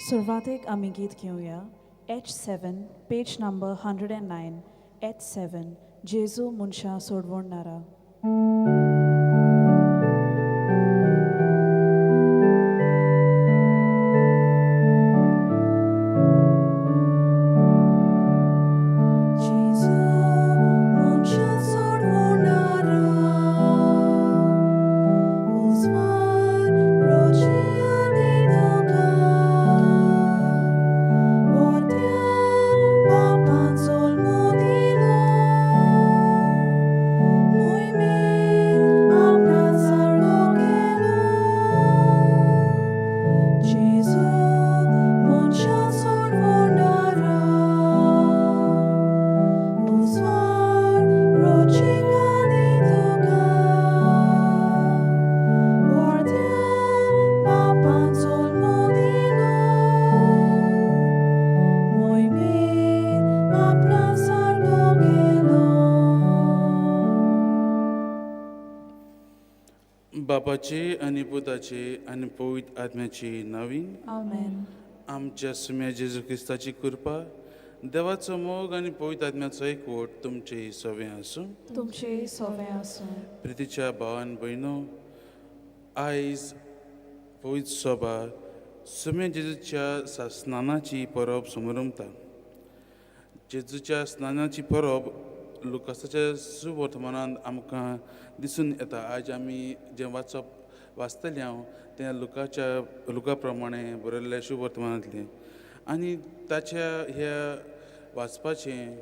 सुरवातेक आमी गीत घेवया H7 page number 109 H7 जेजू मनशां सोडवणारा. बापाचे आनी पुताचे आनी पवित्र आत्म्याचे नावीन आमेन. आमच्या सुम्या जेजू क्रिस्ताची कृपा, देवाचो मोग आनी पवित्र आत्म्याचो एकवट तुमचे सवे आसूं. तुमचे सोवे आसूं. प्रितीच्या भावान भयणो, आयज पवित्र सभा सुम्या जेजूच्या स्नानाची परब समरमता. जेजूच्या स्नानाची परब लुकासाच्या सुवर्तमानांत आमकां दिसून येता. आयज आमी जें वाचप वाचतलें हांव तें लुकाच्या लुका प्रमाणे बरयल्लें शुभवर्तमानांतलें. आनी ताच्या ह्या वाचपाचें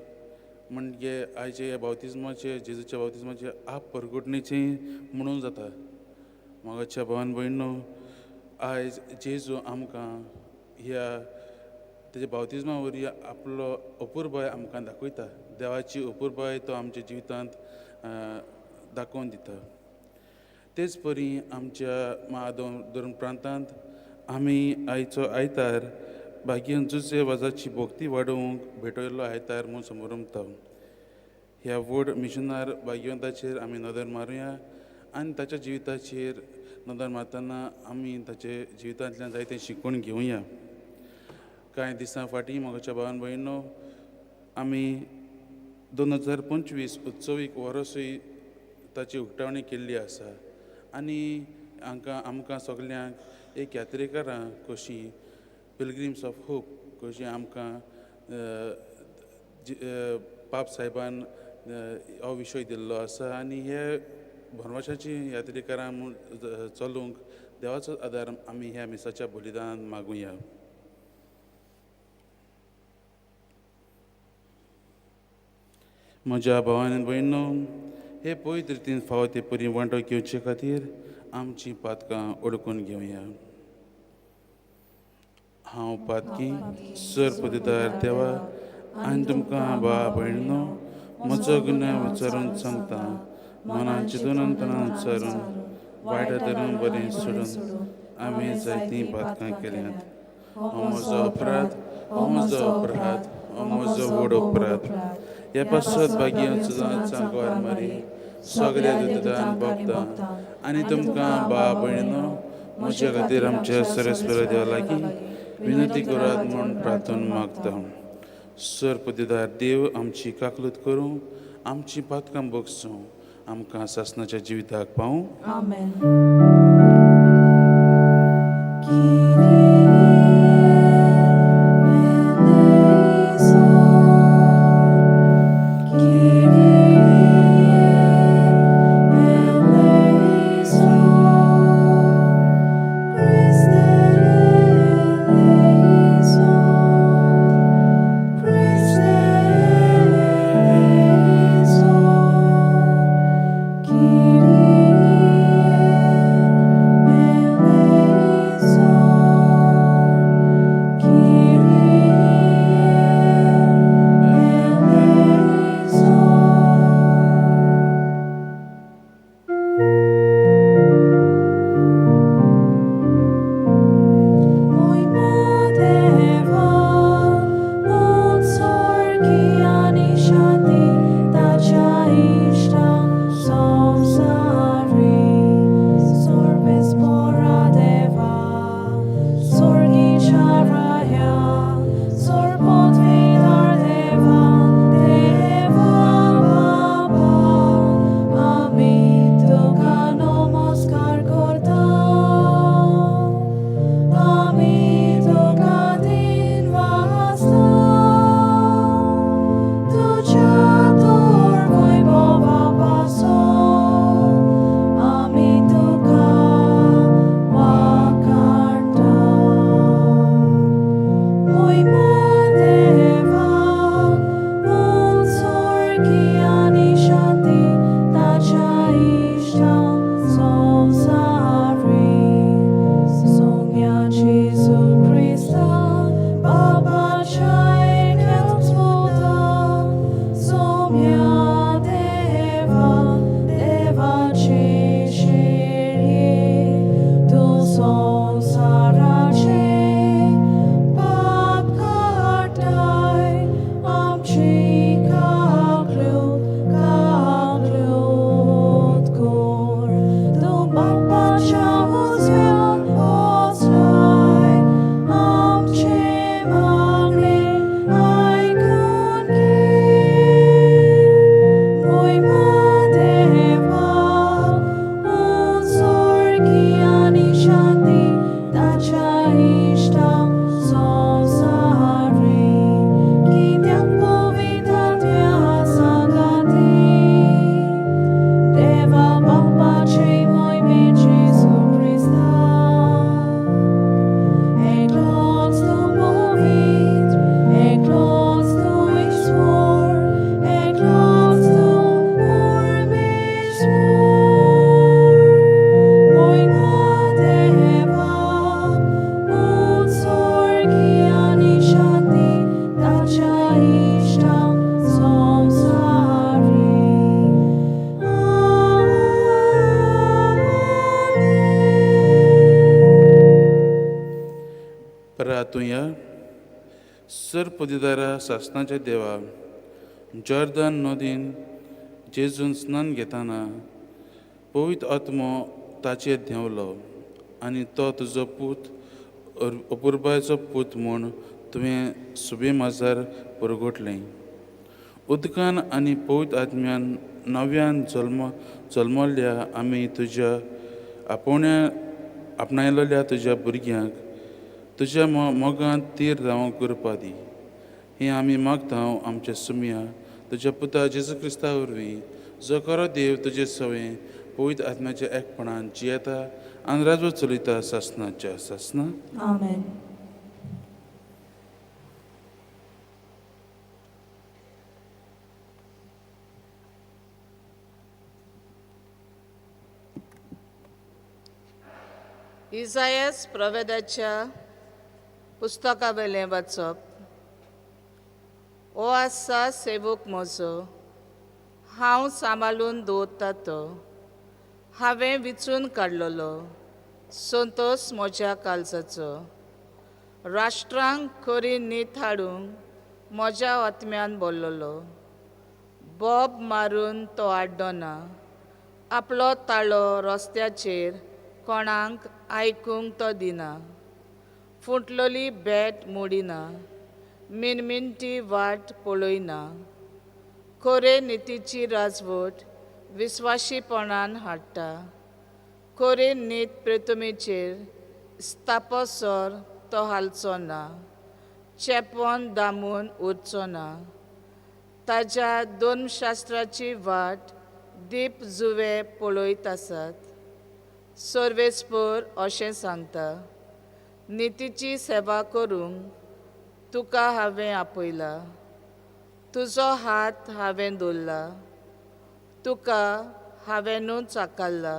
म्हणजे आयचे ह्या बावतिज्माचें, जेजूच्या बावतिज्माचें आप परगटणेचें म्हणून जाता. म्हाका भावान भयणो, आयज जेजू आमकां ह्या तेज्या बावतिज्मा वरवीं आपलो अपुरबाय आमकां दाखयता. देवाची अपुरबाय तो आमच्या जिवितांत दाखोवन दिता. तेच परी आमच्या महाधर्म प्रांतांत आमी आयचो आयतार भाग्यन जुजे वाजाची भक्ती वाडोवंक भेटयल्लो आयतार म्हूण समरमता. ह्या व्हड मिशनार भाग्यवंताचेर आमी नदर मारुया आनी ताच्या जिविताचेर नदर मारतना आमी ताचे जिवितांतल्यान जायतें शिकून घेवया. कांय दिसां फाटीं म्हज्या भावान भयणो आमी 2025 उत्सवीक वरसूय ताची उक्तावणी केल्ली आसा. आनी हांकां आमकां सगल्यांक एक यात्रेकारां कशीं पिलग्रिम्स ऑफ होप कशीं आमकां पाप साहेबान हो विशय दिल्लो आसा. आनी हे भरवशाची यात्रेकारां म्हूण चलूंक देवाचो आदार आमी ह्या मिसाच्या बलिदानान मागुया. म्हज्या भावान आनी भयणो, हे पवित्र रितीन फावो ते परी वांटो घेवचे खातीर आमचीं पातकां ओळखून घेवया. हांव पातकी सर पतिदार देवा आनी तुमकां भावा भयणो म्हजो गुन्यांव विचारून सांगता. मनान चिंतून तणान विचारून वायट धरून बरें सोडून हांवें जायतीं पातकां केल्यांत. हो म्हजो अपराध, हो म्हजो अपराध, हो म्हजो व्हड अपराध. ह्या पासत भाग्य सांगवार मारी सगळ्या दुदान भोगता आनी तुमकां भाव भयणो म्हज्या खातीर आमच्या सरस्वर देवा लागीं विनंती करात म्हूण प्रार्थना मागता. सर पतिदार देव आमची काकलूत करूं, आमची पातकां बगसूं, आमकां सासणाच्या जिविताक पावूं. आमेन. प्रातुया. सर पदिदारा सासनाच्या देवा, जॉर्दन नदीन जेजून स्नान घेतना पवित्र आत्मो ताचेर देंवलो आनी तो तुजो पूत अपुरबायचो पूत म्हूण तुवें सुबे माजार परगटलें. उदकान आनी पवित्र आत्म्यान नव्यान जल्मल्ल्या आमी तुज्या आपोवण्या आपणायलेल्या तुज्या भुरग्यांक तुज्या मोगांत तीर रावंक करपा दी. हें आमी मागता आमच्या सुमया तुज्या पुता जेजू क्रिस्ता वरवीं, जो खरो देव तुजे सवें पवित्र आत्म्याच्या एकपणान जियेता आनी राजवट चलयता सासनाच्या सासना. आमेन. इजायस प्रवेदाच्या पुस्तकावेलें वाचप. ओ आसा सेवक म्हजो, हांव सांबाळून दवरता तो, हांवें विचून काडलेलो संतोस म्हज्या काळजाचो. राष्ट्रांक खरी नीत हाडूंक म्हज्या आत्म्यान बोल्लोलो. बोब मारून तो आड्डना, आपलो ताळो रस्त्याचेर कोणाक आयकूंक तो दिना. फुटलेली बेट मोडिना, मिनमिनटी वाट पळयना. खरे नितीची राजवट विस्वाशीपणान हाडटा, खरे नीत प्रतिमेचेर स्थापसर तो हालचो ना, चेपण दामून उरचो ना. ताज्या धर्मशास्त्राची वाट दीप जुवे पळयत आसात. सर्वेस्पर अशें सांगता, नितीची सेवा करूंक तुका हांवें आपयला, तुजो हात हांवें दवरला, तुका हांवेंनूच आकारला.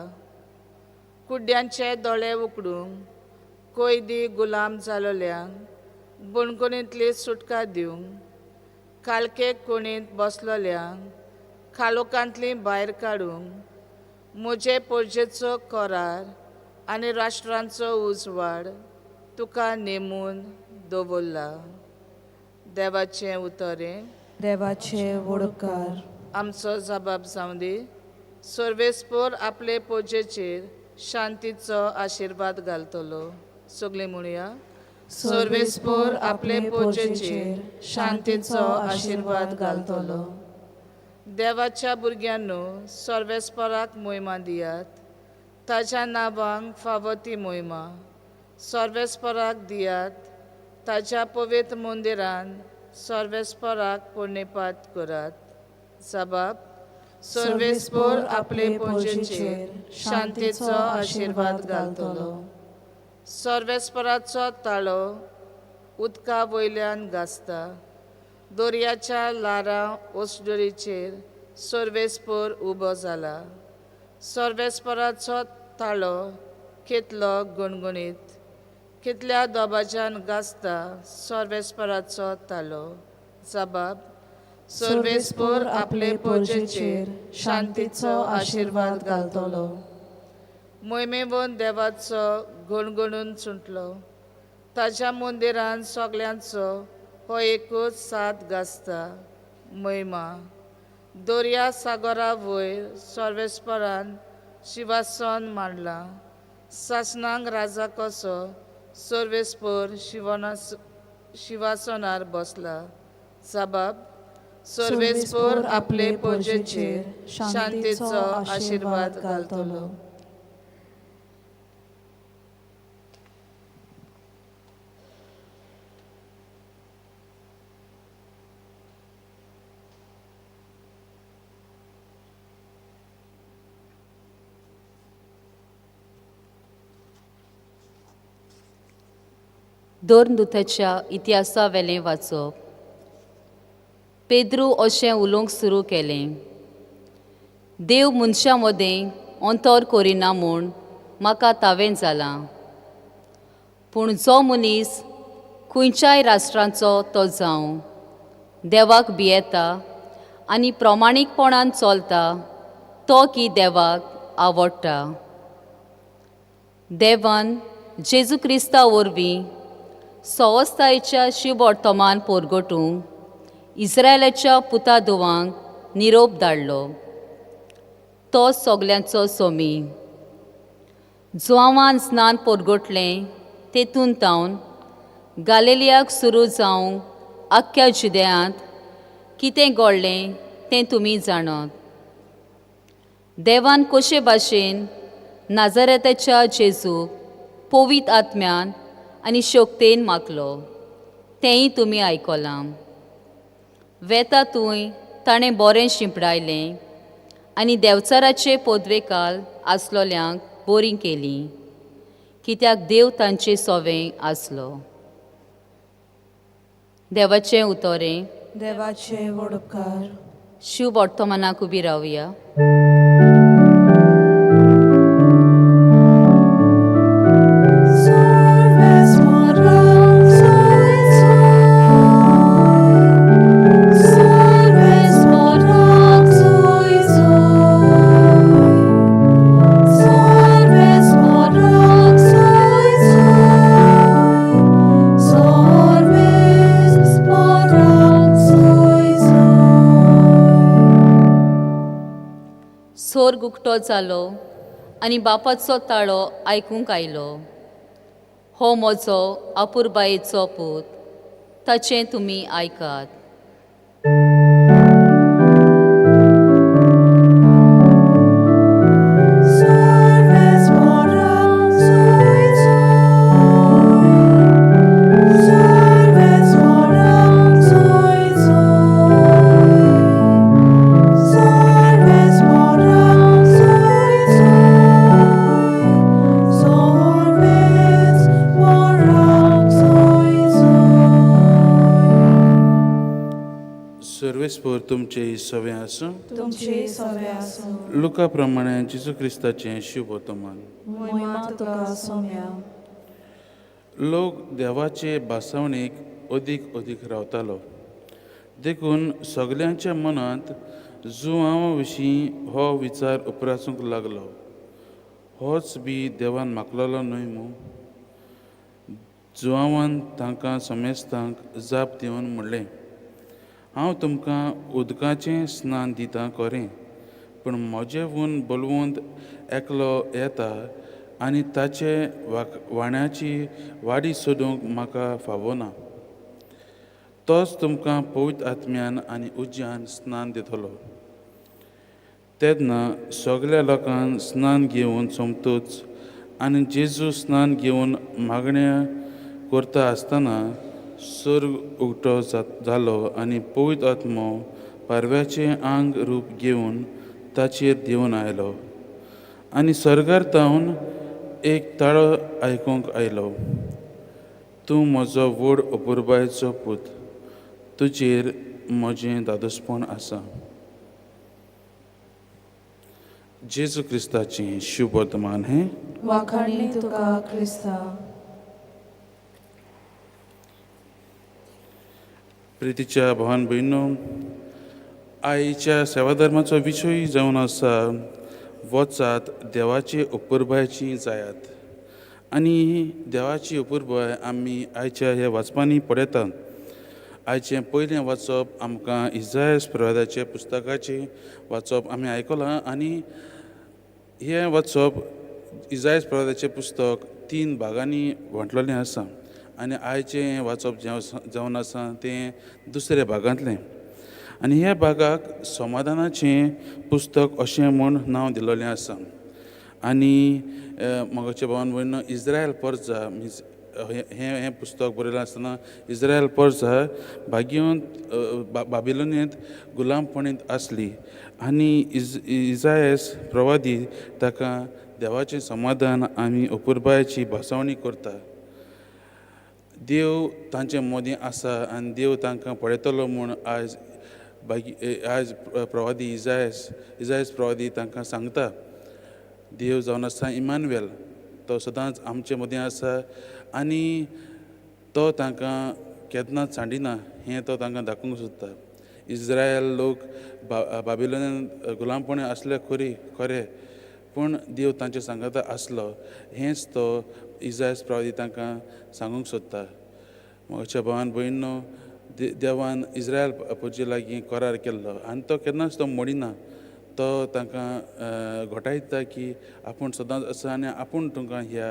कुड्ड्यांचे दोळे उकडूंक, कोयदी गुलाम जालोल्यांक बणकोणींतली सुटका दिवंक, कालके कोणींत बसलोल्यांक खालोकांतली भायर काडूंक, म्हजे पोरजेचो करार आनी राष्ट्रांचो उजवाड तुका नेमून दवरला. देवाचें उतरें. देवाचे वडकार. आमचो जबाब जावं दी. सर्वेस्पर आपले पोजेचेर शांतीचो आशिर्वाद घालतलो. सगळीं म्हणया, सर्वेस्पर आपले पोजेचेर शांतीचो आशिर्वाद घालतलो. देवाच्या भुरग्यांनो, सर्वेस्पराक मोहिमा दियात, ताज्या नांवांक फावो ती मोहिमा सर्वेस्पराक दियात. ताज्या पवित्र मंदिरान सर्वेस्पराक पुण्यपात करात. जबाब. सर्वेस्पर आपले पोजेचेर शांतीचो आशिर्वाद घालतलो. सर्वेस्पराचो ताळो उदका वयल्यान गाजता, दर्याच्या ल्हारां ओसडरीचेर सर्वेस्पर उबो जाला. सर्वेस्पराचो ताळो कितलो गुणगुणीत, कितल्या दबाज्यान गाजता सर्वेस्पराचो ताळो. जबाब. सर्वेस्पर आपले पोजेचेर शांतीचो आशिर्वाद घालतलो. मोहिमेवन देवाचो गुणगुणून सुटलो, ताज्या मंदिरान सगल्यांचो हो एकूच साथ गाजता महिमा. दर्या सागरा वयर सर्वेस्परान शिवासन मांडलां, सासनांक राजा कसो सर्वेस्पर शिवासनार बसला. जबाब. सर्वेस्पर आपले पोजेचेर शांतीचो आशिर्वाद घालतलो. दोरदुताच्या इतिहासा वेलें वाचप. पेद्रू अशें उलोवंक सुरू केलें, देव मनशां मदें अंतर करिना म्हूण म्हाका तावें जालां, पूण जो मनीस खंयच्याय राष्ट्रांचो तो जावं देवाक भियेता आनी प्रमाणीकपणान चलता तो की देवाक आवडटा. देवान जेजू क्रिस्ता वरवीं सवस्तायेच्या शिववर्तमान पोरगटूंक इस्रायलाच्या पुता धुवांक निरोप धाडलो. तो सगल्यांचो सोमी. जुआंवान स्नान पोरगटलें तेतून तावन गालेलियाक सुरू जावंक आख्ख्या जुदेयांत कितें घडलें तें तुमी जाणत. देवान कशे भाशेन नाजारेताच्या जेजूक पवित्र आत्म्यान आनी शक्तेन मागलो तेंय तुमी आयकलां. वेता तूंय ताणें बरें शिंपडायलें आनी देंवचाराचे पदवेकाल आसलोल्यांक बरीं केलीं, कित्याक देव तांचे सोवें आसलो. देवाचें उतोरें. देवाचे व्हड उपकार. शिव वर्तमानाक उबी रावया. सोर्ग उक्तो जालो आनी बापाचो ताळो आयकूंक आयलो, हो म्हजो अपुरबायेचो पूत, ताचें तुमी आयकात. सर्वेस्पोर तुमचे सवे आसूं. तुमचे सवे आसूं. लुका प्रमाणे जेजू क्रिस्ताचें शुभवर्तमान. मोहिमा तुका सोम्या. लोक देवाचे भासावणेक अदीक अदीक रावतालो, देखून सगल्यांच्या मनांत जुआंवा विशीं हो विचार उपरासूंक लागलो, होच बी देवान मागलेलो न्हय मू. जुआंवान तांकां समेस्तांक जाप दिवन म्हणलें, हांव तुमकां उदकाचें स्नान दितां खरें, पूण म्हजेहून बलवंत एकलो येता आनी ताचे वाण्याची वाडी सोदूंक म्हाका फावना. तोच तुमकां पवित्र आत्म्यान आनी उज्यान स्नान दितलो. तेन्ना सगल्या लोकांक स्नान घेवन सोमतूच आनी जेजू स्नान घेवन मागण्या करता आसतना सर्ग उक्तो जालो आनी पवित्र आत्मो पारव्याचें आंग रूप घेवन ताचेर देंवन आयलो आनी सर्गार तावन एक ताळो आयकूंक आयलो, तूं म्हजो व्हड अपुरबायेचो पूत, तुजेर म्हजें दादोसपण आसा. जेजू क्रिस्ताचें शुभवर्तमान हें. वाखाणी तुका क्रिस्ता. प्रितीच्या भावान भयणो, आईच्या सेवाधर्माचो विशय जावन आसा वचात देवाचे अपुरबायेची जायात. आनी देवाची अपुरबाय आमी आयच्या ह्या वाचपांनी पळयतात. आयचें पयलें वाचप आमकां इजायस प्रवादाच्या पुस्तकाचें वाचप आमी आयकलां आनी हें वाचप इजायस प्रवादाचें पुस्तक 3 भागांनी वांटलेलें आसा आनी आयचें वाचप जावन आसा तें दुसऱ्या भागांतलें. आनी ह्या भागाक समाधानाचें पुस्तक अशें म्हूण नांव दिल्लें आसा. आनी म्हज्या भावान भयणीनो, इस्रायल परजा मिन्स हें हें पुस्तक बरयलें आसतना इस्रायल परजा भाग्यवंत बाबिलोनेंत गुलामपणींत आसली आनी इजायस प्रवादी ताका देवाचें समाधान आनी अपुरबायेची भासावणी करता. देव तांचे मदीं आसा आनी देव तांकां पळयतलो म्हूण आयज आयज प्रवादी इजायस प्रवादी तांकां सांगता. देव जावन आसा इमानुएल, तो सदांच आमचे मदीं आसा आनी तो तांकां केन्नाच सांडिना हें तो तांकां दाखोवंक सोदता. इस्रायल लोक बाबिलोनान गुलामपणी आसले खरें, पूण देव तांचे सांगाता आसलो हेंच तो इजायस प्रवादी तांकां सांगूंक सोदता. म्हज्या भावान भयणीनो, देवान इस्रायल परजे लागीं करार केल्लो आनी तो केन्नाच तो मोडिना. तो तांकां घोटायता की आपूण सदांच आसा आनी आपूण तुमकां ह्या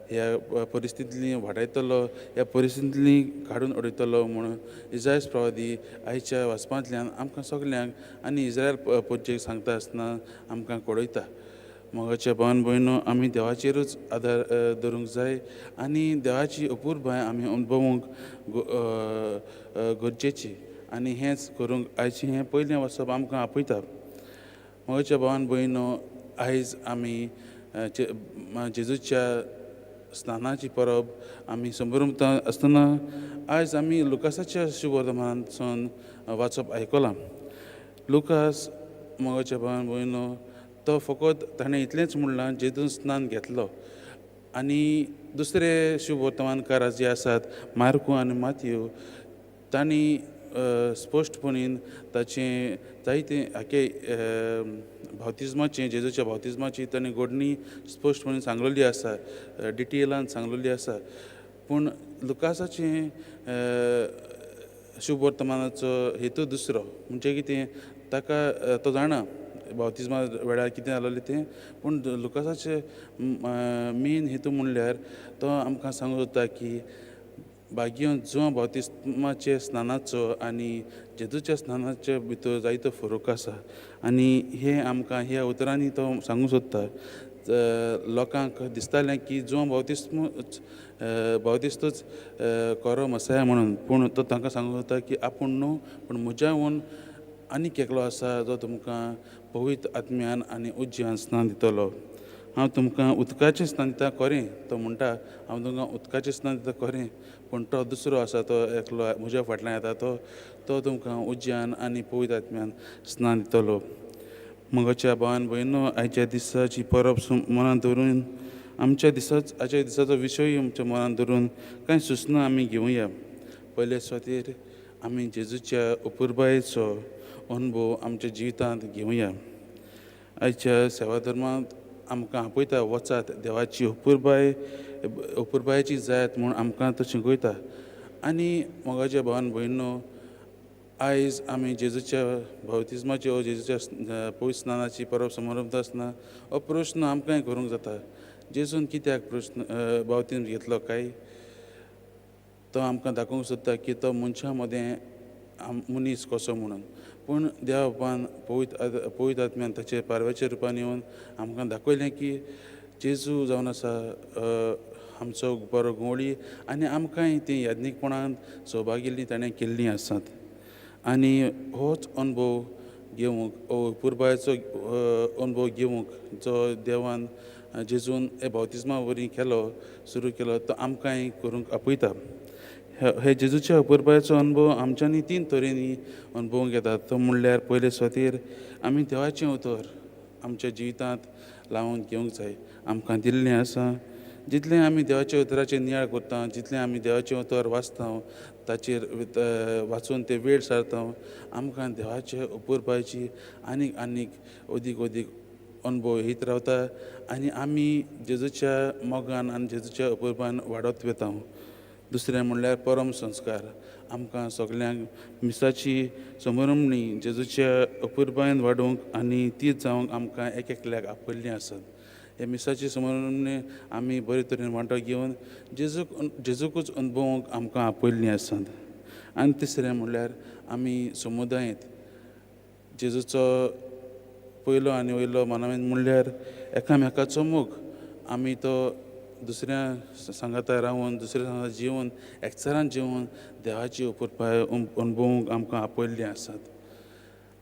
ह्या परिस्थितींतली वाटायतलो, ह्या परिस्थितींतली काडून उडयतलो म्हणून इजायस प्रवादी आयच्या वाचपांतल्यान आमकां सगल्यांक आनी इस्रायल परजेक सांगता आसतना आमकां कळयता. मोगाच्या भावान भयणीनो, आमी देवाचेरूच आदार दवरूंक जाय आनी देवाची अपुरबाय आमी अणभवूंक गरजेची आनी हेंच करूंक आयचें हें पयलें वाचप आमकां आपयता. मोगाच्या भावान भयणीनो, आयज आमी जेजूच्या स्नानाची परब आमी संभ्रमता आसतना आयज आमी लुकासाच्या शुभवर्तमानांतसून वाचप आयकलां. लुकास मोगाच्या भावान भयणीनो, तो फकत ताणें इतलेंच म्हणलां, जेजून स्नान घेतलो. आनी दुसरे शुभवर्तमानकार जे आसात मार्कू आनी मातयो, तांणी स्पश्टपणीन ताचें जायते आखे बाप्तिज्माचें, जेजूच्या बाप्तिज्माची तांणी घडणी स्पश्टपणीन सांगलेली आसा, डिटेलान सांगलेली आसा. पूण लुकासाचें शुभवर्तमानाचो हेतू दुसरो, म्हणजे कितें, ताका तो जाणा बाप्तिज्मा वेळार कितें जालेलें तें, पूण लुकासाचे मेन हेतू म्हणल्यार तो आमकां सांगूंक सोदता की भाग्य जो बाप्तिज्माचे स्नानाचो आनी जेजूच्या स्नानाचे भितर जायतो फरक आसा आनी हें आमकां ह्या उतरांनी तो सांगूंक सोदता. लोकांक दिसतालें की जो बाप्तिस्तूच खरो मसाया म्हणून, पूण तो तांकां सांगूंक सोदता की आपूण न्हू, पूण म्हज्याहून आनीक एकलो आसा जो तुमकां पवित्र आत्म्यान आनी उज्यान स्नान दितलो. हांव तुमकां उदकाचें स्नान दिता खरें, तो म्हणटा हांव तुमकां उदकाचें स्नान दिता खरें, पूण तो दुसरो आसा, तो एकलो म्हज्या फाटल्यान येता, तो तुमकां उज्यान आनी पवित्र आत्म्यान स्नान दितलो. मोगाच्या भावान भयणीनो, आयच्या दिसाची परब मनांत दवरून, आमच्या दिसाच आयच्या दिसाचो विशय आमच्या मनांत दवरून कांय सुचना आमी घेवया. पयले सुवातेर आमी जेजूच्या अपुरबायेचो अनुभव आमच्या जिवितांत घेवया. आयच्या सेवा धर्मांत आमकां आपयता, वचात देवाची अपुरबायेची जायत म्हूण आमकां तो शिकयता. आनी मोगाच्या भावान भयणीनो, आयज आमी जेजूच्या बाप्तिज्माची वा जेजूच्या पवित्र स्नानाची परब समारंभ आसतना हो प्रस्न आमकांय करूंक जाता, जेजून कित्याक प्रस्न बाप्तिज्म घेतलो काय? तो आमकां दाखोवंक सोदता की तो मनशां मदें मनीस कसो म्हणून, पूण देवा बापान पवित्र आत्म्यान ताचे पारव्याच्या रुपान येवन आमकां दाखयलें की जेजू जावन आसा आमचो बरो गवळी आनी आमकांय ती याज्ञीकपणान सौभागिल्लीं ताणें केल्लीं आसात. आनी होच अनुभव घेवंक, अपुरबायेचो अनुभव घेवंक जो देवान जेजून हे बाप्तिज्मा वरवीं केलो, सुरू केलो, तो आमकांय करूंक आपयता. हे जेजूच्या अपुरबायेचो अनुभव आमच्यांनी तीन तरेनी अनुभवूंक येता. तो म्हणल्यार पयले सुवातेर आमी देवाचें उतर आमच्या जिवितांत लावन घेवंक जाय. आमकां दिल्लें आसा, जितलें आमी देवाच्या उतराचेर नियाळ करता, जितलें आमी देवाचें उतर वाचता, ताचेर वाचून ते वेळ सारता, आमकां देवाचे अपुरबायेची आनीक आनीक अदीक अदीक अनुभव येत रावता आनी आमी जेजूच्या मोगान आनी जेजूच्या अपुरबायेन वाडत वता. दुसरें म्हणल्यार परम संस्कार. आमकां सगल्यांक मिसाची समरमणी जेजूच्या अपुरबायेन वाडोवंक आनी ती जावंक आमकां एक एकल्याक आपयल्लीं आसात. हे मिसाची समरमणी आमी बरे तरेन वांटो घेवन जेजूकूच अनुभवूंक आमकां आपयल्लीं आसात. आनी तिसरें म्हणल्यार आमी समुदायेंत जेजूचो पयलो आनी वयलो मानामेन म्हणल्यार एकामेकाचो मोग. आमी तो दुसऱ्या सांगाता रावन, दुसऱ्या सांगाता जिवन, एकचारान जिवन देवाची अपुरबाय अनुभवूंक आमकां आपयल्लीं आसात.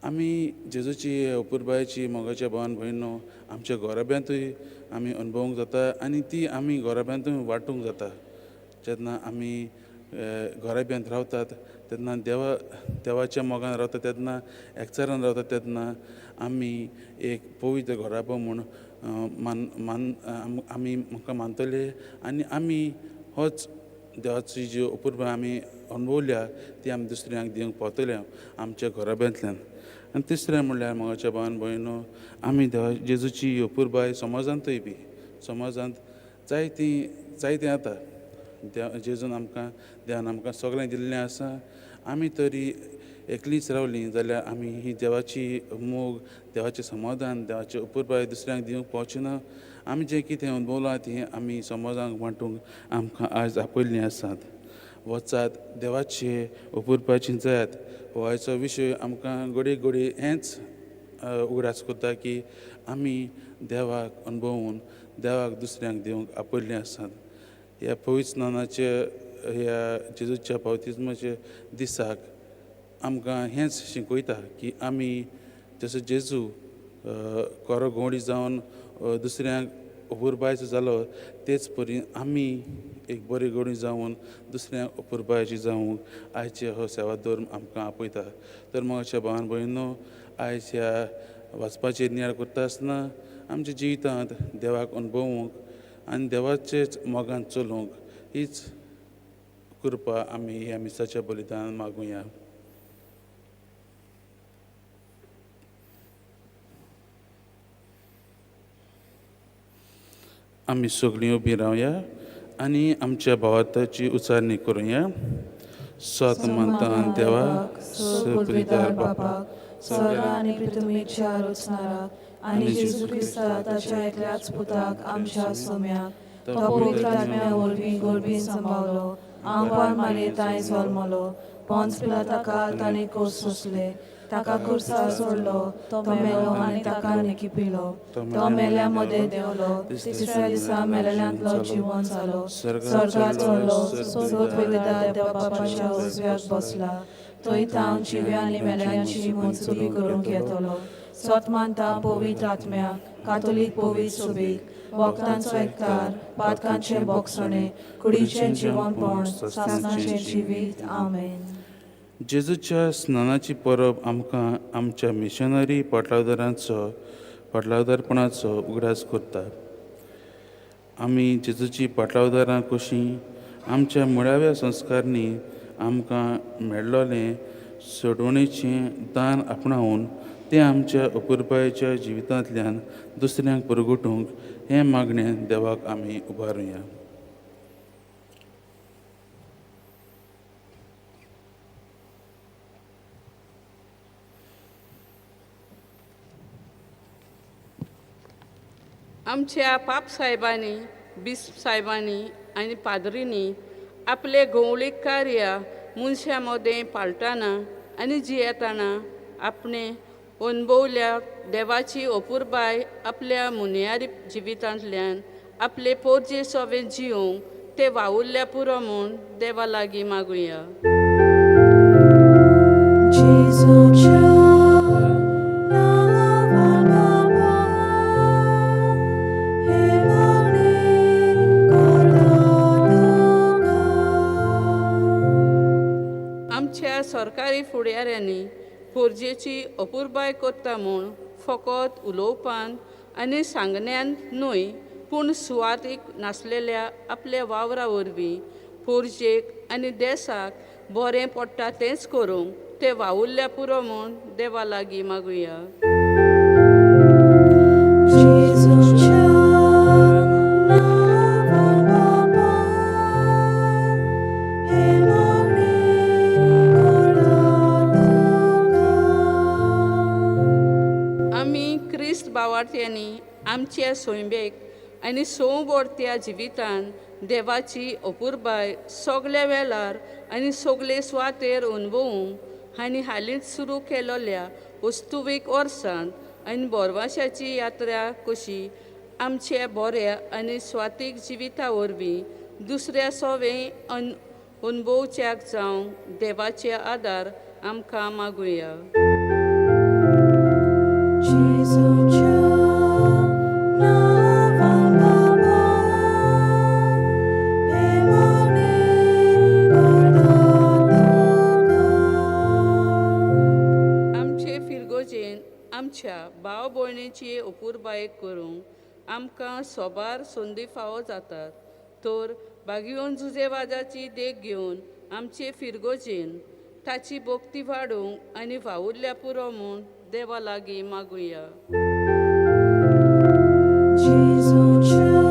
आमी जेजूची अपुरबायेची मोगाच्या भावान भयणीनो आमच्या घराब्यांतूय आमी अनुभवूंक जाता आनी ती आमी घराब्यांतूय वांटूंक जाता. जेन्ना आमी घराब्यांत रावतात तेन्ना देवाच्या मोगान रावता, तेन्ना एकचारान रावता, तेन्ना आमी एक पवित्र घराबो म्हूण आमी म्हाका मानतले आनी आमी होच देवाची जी अपुरबाय आमी अनुभवल्या ती आमी दुसऱ्यांक दिवंक पावतले आमच्या घराब्यांतल्यान. आनी तिसरें म्हणल्यार मोगाच्या भावान भयणीनो, आमी देवा जेजूची अपुरबाय समाजांतूय बी समाजांत जायतीं जायतें जाता. जेजून आमकां देवान आमकां सगळें दिल्लें आसा. आमी तरी एकलींच रावलीं जाल्यार आमी ही देवाची मोग, देवाचें समाधान, देवाचें अपुरबाय दुसऱ्यांक दिवंक पावचे ना. आमी जें कितें अणभवलां तें आमी समाजाक वांटूंक आमकां आयज आपयल्लीं आसात. वचात, देवाचे अपुरबायेचें जायात. हो आयचो विशय आमकां घडये घडये हेंच उगडास करता की आमी देवाक अणभवून देवाक दुसऱ्यांक दिवंक आपयल्लीं आसात. ह्या पवित्र स्नानाचे, ह्या जेजूच्या बाप्तिज्माच्या दिसाक आमकां हेंच शिकयता की आमी जसो जेजू कोरो घोणी जावन दुसऱ्यांक अपुरबायचो जालो, तेच परी आमी एक बरी घोणी जावन दुसऱ्यांक अपुरबायची जावंक आयचे हो सेवा धर्म आमकां आपयता. तर म्हज्या भावान भयणीनो, आयज ह्या वाचपाचेर नियाळ करता आसतना आमच्या जिवितांत देवाक अणभवूंक आनी देवाचेच मोगान चलूंक हीच कृपा आमी ह्या मिसाच्या बलिदान मागुया. आमी सगळीं उबीं रावया आनी आमच्या भावार्थाची उच्चारणी करुया. सत मानता देवा, सपरिदार बापाक, स्वर्ग आनी पृथ्वीच्या रचणाराक आनी जेजू क्रिस्ता ताच्या एकल्याच पुताक आमच्या सोम्याक, तो पवित्र आत्म्या वरवीं गोरबीन सांबावलो, आंगवार मारये तांय जल्मलो, पोंच पिलाताका ताणें कोस सोंसले, ताका खुर्सार सोडलो, तो मेलो आनी ताका निकिपिलो, तो मेल्या मदें देंवलो, तिसऱ्या दिसा मेलेल्यांतलो जिवन जालो, स्वर्गार चडलो, सोदवेदार देवा बापाच्या उजव्याक बसला, थंय तावन जिव्या आनी मेल्यांची मनसुबी करूंक येतलो. सत मानता पवित्र आत्म्याक, कातोलीक पवित्र सुबीक, वखदांचो एकतार, पातकांचें बोगसणें, कुडीचें जिवनपण, सासणाचें जिवीत. आमेन. जेजूच्या स्नानाची परब आमकां आमच्या मिशनरी पाटलावदारपणाचो उगडास करता. आमी जेजूची पाटलावदारां कशीं आमच्या मुळाव्या संस्कारांनी आमकां मेळ्ळोलें सोडवणेचें दान आपणावन तें आमच्या अपुरबायेच्या जिवितांतल्यान दुसऱ्यांक परगटूंक हें मागणें देवाक आमी उबारुया. आमच्या पाप साहेबांनी, बिस्प साहेबांनी आनी पाद्रींनी आपले घोवळीक कार्य मनशां मदें पाळटाना आनी जियेतना आपणे अणभवल्या देवाची अपुरबाय आपल्या मुनियारी जिवितांतल्यान आपले पोरजे सोवे जिवंक ते वावुरल्या पुरो म्हूण देवा लागीं मागुया. आमच्या सरकारी फुडाऱ्यांनी पोरजेची अपुरबाय करता म्हूण फकत उलोवपान आनी सांगण्यान न्हय, पूण सुवातीक नासलेल्या आपल्या वावरा वरवीं पोरजेक आनी देसाक बरें पडटा तेंच करूंक ते वावुरल्या पुरो म्हूण देवा लागीं मागुया. आमी क्रिस्त बावार्थ्यांनी आमच्या सोयंबेक आनी सोंवबोरत्या जिवितान देवाची अपुरबाय सगल्या वेळार आनी सगळे सुवातेर अणभवूंक आनी हालींच सुरू केलोल्या वस्तुवीक वर्सांत आनी बोरवाशाची यात्रा कशी आमच्या बऱ्या आनी स्वातीक जिविता वरवीं दुसऱ्या सोवे अणभवच्याक जावंक देवाचे आदार आमकां मागुया. आमचे फिरगोजेन आमच्या भाव भयणीची अपुरबाय करूंक आमकां सोबार संदी फावो जातात, तर बागियोन जुजेवाजाची देख घेवन आमचे फिरगोजेन ताची भक्ती वाडोवंक आनी वावुरल्या पुरो म्हूण देवा लागीं मागुया. जेजूच्या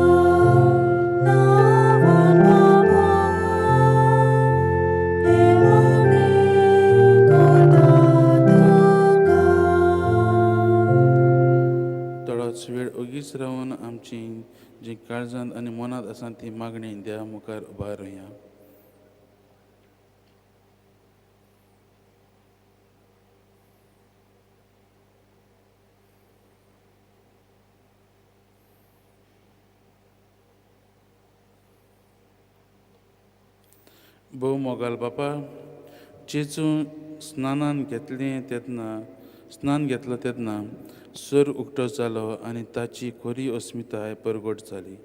नांवान बाबा, जी काळजांत आनी मनांत आसा ती मागणी देवा मुखार उबारुया. भोव मोगाल बापा, जेजू स्नानान घेतलें तेन्ना स्नान घेतलो तेन्ना सर उक्तो जालो आनी ताची खरी अस्मिताय परगट जाली.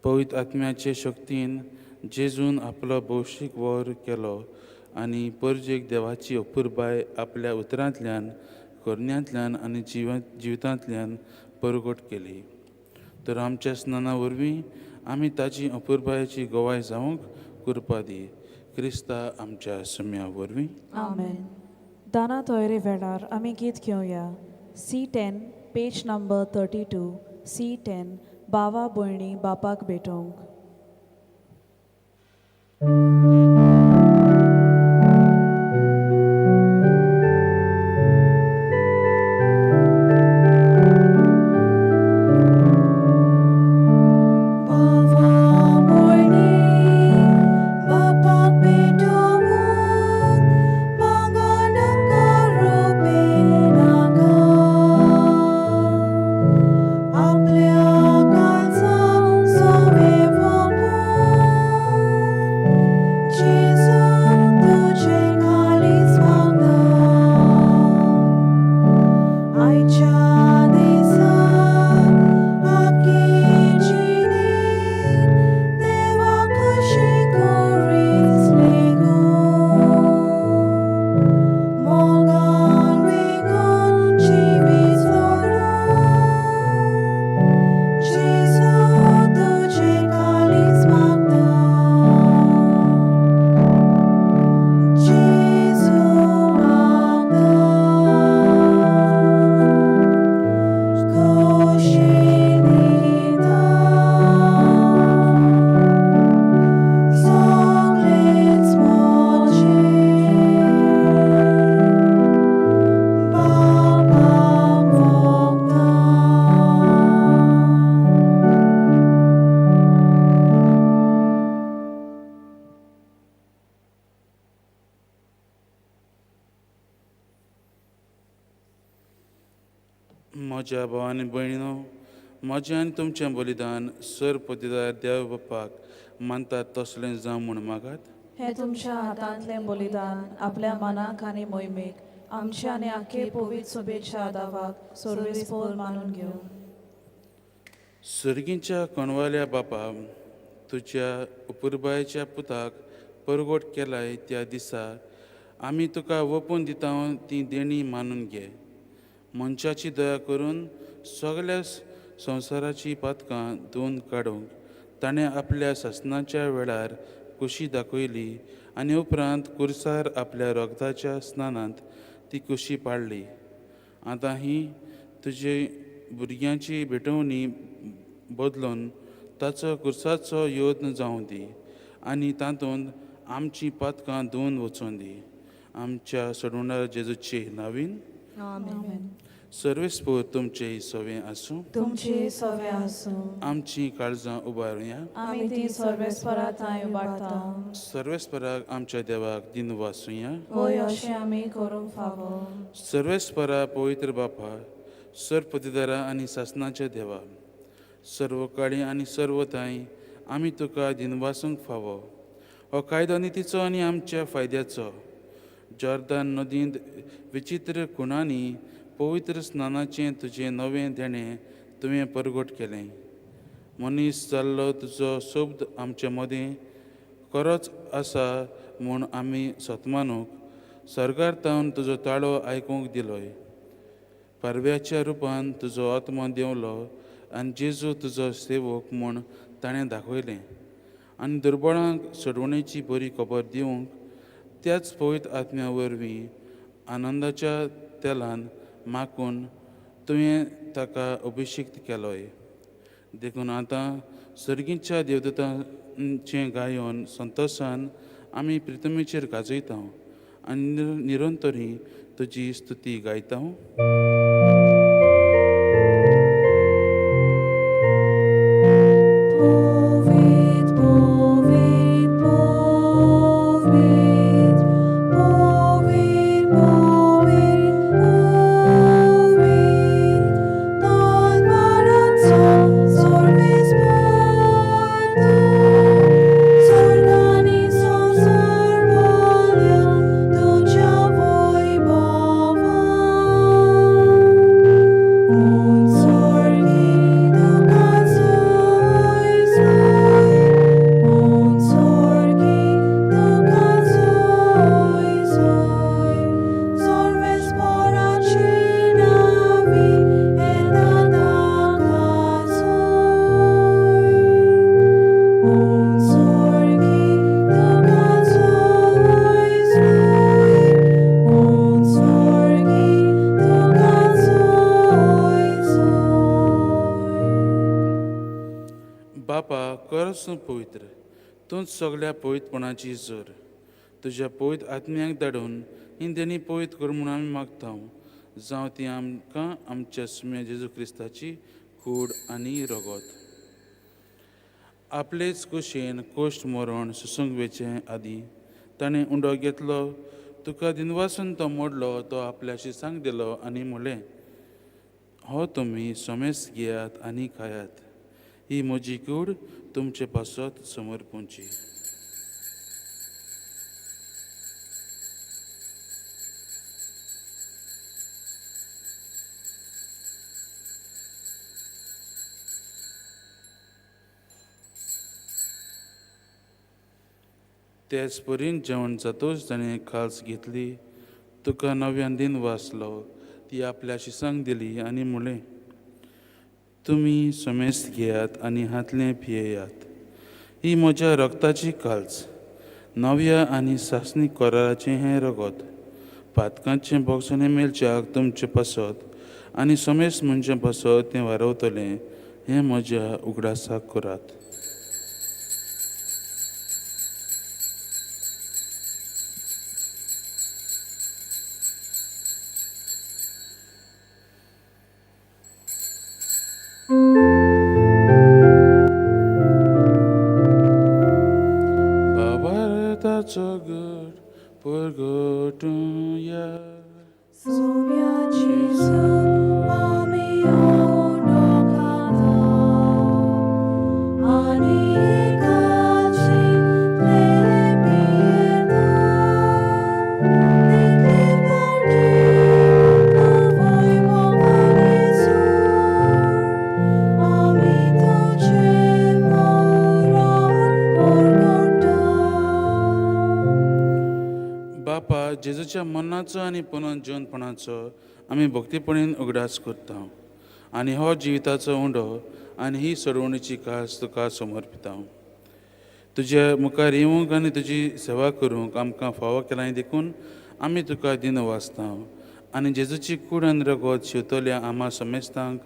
पवित्र आत्म्याचे शक्तीन जेजून आपलो भौशीक वावर केलो आनी परजेक देवाची अपुरबाय आपल्या उतरांतल्यान, करण्यांतल्यान आनी जिवितांतल्यान परगट केली. तर आमच्या स्नाना वरवीं आमी ताची अपुरबायेची गवाय जावंक कृपा दी. क्रिस्ता आमच्या सुम्या वरवीं. आमेन. दाना तोयरे वेळार आमी गीत घेवया. C10 page number 32. C10 बावा भयणी बापाक भेटोवंक. म्हज्या भाव आनी भयणीनो, म्हजें आनी तुमचें बलिदान सर पतिदार देव बापाक मानतात तसलें जावं म्हूण मागात. हें तुमच्या हातांतलें बलिदान आपल्या मनाक आनी मोहिमेक आमच्या आनी आखे पवित्र शुभेच्छा दावाक सर्वेस्पोर मानून घेवं. सर्गीच्या कणवाल्या बापा, तुज्या अपुरबायेच्या पुताक परगट केलाय त्या दिसा आमी तुका वपून दिता ती देणी मानून घे. मनशाची दया करून सगळ्या संवसाराची पातकां धुवन काडूंक ताणें आपल्या सासनाच्या वेळार कुशी दाखयली आनी उपरांत कुर्सार आपल्या रगताच्या स्नानांत ती कुशी पाडली. आतां ही तुजे भुरग्यांची भेटवणी बदलून ताचो कुर्साचो यत्न जावं दी आनी तातूंत आमचीं पातकां धुवन वचून दी. आमच्या सोडवणार जेजूचे नावीन. आमेन. सर्वेस्पोर तुमचे सवे आसूं. तुमचे सवे आसूं. आमची काळजां उबारुया. आमी ती सर्वेस्परा थंय उबारता. सर्वेस्पराक आमच्या देवाक दिनवासुया. होय, अशें आमी करूंक फावो. सर्वेस्परा पवित्र बापा, सर्वपतिदारा आनी सासनाच्या देवा, सर्व काळी आनी सर्व थांय आमी तुका दिनवासूंक फावो. हो कायदो नितीचो आनी आमच्या फायद्याचो. जॉर्दान नदींत विचित्र खुणांनी पवित्र स्नानाचें तुजें नवें देणें तुवें परगट केलें. मनीस जाल्लो तुजो शब्द आमचे मदीं खरोच आसा म्हूण आमी सतमानूंक सर्गार तावन तुजो ताळो आयकूंक दिलोय. पारव्याच्या रुपान तुजो आत्मो देंवलो आनी जेजू तुजो सेवक म्हूण ताणें दाखयलें आनी दुर्बळांक सोडवणेची बरी खबर दिवंक त्याच पवित्र आत्म्या वरवीं आनंदाच्या तेलान माकून तुवें ताका अभिषिक्त केलोय. देखून आतां सर्गीच्या देवदूतांचें गायोन संतोशान आमी प्रितमेचेर गाजयता आनी निरंतरी तुजी स्तुती गायता. सारोच तूं पवित्र, तूंच सगळ्या पवित्रपणाची जोर. तुज्या पवित्र आत्म्याक धाडून ही देणी पवित्र कर म्हूण आमी मागता, जावं ती आमकां आमच्या सुम्या जेजू क्रिस्ताची कूड आनी रगत. आपलेच कुशेन कोश्ट मरण सुसूंक वेचें आदी ताणें उंडो घेतलो, तुका दिनवासून तो मोडलो, तो आपल्या शिसांक दिलो आनी म्हणलें, हो तुमी सोमेस घेयात आनी खायात, ही म्हजी कूड तुमचे पासत समर्पूंची. तेच परीन जेवण जातूच ताणें खाल्स घेतली, तुका नव्यान दिन वाचलो, ती आपल्या शिसांक दिली आनी म्हणलें, तुमी समेस्त घेयात आनी हातलें पियेयात, ही म्हज्या रगताची काल्स, नव्या आनी सासणी कराराचें हें रगत, पातकांचें बोगसणें मेळच्याक तुमचें पासत आनी समेस्त मनशां पासत तें वारवतलें, हें म्हज्या उगडासाक करात. जेजूच्या मनाचो आनी पुनर्जीवनपणाचो आमी भक्तीपणेन उगडास करता आनी हो जिविताचो उंडो आनी ही सोडवणीची कास तुका समर्पिता. तुज्या मुखार येवंक आनी तुजी सेवा करूंक आमकां फावो केलां देखून आमी तुका दिन वाचता आनी जेजूची कूड आनी रगत शिवतल्या आमा समेस्तांक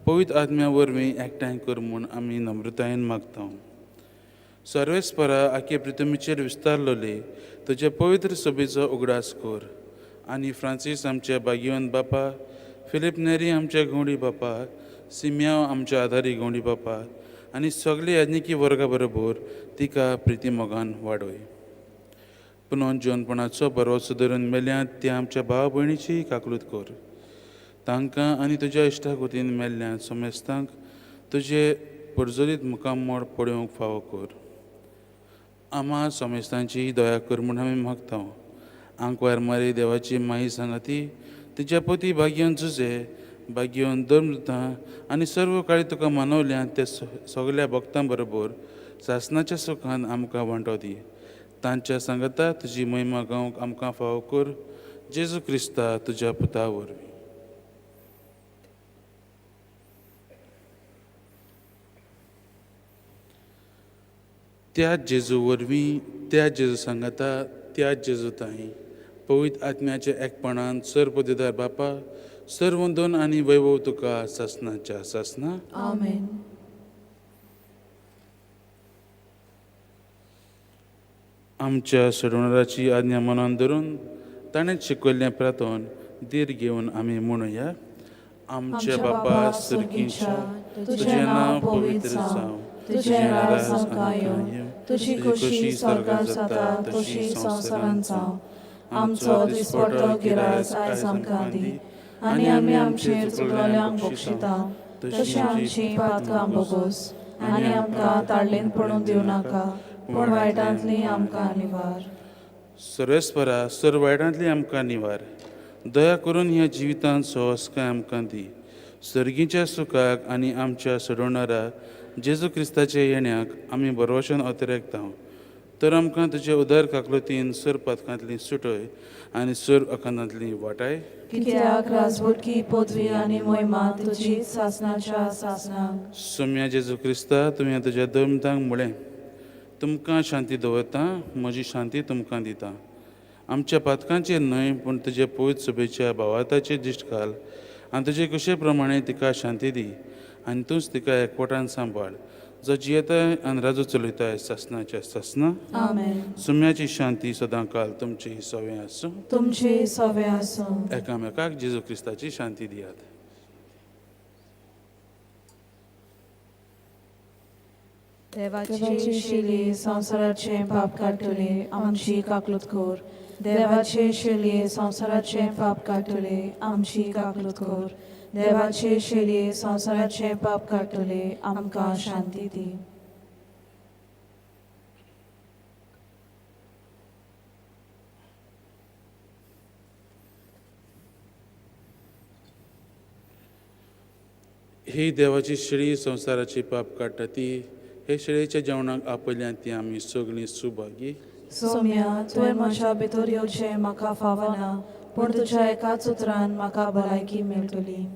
पवित्र आत्म्या वरवीं एकठांय कर म्हूण आमी नम्रतायेन मागता. सर्वेस्परा आखे पृथ्वीचेर विस्तारलोले तुजे पवित्र सभेचो उगडास कर आनी फ्रांसीस आमच्या भाग्यवंत बापा, फिलीप नेरी आमच्या गवंडी बापा, सिम्याव आमच्या आदारी गवंडी बापा आनी सगळे याज्ञिकी वर्गा बरोबर तिका प्रिती मोगान वाडय. पुनर्जीवनपणाचो भरवसो धरून मेल्यात ते आमच्या भाव भयणीची काकलूत कर, तांकां आनी तुज्या इश्टा गोतीन मेल्ल्या समेस्तांक तुजे परजरीत मुखामोड पळोवंक फावो कर. आमा समेस्तांची दया कर म्हूण आमी मागता. आंकवार मारी देवाची माई सांगाती, तिच्या पती भाग्यवन जुजे, भाग्यवन धर्मदूतां आनी सर्व काळी तुका मानवल्या ते सगल्या भक्तां बरोबर सासनाच्या सुखान आमकां वांटो दी. तांच्या सांगाता तुजी महिमा गावंक आमकां फावो कर, जेजू क्रिस्ता तुज्या पुता वरवीं. त्या जेजू वरवीं, त्या जेजू सांगाता, त्या जेजू ताई पवित्र आत्म्याच्या एकपणान सर्वपदेदार बापा, सर्वंदन आनी वैभव तुका सासनाच्या सासना. आमेन. आमच्या सोडवणाराची आज्ञा मनान धरून ताणें शिकयल्लें प्रार्थन धीर घेवन आमी म्हणुया. आमच्या बापा सर्गीच्या, तुजें नांव पवित्र जावं, तुजें राज आमकां येवं, तुजी खोशी स्वर्गार जाता तशी संवसारांत जावं. आमचो दिसपट्टो गिरास आयज आमकां दी आनी आमी आमचेर चुकलोल्यांक बक्षिता तशी आमची पातकां बोगोस आनी आमकां ताळलेन पडून दिवं नाका, पूण वायटांतली आमकां निवार. सर्वेस्परा सर वायटांतली आमकां निवार. दया करून ह्या जिवितांत सहजकाय आमकां दी, सर्गीच्या सुखाक आनी आमच्या सोडवणारा जेजू क्रिस्ताच्या येण्याक आमी भरवशान अतिरेकता. तर आमकां तुजे उदार काकलुतीन सर पातकांतली सुटय आनी सर अखांतांतली वाटाय. कित्याक राजवटकी पदवी आनी मोहिमा तुजी सासनाच्या सासनाक. सोम्या जेजू क्रिस्ता, तुवें तुज्या धर्मतांक म्हणलें, तुमकां शांती दवरता, म्हजी शांती तुमकां दिता. आमच्या पातकांचेर न्हय पूण तुजे पवित्र सभेच्या भावार्थाचेर दिश्ट घाल आनी तुजे कशे प्रमाणे तिका शांती दी आनी तूंच तिका एकवटान सांबाळ, जो जियेताय आनी राजू चलयताय सासनाच्या सासना. आमेन. सुम्याची शांती सदांकाल तुमची सवे आसूं. तुमचे सवे आसूं. एकामेकाक जेजू क्रिस्ताची शांती दियात. देवाची शिली संवसाराचे पाप काडटले, आमची काकलूत कर. देवाचे शिली संवसाराचे पाप काडटले, आमची काकलूत कर. देवाचे शिली संवसाराचे पाप काडटले, आमकां शांती दी. ही देवाची शेळी संवसाराची पाप काडटा ती हे शेळयेच्या जेवणाक आपयल्यान ती आमी सगळीं सुभागी. सोम्या, तुवें म्हज्या भितर येवचें म्हाका फावना, पूण तुज्या एकाच उतरान म्हाका भलायकी मेळटली.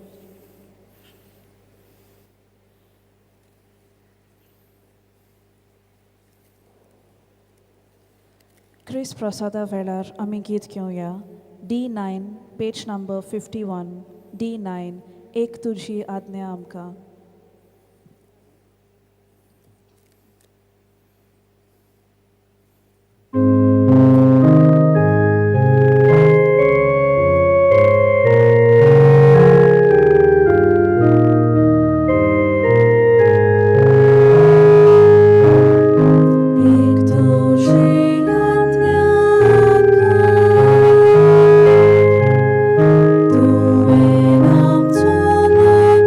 क्रिस प्रसादा वेळार आमी गीत घेवया. D9 page number 51. D9 एक तुजी आज्ञा आमकां. एक तुजी आज्ञा तुवें आमचो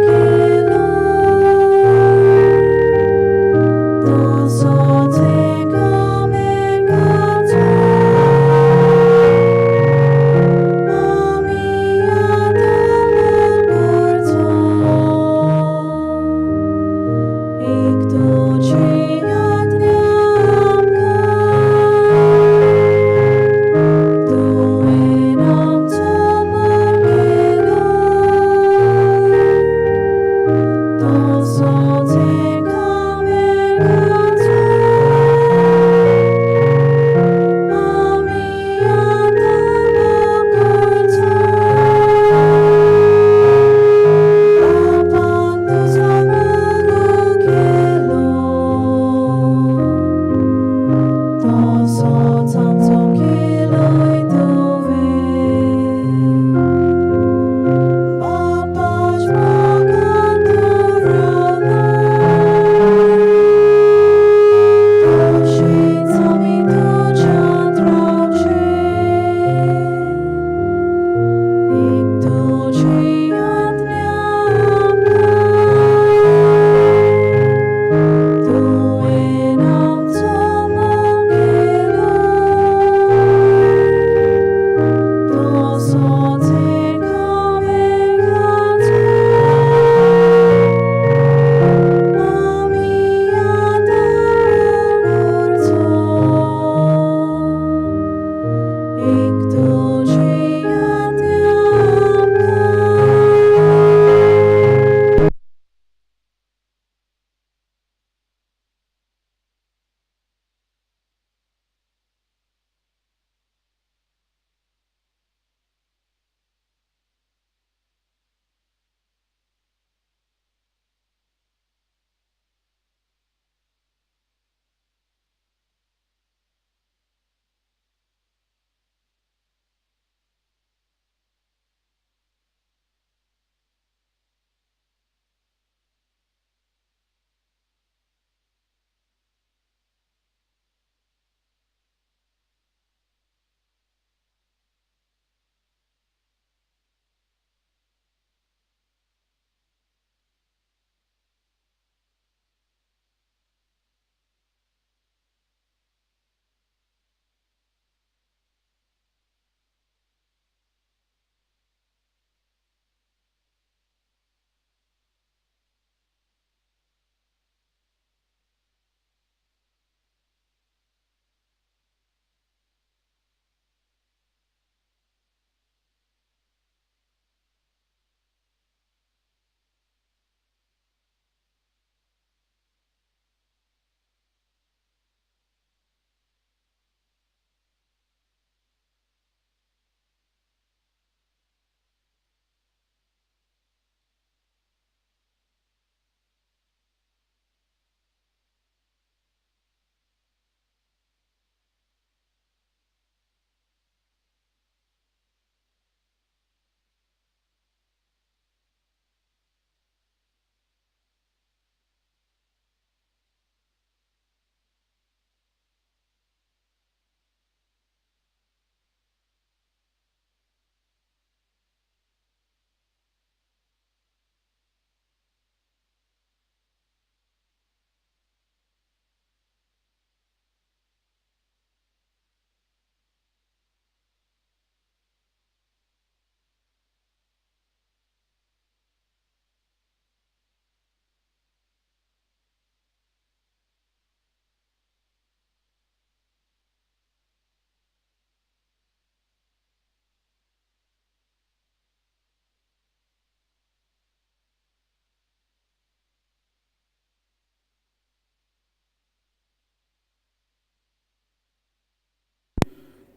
केलो.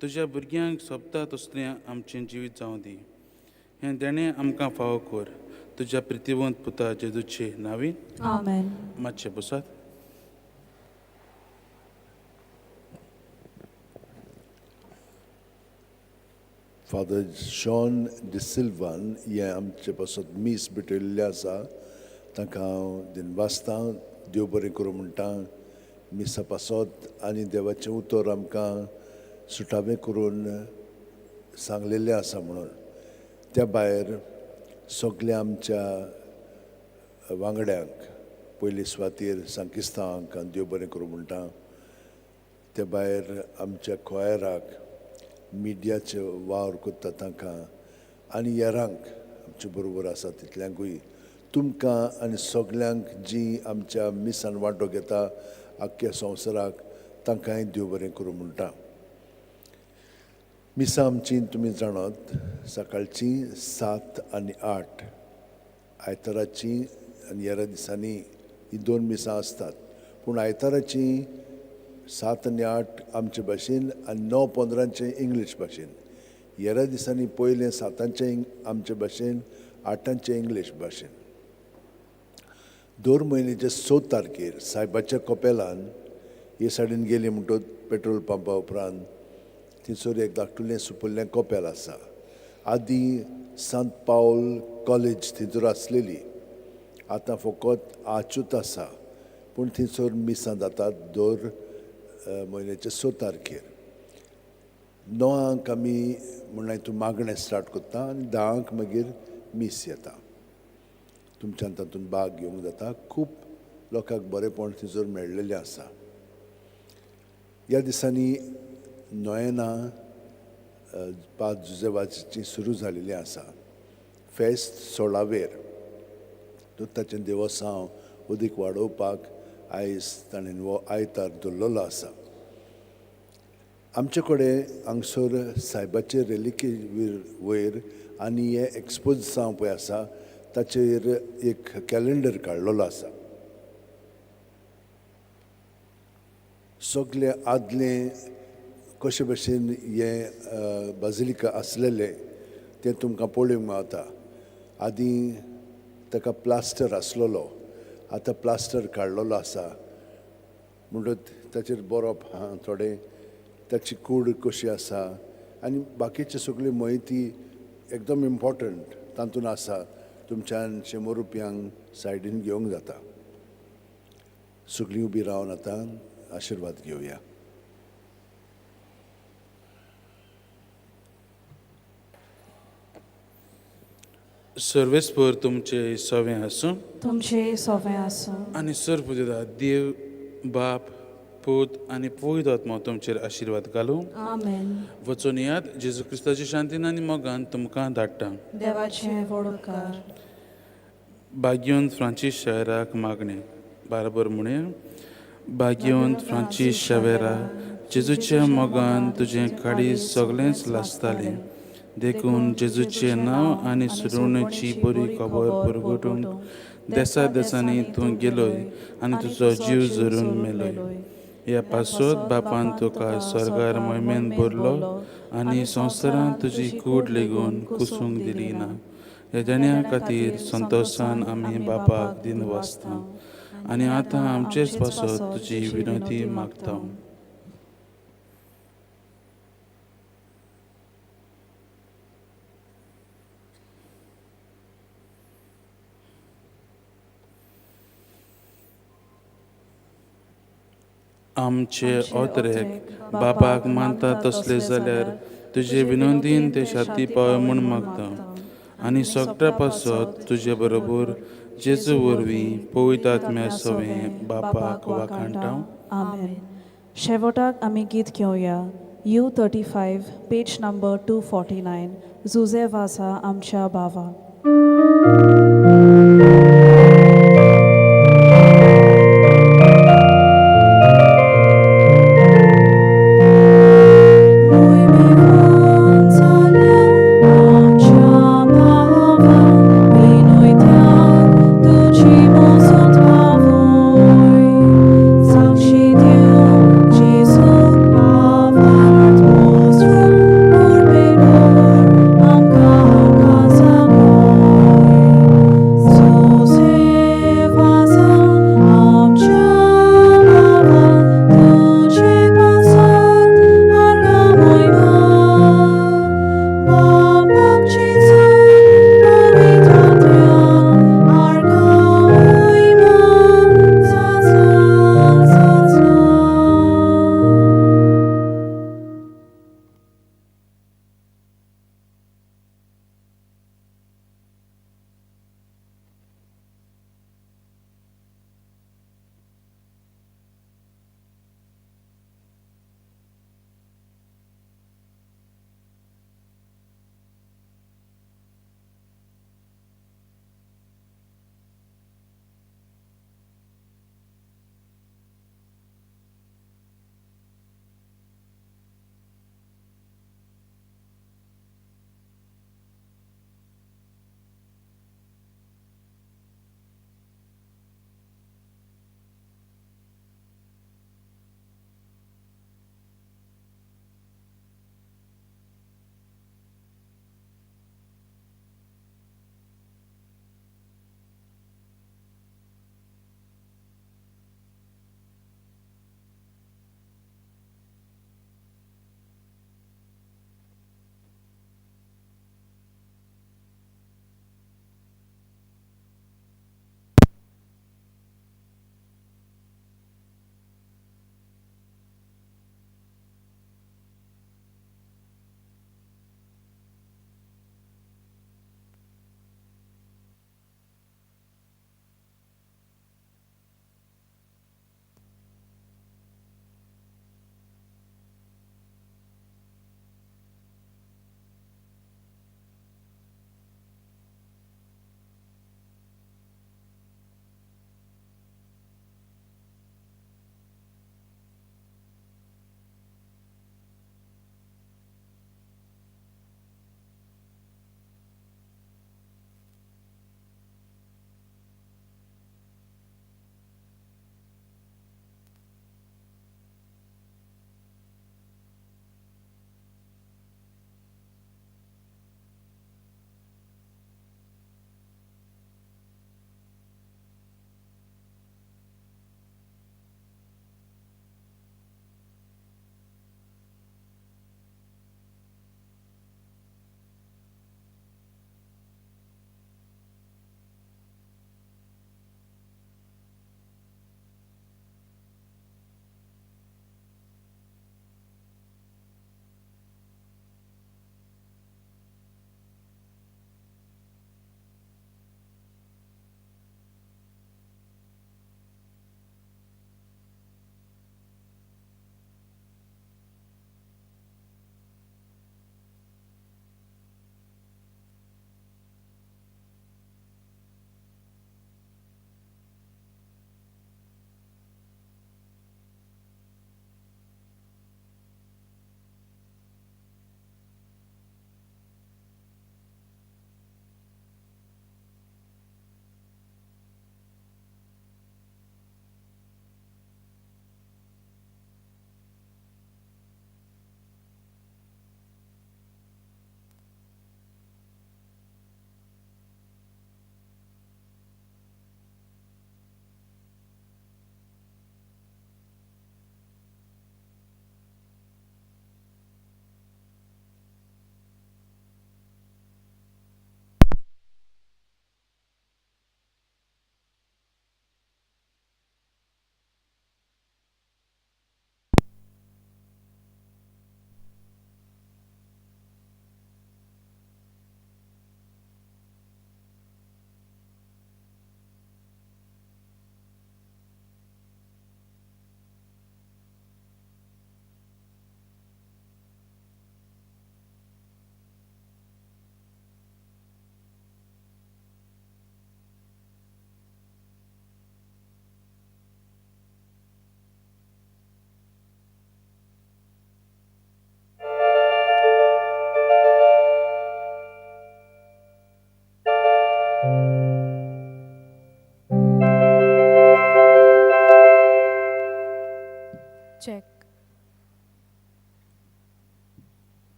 तुज्या भुरग्यांक सोबता तसलें आमचें जिवीत जावं दी. हें देणें आमकां फावो कर तुज्या प्रितिवंत पुता जेजूचे नांवीन. आमेन. मातशें बसात. फादर जॉन डिसिल्वान हें आमचे पासत मीस भेटयल्लें आसा. तांकां हांव दिनवासतां, देव बरें करूं म्हणटा. मिसा पासत आनी देवाचें उतर आमकां सुटावें करून सांगलेलें आसा म्हणून. त्या भायर सगल्या आमच्या वांगड्यांक पयले सुवातेर सांकिस्तांक देव बरें करूं म्हणटा. त्या भायर आमच्या खोयराक, मिडियाचे वावर करता तांकां आनी हेरांक आमचे बरोबर आसा तितल्यांकूय, तुमकां आनी सगल्यांक जीं आमच्या मिसान वांटो घेता आख्ख्या संवसाराक तांकांय देव बरें करूं म्हणटा. मिसां आमची तुमी जाणात सकाळचीं 7 आनी 8, आयताराचीं आनी हेर दिसांनी हीं 2 मिसां आसतात. पूण आयताराचीं 7 आनी 8 आमचे भाशेन आनी 9:15 इंग्लीश भाशेन. हेर दिसांनी पयलें 7 आमचे भाशेन, 8 इंग्लीश भाशेन. दर म्हयन्याचे 6 तारखेर सायबाच्या कपेलान हे सायडीन गेली म्हणटकच पेट्रोल पंपा उपरांत थंयसर एक धाकटुलें सुपुल्लें कपेल आसा. आदीं सांत पावल कॉलेज थंयसर आसलेली, आतां फकत आचूत आसा. पूण थंयसर मिसां जातात दर म्हयन्याचे 6 तारखेर. 9 आमी म्हणल्यार तूं मागणें स्टार्ट करता आनी 10 मागीर मीस येता. तुमच्यान तातूंत भाग घेवंक जाता. खूब लोकांक बरेंपण थंयसर मेळ्ळेलें आसा. ह्या दिसांनी नोयेना 5 जुजेवाची सुरू जालेली आसा. फेस्त 16वेर ताचें देवसांव अदीक वाडोवपाक आयज ताणें हो आयतार दवरलेलो आसा. आमचे कडेन हांगसर सायबाचे रेलिकी वयर आनी हे एक्सपोजांव पळय आसा ताचेर एक कॅलेंडर काडलेलो आसा. सगळे आदलें कशे भशेन हें बाजिलिका आसलेलें तें तुमकां पळोवंक मेळटा. आदीं ताका प्लास्टर आसलेलो, आतां प्लास्टर काडलेलो आसा. म्हणटकच ताचेर बरोवप आहा थोडें, ताची कूड कशी आसा आनी बाकीची सगळी म्हायती एकदम इम्पोर्टंट तातूंत आसा. तुमच्यान 100 रुपयांक सायडीन घेवंक जाता. सगळीं उबी रावन आतां आशिर्वाद घेवया. सर्वेस्पर तुमचे सवें आसूं, तुमचे सवें आसूं. आनी सर्व देव बाप पूत आनी पवित्र आत्मो तुमचेर आशिर्वाद घालूं. आमेन. वचून याद जेजू क्रिस्ताची शांतीन आनी मोगान तुमकां धाडटा. देवाचें व्हड उपकार. भाग्यवंत फ्रांसीस शायराक मागणें बाराबर म्हणया. भाग्यवंत फ्रांसीस शावेरा, जेजूच्या मोगान तुजें काळीज सगळेंच लासतालें, देखून जेजूचें नांव आनी सुरोवणेची बरी खबर परगटूंक देसा देसांनी तूं गेलोय आनी तुजो जीव जरून मेलोय. ह्या पासत बापान तुका स्वर्गार मोहिमेन भरलो आनी संवसारांत तुजी कूड लेगून कुसूंक दिली ना. ह्या देण्या खातीर संतोशान आमी बापाक दिनवासता आनी आतां आमचेच पासत तुजी विनंती मागता. आमचे ओतरेक बापाक मानता तसले जाल्यार तुजे विनोदीन ते शाती पावय म्हूण मागता आनी सगळ्या पासत तुजे बरोबर जेजू वरवीं पवित्र आत्म्या सवें बापाक वाखाणटा. आमेन. शेवटाक आमी गीत घेवया. U35 page number 249 Jose वासा आमच्या बावा.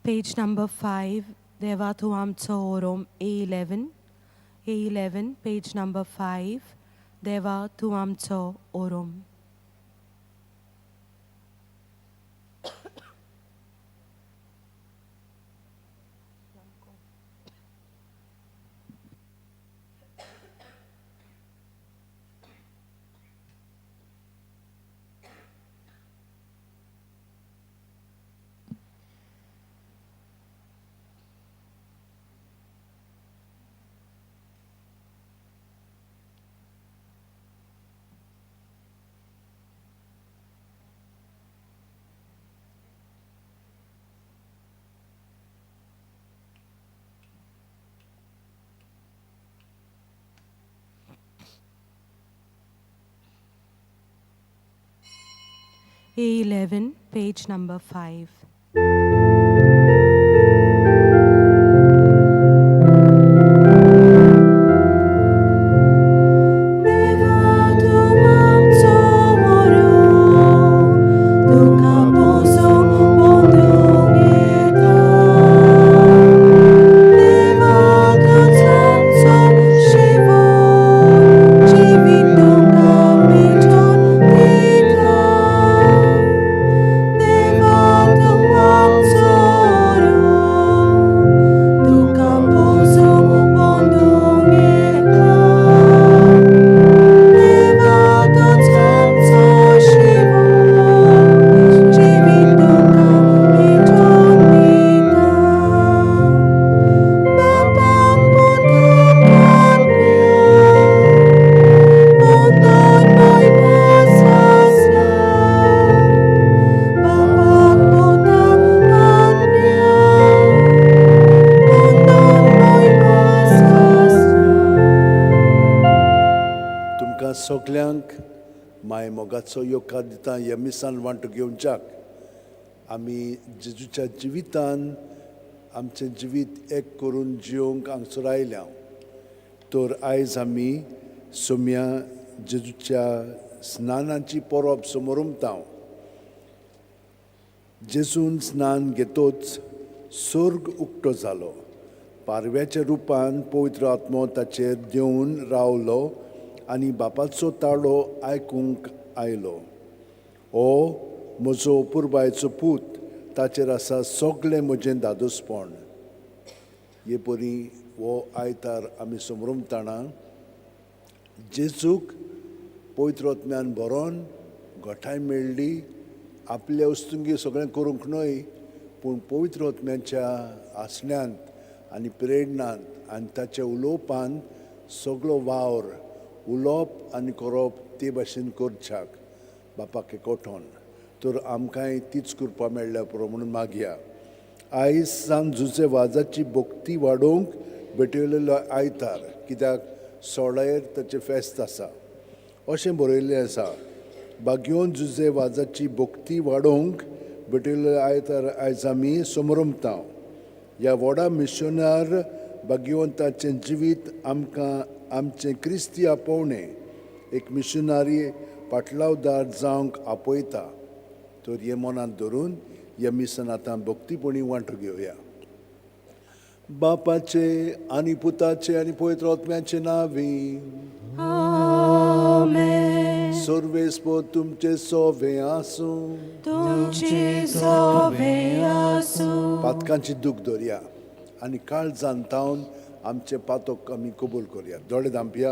Page number 5, देवा तूं आमचो ओरोम, A11, A11, page number 5, देवा तूं आमचो ओरोम. A11, page number 5. तुमकां सगल्यांक माय मोगाचो येवकार दिता ह्या मिसान वांटो घेवच्याक. आमी जेजूच्या जिवितान आमचें जिवीत एक करून जियोंक हांगसर आयल्या. तर आयज आमी सोम्या जेजूच्या स्नानाची परब समोरमता. जेजून स्नान घेतोच स्वर्ग उक्तो जालो. पारव्याच्या रुपान पवित्र आत्मो ताचेर देंवून रावलो आनी बापाचो ताळो आयकूंक आयलो, ओ म्हजो पुरबायचो पूत, ताचेर आसा सगळें म्हजें दादोसपण. हे परी हो आयतार आमी समरमताना जेजूक पवित्र आत्म्यान भरोन घटाय मेळ्ळी. आपल्या वस्तुंगी सगळें करूंक न्हय, पूण पवित्र आत्म्याच्या आसण्यांत आनी प्रेरणांत आनी ताच्या उलोवपान सगळो वावर उलोवप आनी करप ते भाशेन करच्याक बापाक एकवटोन. तर आमकांय तीच कृपा मेळ्ळ्या पुरो म्हणून मागया. आयज सान जुजे वाजाची भक्ती वाडोवंक भेटयलेलो आयतार, कित्याक सोळायर ताचें फेस्त आसा अशें बरयल्लें आसा. बागयोन जुजे वाजाची भक्ती वाडोवंक भेटयलेलो आयतार आयज आमी समरमता. ह्या व्हडा मिशनार भाग्यवंताचें जिवीत आमकां आमचें क्रिस्ती आपोवणें एक मिशनारी पाटलावदार जावंक आपयता. तर हें मनांत धरून ह्या मिसान आतां भक्तीपणी वांटो घेवया. बापाचे आनी पुताचे आनी पवित्र आत्म्याचे नांवी आमेन. सर्वेस्पोर तुमचे सोवे आसूं. तुमचे सोवे आसूं. पातकांची दूख दवरया आनी काळजान तावन आमचे पातक आमी कबूल करया. दोळे धांपया.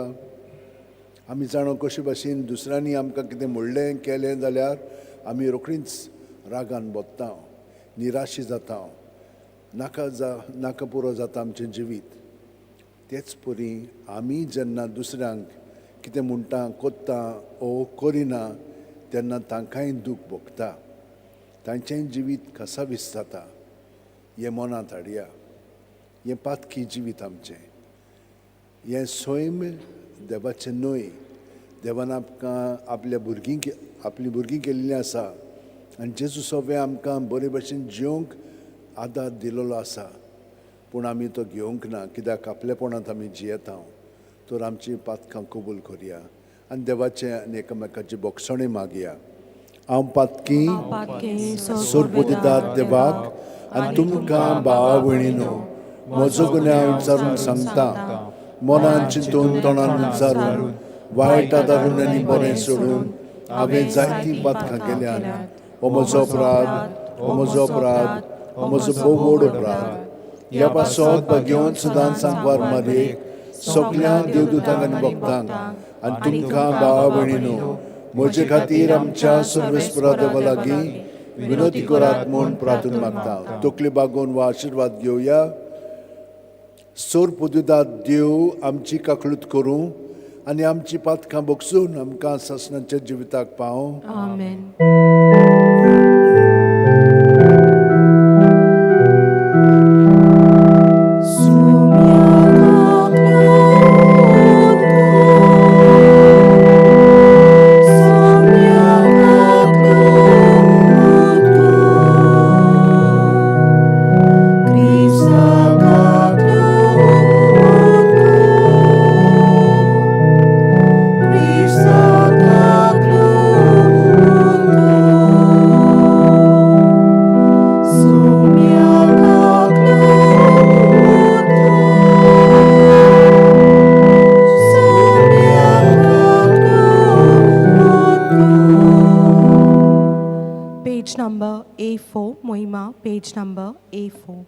आमी जाणो कशे भाशेन दुसऱ्यांनी आमकां कितें म्हणलें केलें जाल्यार आमी रोखडीच रागान बोत्ता, निराशी जाता, नाका पुरो जाता आमचें जिवीत. तेच परी आमी जेन्ना दुसऱ्यांक कितें म्हणटा कोत्ता ओ करिना तेन्ना तांकांय दूख भोगता, तांचेंय जिवीत कसावीस जाता. हें मनांत हाडया. हें पातकी जिवीत आमचें, हें सैम देवाचें न्हय. देवान आमकां आपल्या भुरगीं आपलीं भुरगीं केल्लीं आसा आनी जेजू सगळें आमकां बरे भशेन जिवंक आदार दिलेलो आसा, पूण आमी तो घेवंक ना, कित्याक आपलेपणांत आमी जियेता. तर आमची पातकां कबूल करया आनी देवाचें आनी एकामेकाची बोगसणें मागया. हांव पातकी सोरपुतीदार देवाक आनी तुमकां भावा भयणीनो म्हजो गुन्यांव विचारून सांगता. मनान चिंतून तोंडान विचारून वायट आदारून आनी बरें सोडून हांवें जायतीं पातकां केल्यात. हो म्हजो अपराध, हो म्हजो अपराध, हो म्हजो भोव व्हड अपराध. ह्या पासत भाग्यवंत सुदान सांकवार मारयेक सगळ्या देवदूतांक आनी भक्तांक आनी तुमकां भावा भयणीनो म्हजे खातीर आमच्या सर्वेस्परा देवा लागीं विनोती करात म्हूण प्रार्थना मागता. तकली बागोवन वा आशिर्वाद घेवया. सोर पुदुदात देव आमची काकळूत करूं आनी आमची पातकां बगसून आमकां सासणाच्या जिविताक पावूं. आमेन. Page number A4, Moima, page number A4.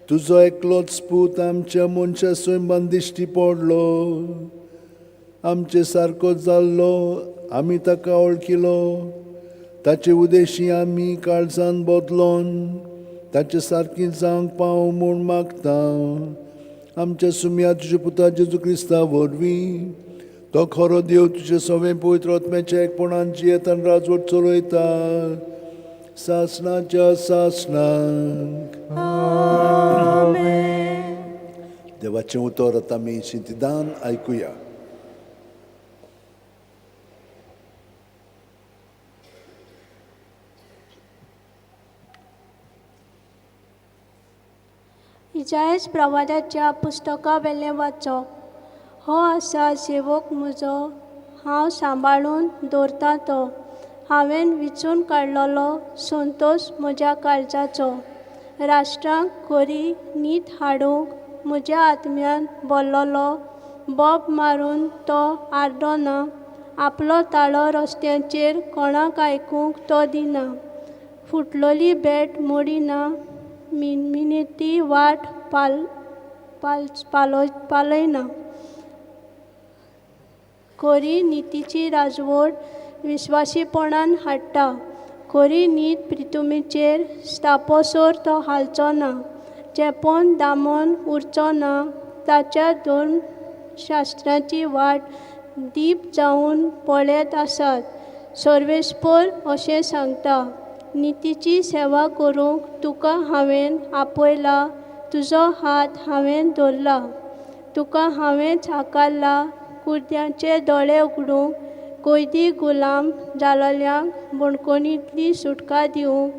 तुजो एकलोच पूत आमच्या मनशा स्वयंबान दिश्टी पडलो. आमचे सारको जाल्लो आमी ताका वळखिलो. ताचे उदेशी आमी काळजान बदलोन ताचे सारकी जावंक पाव म्हूण मागता. आमच्या सुम्या तुज्या पुता जेजू क्रिस्ता वरवीं तो खरो देव तुजे सवें पवित्र आत्म्याच्या एकपणान जियेत आनी राजवट चलयता सासणाच्या सासणाक. देवाचें उतर आतां आमी शिंतिदान आयकुया. इजायस प्रवादाच्या पुस्तका वेलें वाचप. हो आसा सेवक म्हजो, हांव सांबाळून दवरतां तो, हांवें विचून काडलेलो संतोश म्हज्या काळजाचो. राष्ट्रांक खरी नीत हाडूंक म्हज्या आत्म्यान बोल्लोलो, बोब मारून तो आरडोना, आपलो ताळो रस्त्यांचेर कोणाक आयकूंक तो दिना. फुटलोली भेट मोडिना, मिनमिनेती वाट पाल पाल पालो पालयना. खरी नितीची राजवट विस्वासीपणान हाडटा, खरी नीत प्रितुमीचेर स्थापोसर तो हालचो ना, चेपोन दामोन उरचो ना. ताच्या धर्म शास्त्राची वाट दीप जावन पळयत आसात. सर्वेस्पर अशें सांगता, नितीची सेवा करूंक तुका हांवें आपयला, तुजो हात हांवें धरला, तुका हांवेंच आकारला. कुर्द्यांचे दोळे उगडूंक, कैदी गुलाम जालोल्यांक बणकोणींतली सुटका दिवंक,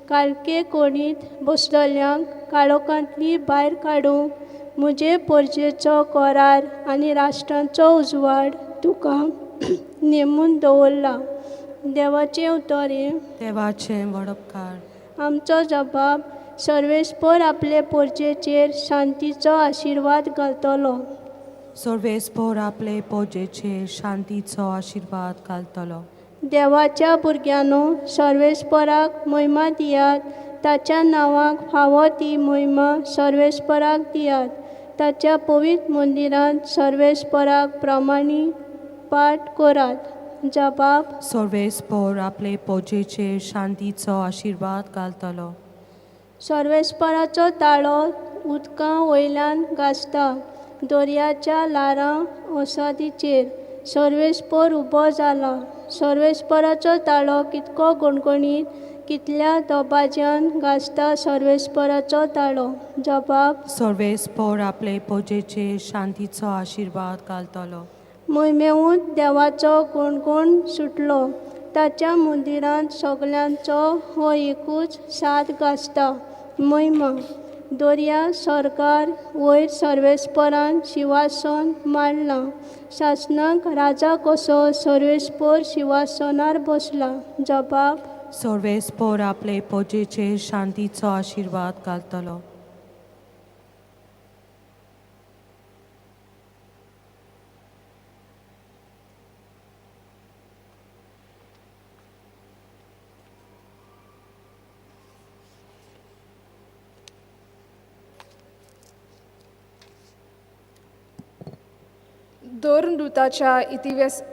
कालके कोणीत बसलोल्यांक काळोखांतली भायर काडूंक, म्हजे परजेचो करार आनी राष्ट्रांचो उजवाड तुका नेमून दवरला. देवाचें उतर हें. देवाचें वडपकार. आमचो जबाब सर्वेस्पर आपले पोरजेचेर शांतीचो आशिर्वाद घालतलो. सर्वेस्पर आपले पोजेचेर शांतीचो आशिर्वाद घालतलो. देवाच्या भुरग्यांनो, सर्वेस्पराक महिमा दियात, ताच्या नांवाक फावो ती महिमा सर्वेस्पराक दियात. ताच्या पवित्र मंदिरांत सर्वेस्पराक प्रमाणी पाठ करात. जबाब सर्वेस्पर आपले पोजेचेर शांतीचो आशिर्वाद घालतलो. सर्वेस्पराचो ताळो उदकां वयल्यान गाजता, दर्याच्या ल्हारां ओसादीचेर सर्वेस्पर उबो जाला. सर्वेस्पराचो ताळो कितको गणगणीत, कितल्या दबाज्यान गाजता सर्वेस्पराचो ताळो. जबाब सर्वेस्पर आपले पोजेचेर शांतीचो आशिर्वाद घालतलो. मोहिमेवूच देवाचो गणगण सुटलो, ताच्या मंदिरांत सगल्यांचो हो एकूच साद गाजता. महिमा दर्या सरकार वयर सर्वेस्परान शिंवासन मांडलां, सासणाक राजा कसो सर्वेस्पर शिंवासनार बसला. जबाब सर्वेस्पर आपले पोजेचेर शांतीचो आशिर्वाद घालतलो. धर्मदूताच्या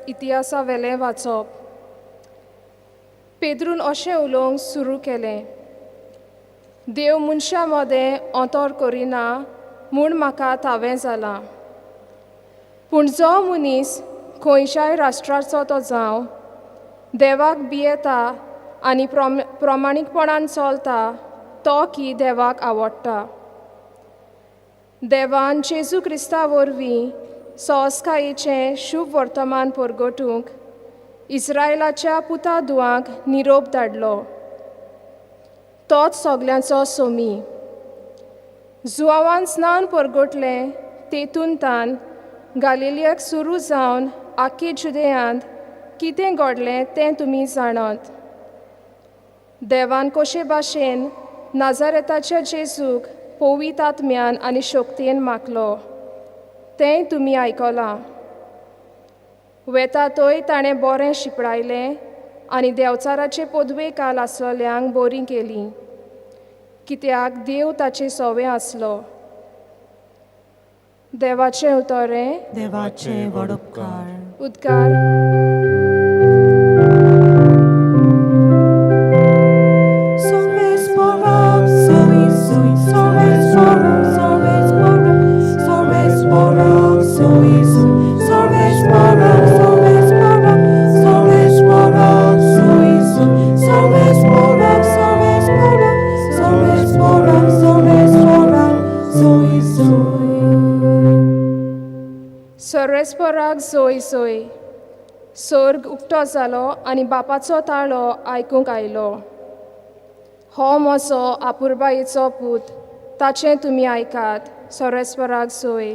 इतिहासा वेलें वाचप. पेद्रून अशें उलोवंक सुरू केलें, देव मनशां मदें अंतर करिना म्हूण म्हाका थावें जालां, पूण जो मनीस खंयच्याय राष्ट्राचो तो जावं देवाक भियेता आनी प्रमाणीकपणान चलता तो की देवाक आवडटा. देवान जेजू क्रिस्ता वरवीं सोंसकायेचें शुभ वर्तमान परगटूंक इस्रायलाच्या पुता धुवांक निरोप धाडलो. तोच सगल्यांचो सोमी. जुआवान स्नान परगटलें तेतून तान गालिलियाक सुरू जावन आख्खे जुदेयांत कितें घडलें तें तुमी जाणात. देवान कशे भाशेन नाजारेताच्या जेजूक पवित्र आत्म्यान आनी शक्तेन मागलो तेंय तुमी आयकलां. वेता थंय ताणें बरें शिंपडायलें आनी देंवचाराचे पदवे काल आसलोल्यांक बरीं केलीं, कित्याक देव ताचे सोवे आसलो. देवाचें उतर हें. देवाचें वडपकार. उद्गार. सर्वेस्पराक जोय जोय. सर्ग उक्तो जालो आनी बापाचो ताळो आयकूंक आयलो. हो म्हजो आपुरबायेचो पूत, ताचें तुमी आयकात. सर्वेस्पराक जोय.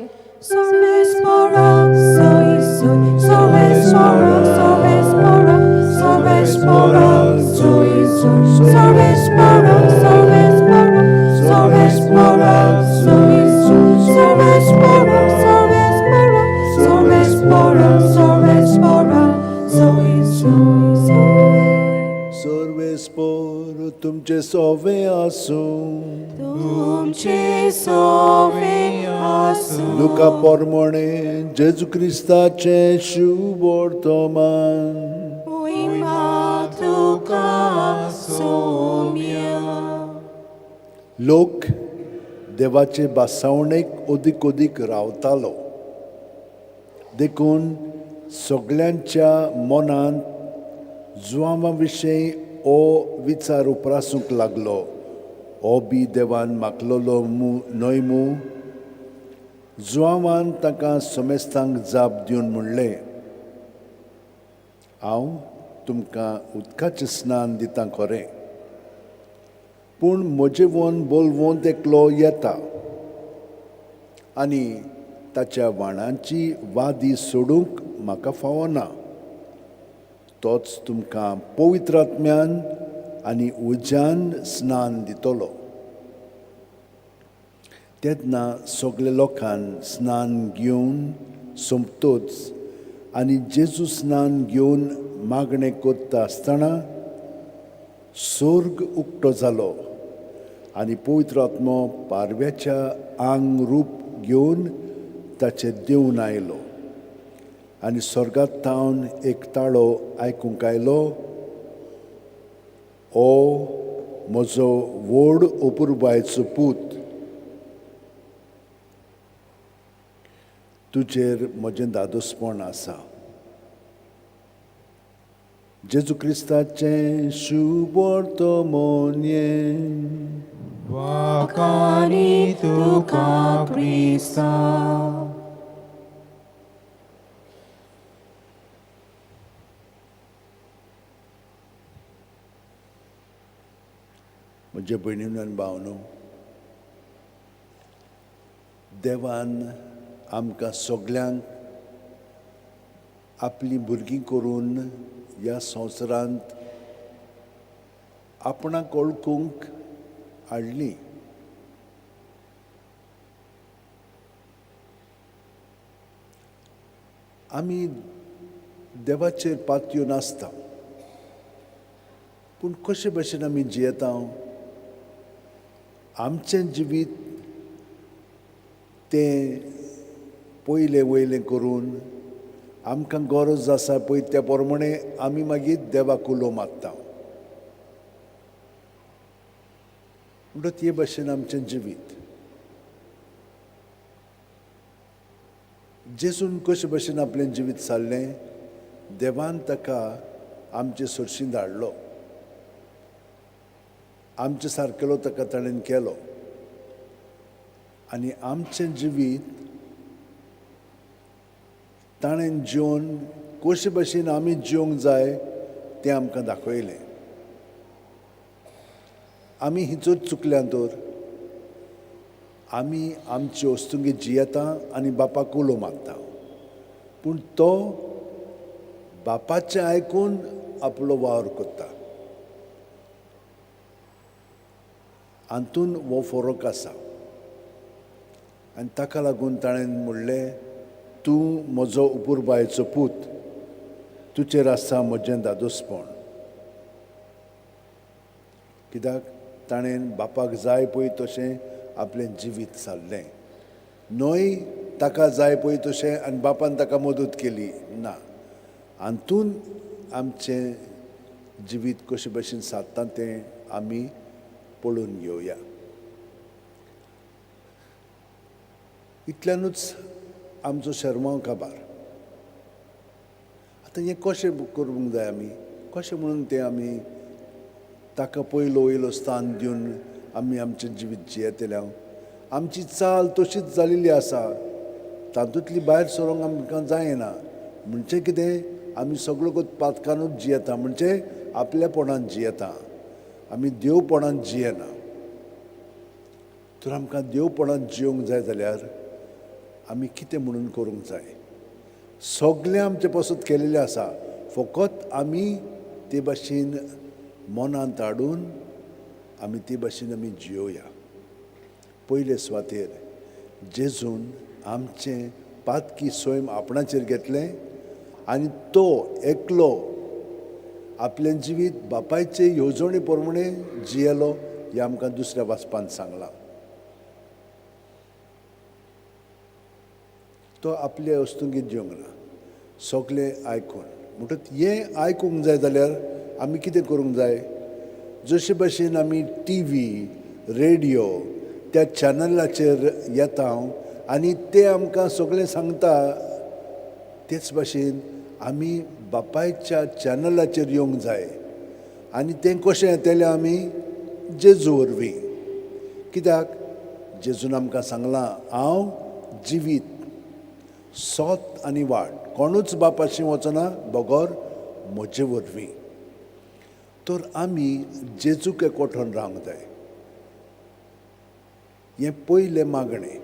सर्वेस्पराक जोय जोय. सर्वेस्पराक सर्वेस्पराक सर्वेस्पराक जोय जोय. सर्वेस्पराक सर्वेस्पराक सर्वेस्पराक जोय जोय. सर्वेस्पराक सर्वेस्पराक सर्वेस्पराक सर्वेस्पराक जोय जोय जोय. सर्वेस्पर तुमचे सोवे आसूं. तुमचे सोवे आसूं. लुका पोरमोणे जेजू क्रिस्ताचें शुभवर्तमान. मोहिमा तुका सोम्या. लोक देवाचे बासावणेक अदीक अदीक रावतालो, देखून सगल्यांच्या मनांत जुआंवा विशीं हो विचार उप्रासूंक लागलो, हो बी देवान मागलोलो मू न्हय मू. जुआंवान ताका समेस्तांक जाप दिवन म्हणलें, हांव तुमकां उदकाचें स्नान दितां खरें, पूण म्हजे वन बोलवंत एकलो येता आनी ताच्या वाणांची वादी सोडूंक म्हाका फावना. तोच तुमकां पवित्र आत्म्यान आनी उज्यान स्नान दितलो. तेन्ना सगळे लोकान स्नान घेवन सोंपतोच आनी जेजू स्नान घेवन मागणें करता आसतना स्वर्ग उक्तो जालो आनी पवित्र आत्मो पारव्याच्या आंग रूप घेवन ताचे देवन आयलो आनी स्वर्गांत थावन एक ताळो आयकूंक आयलो, ओ म्हजो व्हड अपुरबायचो पूत, तुजेर म्हजें दादोसपण आसा. जेजू क्रिस्ताचें शुभवर्तमान. वाखाणी तुका क्रिस्ता. म्हजे भयणीन आनी भावनो, देवान आमकां सगल्यांक आपलीं भुरगीं करून ह्या संवसारांत आपणाक वळखूंक हाडली. आमी देवाचेर पातयो नासता, पूण कशे भशेन आमी जियेता, आमचें जिवीत तें पयलें वयलें करून आमकां गरज आसा पळय त्या प्रमाणे आमी मागीर देवाक उलो मारता. म्हणटच हे भशेन आमचें जिवीत. जेजून कशे भशेन आपलें जिवीत सारलें, देवान ताका आमचे सरशी धाडलो, आमचे सारकेलो ताका ताणें केलो आनी आमचें जिवीत ताणें जिवन कशे भशेन आमी जिवंक जाय तें आमकां दाखयलें. आमी हिचोच चुकल्यान तर आमी आमचे वस्तुंगी जियेता आनी बापाक उलो मारता, पूण तो बापाचें आयकून आपलो वावर करता. हातून हो फरक आसा आनी ताका लागून ताणें म्हणलें, तूं म्हजो अपुरबायेचो पूत, तुजेर आसा म्हजें दादोसपण. कित्याक ताणें बापाक जाय पळय तशें आपलें जिवीत सारलें, न्हय ताका जाय पळय तशें आनी बापान ताका मदत केली ना. हातून आमचें जिवीत कशे भशेन सादता तें आमी पळोवन घेवया. इतल्यानूच आमचो शेरमांव काबार. आतां हें कशें करूंक जाय आमी, कशें म्हणून तें आमी ताका पयलो वयलो स्थान दिवन आमी आमचें जिवीत जियेतले. आमची चाल तशीच जाल्ली आसा, तातूंतली भायर सरोंक आमकां जायना. म्हणजे कितें, आमी सगळो पातकानूच जियेता, म्हणजे आपल्यापणान जियेता, आमी देवपणान जियेना. तर आमकां देवपणान जियोंक जाय जाल्यार आमी कितें म्हणून करूंक जाय? सगळें आमचें पसत केलेलें आसा, फकत आमी ते भाशेन मनांत हाडून आमी ते भाशेन आमी जियोया. पयले सुवातेर जेजून आमचें पातकी स्वयं आपणाचेर घेतलें आनी तो एकलो आपलें जिवीत बापायचे येवजणे प्रमाणे जियेलो हें आमकां दुसऱ्या वाचपान सांगलां. तो आपले वस्तुंगीत जिवंक ना, सगळें आयकून. म्हणटकच हें आयकूंक जाय जाल्यार आमी कितें करूंक जाय? जशे भशेन आमी टी व्ही, रेडियो त्या चॅनलाचेर येता आनी ते आमकां सगळें सांगता, तेच भाशेन आमी बापायच्या चॅनलाचेर येवंक जाय. आनी तें कशें येतलें आमी? जेजू वरवीं. कित्याक जेजून आमकां सांगलां, हांव जिवीत, सोत आनी वाट, कोणूच बापाशी वचना बगर म्हजे वरवीं. तर आमी जेजूक एकवटून रावंक जाय. हें पयलें मागणें.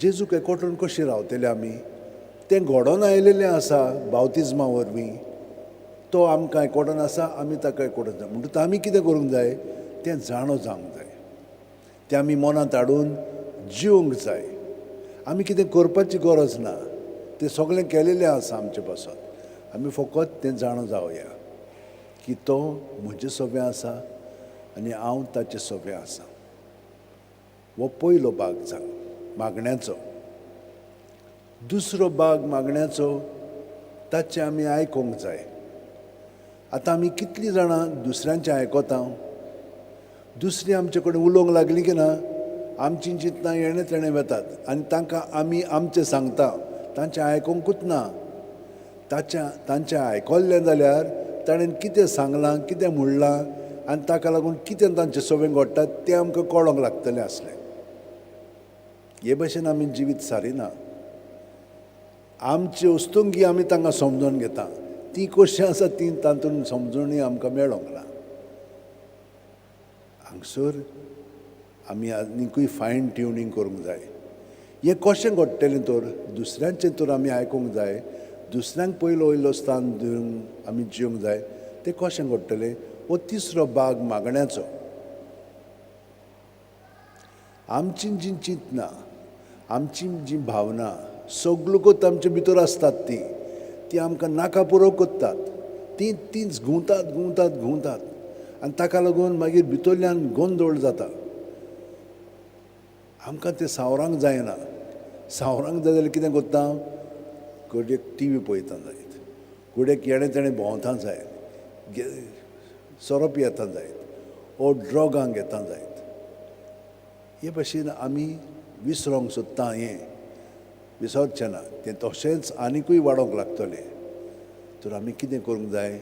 जेजूक एकवटून कशें रावतले आमी? तें घडोवन आयलेलें आसा बावतिज्मा वरवीं. तो आमकां एकवटून आसा, आमी ताका एकवटून जाय. म्हणटकच आमी कितें करूंक जाय? तें जाणो जावंक जाय, तें आमी मनांत हाडून जिवंक जाय. आमी कितें करपाची गरज ना, तें सगळें केलेलें आसा आमचे पासत. आमी फकत तें जाणो जावया की तो म्हजे सोबें आसा आनी हांव ताचे सोबें आसा. हो पयलो भाग जालो मागण्याचो. दुसरो भाग मागण्याचो, ताचें आमी आयकूंक जाय. आतां आमी कितलीं जाणां दुसऱ्यांचें आयकता? दुसरीं आमचे कडेन उलोवंक लागलीं की ना, आमचीं चिंतनां येणें तेणें वेतात आनी तांकां आमी आमचें सांगता, तांचें आयकुंकूच ना. तांचें आयकल्लें जाल्यार ताणें कितें सांगलां, कितें म्हणलां आनी ताका लागून कितें तांचें सगळें घडटा तें आमकां कळोंक लागतलें आसलें. हे भशेन आमी जिवीत सारिना. आमची वस्तुंगी आमी तांकां समजून घेता, ती कशी आसा ती तातूंत समजूनय आमकां मेळोंक ना. हांगसर आमी आनीकूय फायन ट्युनींग करूंक जाय. हें कशें घडटलें तर? दुसऱ्यांचें तर आमी आयकूंक जाय, दुसऱ्यांक पयलो वयलो स्थान दिवन आमी जिवंक जाय. तें कशें घडटलें? हो तिसरो भाग मागण्याचो. आमची जीं चिंतनां, आमची जीं भावनां सगळ्योच आमचे भितर आसतात, ती ती आमकां नाका पुरो करतात, ती तींच घुंवतात घुंवतात घुंवतात आनी ताका लागून मागीर भितरल्यान गोंदळ जाता. आमकां तें सावरांक जायना. सावरांक जाय जाल्यार कितें करता? घडयेक टी व्ही पळयता जायत, घडयेक येणें तेणें भोंवता जायत, सोरो पियेता जायत, ओ ड्रगां घेता जायत. हे भशेन आमी विसरोंक सोदता. हें विसरचें ना, तें तशेंच आनिकूय वाडोवंक लागतलें. तर आमी कितें करूंक जाय?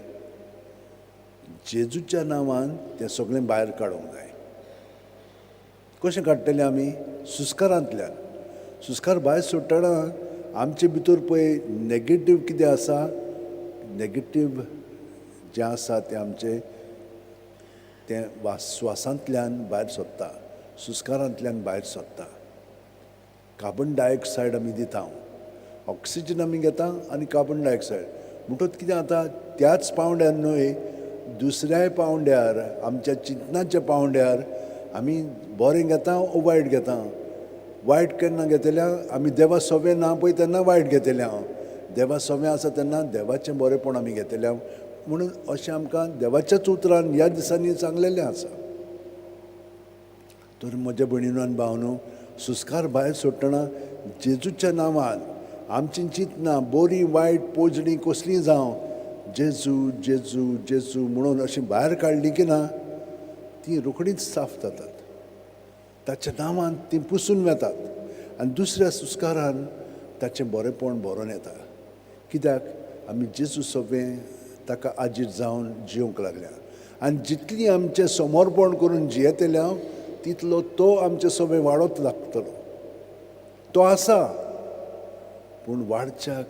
जेजूच्या नांवान तें सगळें भायर काडूंक जाय. कशें काडटलें आमी? सुस्कारांतल्यान. सुस्कार भायर सोडटना आमचे भितर पळय नेगेटीव कितें आसा, नेगेटीव जें आसा तें आमचें तें स्वासांतल्यान भायर सोदता, सुस्कारांतल्यान भायर सोदता. कार्बन डायऑक्सायड आमी दिता, ऑक्सिजन आमी घेता आनी कार्बन डायऑक्सायड. म्हणटकच कितें जाता, त्याच पावंड्यार न्हय दुसऱ्याय पावंड्यार, आमच्या चिंतनाच्या पावंड्यार आमी बरें घेता ओ वायट घेता. वायट केन्ना घेतल्या? आमी देवा सोबें ना पळय तेन्ना वायट घेतल्या. देवा सोबें आसा तेन्ना देवाचें बरेंपण आमी घेतल्या. म्हणून अशें आमकां देवाच्याच उतरान ह्या दिसांनी सांगलेलें आसा. तर म्हज्या भयणीनो आनी भावनो, सुस्कार भायर सोडटना जेजूच्या नांवान आमचीं चिंतनां बरीं वायट पोजडीं कसलीं जावं जेजू जेजू जेजू म्हणून अशीं भायर काडलीं की ना तीं रोखडींच साफ जातात. ताच्या नांवान तीं पुसून वेतात आनी दुसऱ्या सुस्कारान ताचें बरेंपण भरोन येता. कित्याक आमी जेजू सगळें ताका आजीर जावन जिवंक लागल्या आनी जितली आमचें समर्पण करून जियेतल्या तितलो तो आमचें सगळें वाडत लागतलो. तो आसा पूण वाडच्याक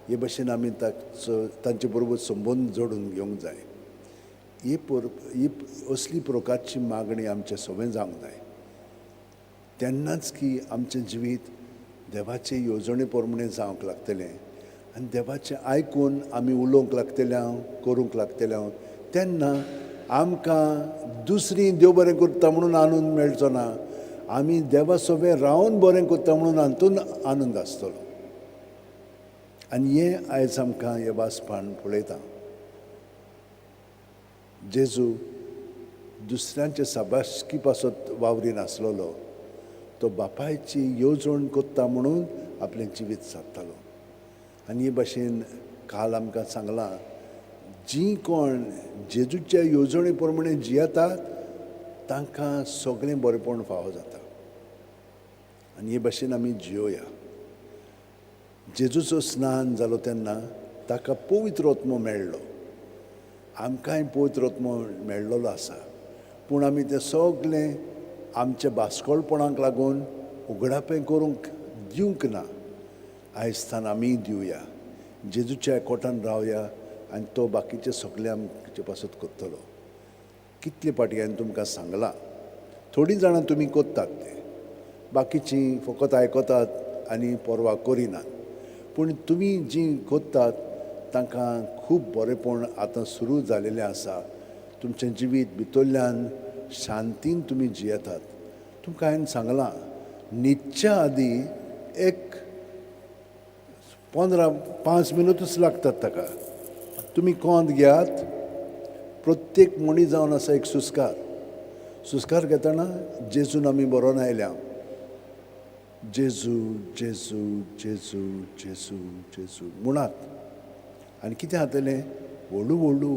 हे भशेन आमी ताचो तांचे बरोबर संबंद जोडून घेवंक जाय. ही ही असली प्रकारची मागणी आमचें सगळें जावंक जाय. तेन्नाच की आमचें जिवीत देवाचे येवजणे प्रमाणे जावंक लागतलें आनी देवाचें आयकून आमी उलोवंक लागतले हांव करूंक लागतले हांव तेन्ना आमकां दुसरी देव बरें करता म्हणून आनंद मेळचो ना. आमी देवा सगळें रावन बरें करता म्हणून हातून आनंद आसतलो. आनी हें आयज आमकां हें वाचपान पळयता. जेजू दुसऱ्यांचे साबासकी पासत वावरी नासलेलो, तो बापायची येवजण करता म्हणून आपलें जिवीत सादतालो. आनी हे भाशेन काल आमकां सांगलां जीं कोण जेजूच्या येवजणे प्रमाणे जियेतात तांकां सगळें बरेंपण फावो जाता. आनी हे भाशेन आमी जियोया. जेजूचो स्नान जालो तेन्ना ताका पवित्र आत्मो मेळ्ळो. आमकांय पवित्र आत्मो मेळ्ळलो आसा पूण आमी तें सगळें आमच्या बास्कोळपणाक लागून उगडापें करूंक दिवंक ना. आयज तान आमी दिवया, जेजूच्या एकवटान रावया आनी तो बाकीचे सगळे आमचे पासत करतलो. कितले फावटी हांवें तुमकां सांगलां, थोडीं जाणां तुमी करतात तें, बाकीचीं फकत आयकतात आनी पर्वा करिनात. पूण तुमी जीं करतात तांकां खूब बरेंपण आतां सुरू जालेलें आसा. तुमचें जिवीत भितरल्यान शांतीन तुमी जियेतात. तुमकां हांवें सांगलां न्हिदच्या आदीं एक 15-5 मिनटूच लागतात ताका. तुमी कोंत घेयात. प्रत्येक मनीस जावन आसा एक सुस्कार. सुस्कार घेतना जेजून आमी बरोवन आयल्या जेजू जेजू जेजू जेजू जेजू म्हणात. आनी कितें जातलें, व्हडू व्हडू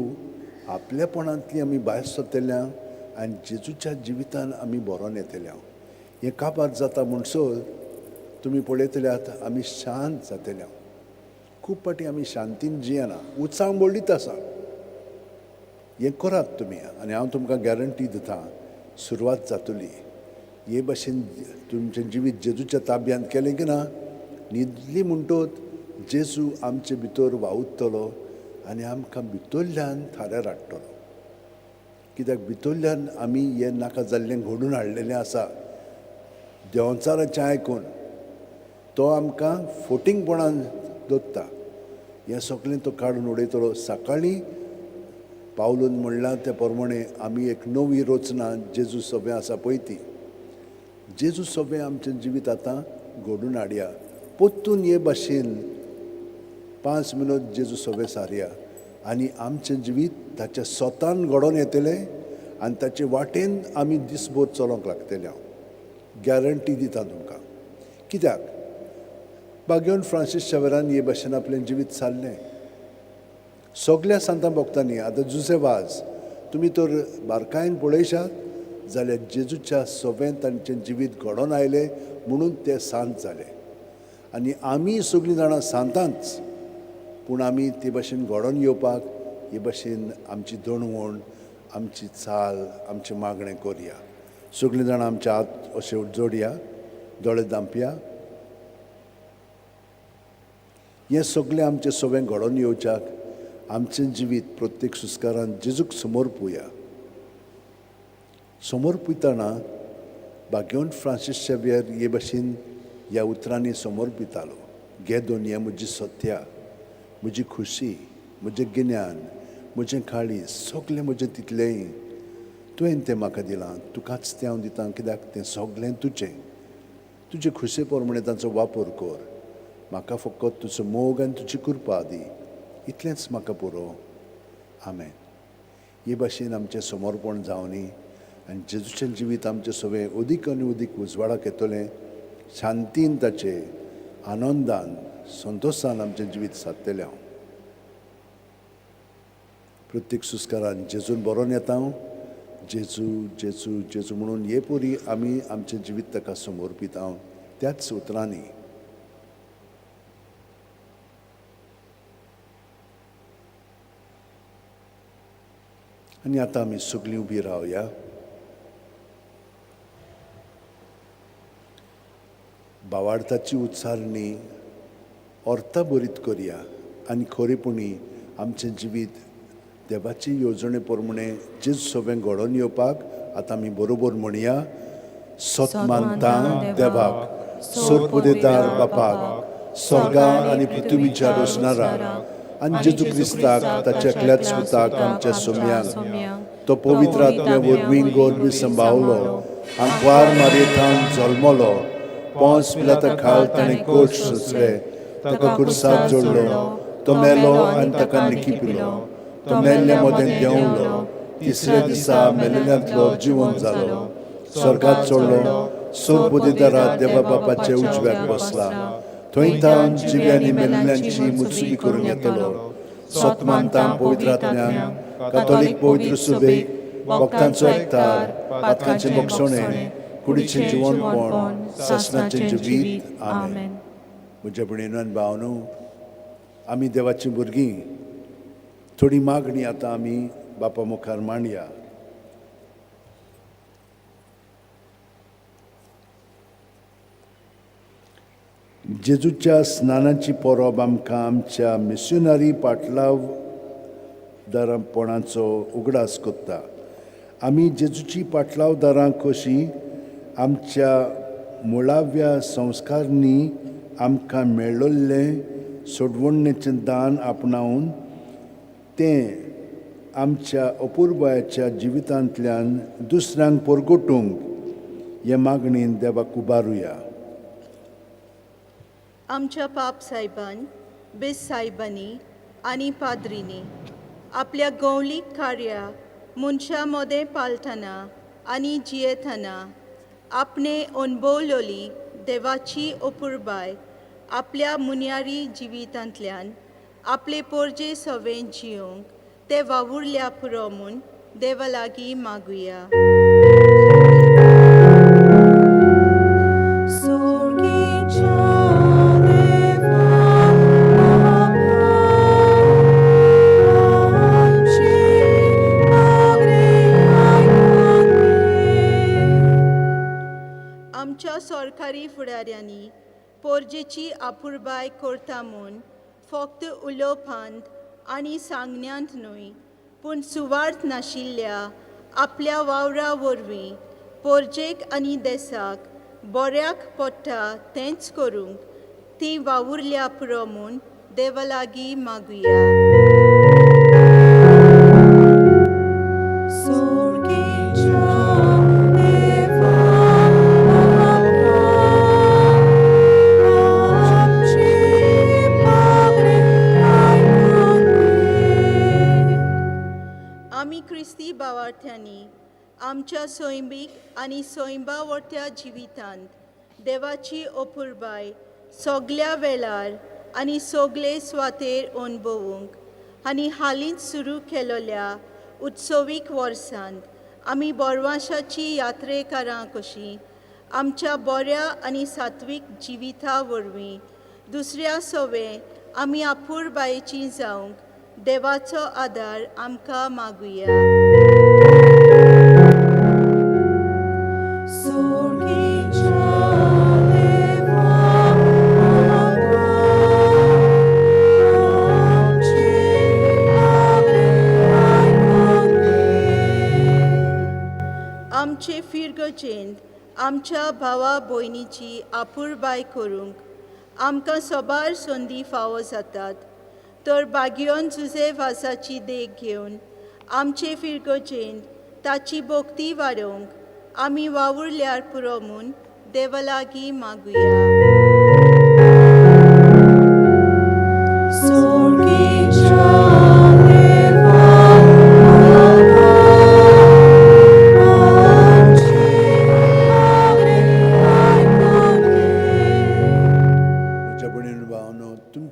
आपल्यापणांतली आमी भायर सरतल्या आनी जेजूच्या जिवितान आमी बरोवन येतल्या. हें काबार जाता म्हणसर तुमी पळयतल्यात आमी शांत जातल्या. खूब फावटी आमी शांतीन जियेना, उत्साह व्हडलीच आसा. हें करात तुमी आनी हांव तुमकां गॅरंटी दिता सुरवात जातली. हे भाशेन तुमचें जिवीत जेजूच्या ताब्यांत केलें की ना न्हिदली म्हणटोच जेजू आमचे भितर वावुरतलो आनी आमकां भितरल्यान थाऱ्यार हाडटलो. कित्याक भितरल्यान आमी हें नाका जाल्लें घडून हाडलेलें आसा. देंवचाराचें आयकून तो आमकां फोटिंगपणान दवरता. हें सगळें तो काडून उडयतलो. सकाळीं पावलून म्हणलां त्या प्रमाणे आमी एक नवी रचना जेजू सगळें आसा पळय ती जेजू सगळें आमचें जिवीत आतां घडून हाडया. परतून हे भाशेन 5 मिनट जेजू सगळें सारया आनी आमचें जिवीत ताच्या स्वतान घडोवन येतलें आनी ताचे वाटेन आमी दिसभर चलोवंक लागतले. हांव गॅरंटी दिता तुमकां. कित्याक बागेवन फ्रांसीस शेवरान हे भाशेन आपलें जिवीत सारलें. सगल्या सांतां भक्तांनी आतां जुसे वाज तुमी तर बारकायेन पळयशात जाल्यार जेजूच्या सवें तांचें जिवीत घडोवन आयलें म्हणून ते सांत जाले. आनी आमी सगळीं जाणां सांतांच, पूण आमी ते भाशेन घडोवन येवपाक हे भाशेन आमची दणवण, आमची चाल, आमचें मागणें करया. सगळीं जाणां आमचे हात अशे जोडया, दोळे धांपया. हें सगळें आमचें सगळें घडोवन येवच्याक आमचें जिवीत प्रत्येक सुस्कारान जेजूक समर्पुया. समर्पितना बागेवन फ्रांसीस शेवियर हे भाशेन ह्या उतरांनी समर्पितालो. घे दोनया म्हजी सत्या, म्हजी खुशी, म्हजें गिन्यान, म्हजें काळीज, सगळें म्हजें तितलेंय तुवें तें म्हाका दिलां, तुकाच तें हांव दितां. कित्याक तें सगळें तुजें. तुजे खुशे प्रमाणे तांचो वापर कर. म्हाका फकत तुजो मोग आनी तुजी कृपा दी, इतलेंच म्हाका पुरो. आमेन. हे भाशेन आमचें समर्पण जावनी आनी जेजूचें जिवीत आमचें सगळें अदीक आनी अदीक उजवाडाक येतलें. शांतीन ताचे आनंदान संतोशान आमचें जिवीत सादतलें. हांव प्रत्येक सुस्कारान जेजून बरोवन येता हांव, जेजू जेजू जेजू म्हणून हे परी आमी आमचें जिवीत ताका समर्पीत हांव त्याच उतरांनी. आनी आतां आमी सगळीं उबी रावया. भावार्थाची उच्चारणी अर्थभरीत करया आनी खरेपणी आमचें जिवीत देवाची येवजणे प्रमाणे जेजू सगळें घडोवन येवपाक आतां आमी बरोबर म्हणया. सत मानता देवाक, सोरपुदेदार बापाक, स्वर्गा आनी पृथ्वीच्या रोसणाराक, आनी जेजू क्रिस्ताक ताच्या एकल्याच पुताक आमच्या सोम्याक, तो पवित्र आत्म्या वरवीं गोरवी संभावलो, आंकवार मारयेथावन जल्मलो, पोंस पिलाता खाल ताणें कोट सोंसले, ताका कुर्साक जोडलो, तो मेलो आनी ताका निकिपिलो, तो मेल्ल्या मदें देंवलो, तिसऱ्या दिसा मेलेल्यांतलो जिवन जालो, स्वर्गात चडलो, सोरपुदेदारा देवा बापाच्या उजव्याक बसला, थंय तावन जिव्यांनी मेल्ल्यांची मुचुबी करूंक येतलो. सत मानता पवित्र आत्म्याक, कातोलीक पवित्र सुबेक, भक्तांचो एकतार, पातकांचें बक्षणें, कुडीचें जिवनपण, सासणाचें जिवीत. आमेन. म्हज्या भयणीनो आनी भावनो, आमी देवाचीं भुरगीं. थोडी मागणी आतां आमी बापा मुखार मांडया. जेजूच्या स्नानाची परब आमकां आमच्या मिशनरी पाटलावदारपणाचो उगडास करता. आमी जेजूची पाटलावदारां कशीं आमच्या मुळाव्या संस्कारांनी आमकां मेळिल्लें सोडवणेचें दान आपणावन तें आमच्या अपुरबायाच्या जिवितांतल्यान दुसऱ्यांक परगटूंक हे मागणीन देवाक उबारुया. आमच्या पाप सायबान, बेस सायबांनी आनी पाद्रींनी आपल्या गौलीक कार्या मनशां मदें पाळटना आनी जियेतना आपणे अणभवलोली देवाची अपुरबाय आपल्या मुन्यारी जिवितांतल्यान आपले पोरजे सवें जियोंक ते वावुरल्या पुरो म्हूण देवा लागीं मागुया. आमच्या सरकारी फुडाऱ्यांनी पोरजेची अपुरबाय करता म्हूण फक्त उलोवपांत आनी सांगण्यांत न्हय पूण सुवार्थ नाशिल्ल्या आपल्या वावरा वरवीं पोरजेक आनी देसाक बऱ्याक पडटा तेंच करूंक ती वावुरल्या पुरो म्हूण देवा लागीं मागुया. आमच्या सैमीक आनी सैंबावरत्या जिवितांत देवाची अपुरबाय सगल्या वेळार आनी सगले सुवातेर अणभवूंक आनी हालींच सुरू केल्ल्या उत्सवीक वर्सांत आमी बोरवाशाची यात्रेकारां कशीं आमच्या बऱ्या आनी सात्वीक जिविता वरवीं दुसऱ्या सवे आमी अपुरबायेची जावंक देवाचो आदार आमकां मागुया. आमचे फिरगजेंत आमच्या भावा भयणीची अपुरबाय करूंक आमकां सबार संदी फावो जातात तर बागियोन जुजे वासाची देख घेवन आमचे फिरगजेंत ताची भक्ती वाडोवंक आमी वावुरल्यार पुरो म्हूण देवा लागीं मागुया.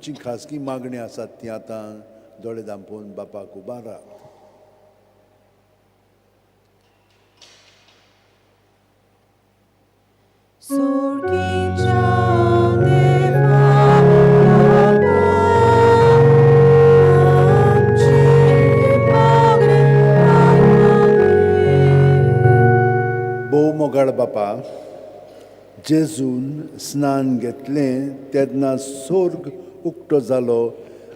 तुमची खाजगी मागणी आसात ती आतां दोळे धांपून बापाक उबारात. भोव मोगाळ बापा, जेजून स्नान घेतलें तेन्ना स्वर्ग उक्तो जालो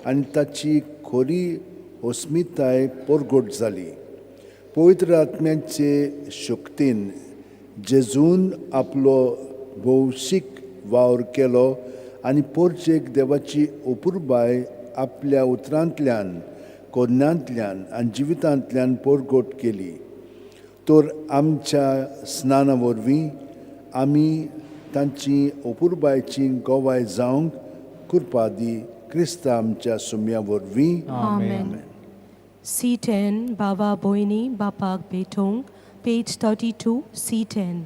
आनी ताची खोरी अस्मिताय परगट जाली. पवित्र आत्म्याचे शक्तीन जेजून आपलो भौशीक वावर केलो आनी पोरचेक देवाची अपुरबाय आपल्या उतरांतल्यान, कोन्यांतल्यान आनी जिवितांतल्यान परगट केली. तर आमच्या स्नाना वरवीं आमी तांची अपुरबायची गवाय जावंक कृपा दी, क्रिस्ता आमच्या सुम्या वरवीं. आमेन. C10 बाबा भयणी बापाक भेटोवंक, पेज 32, C10.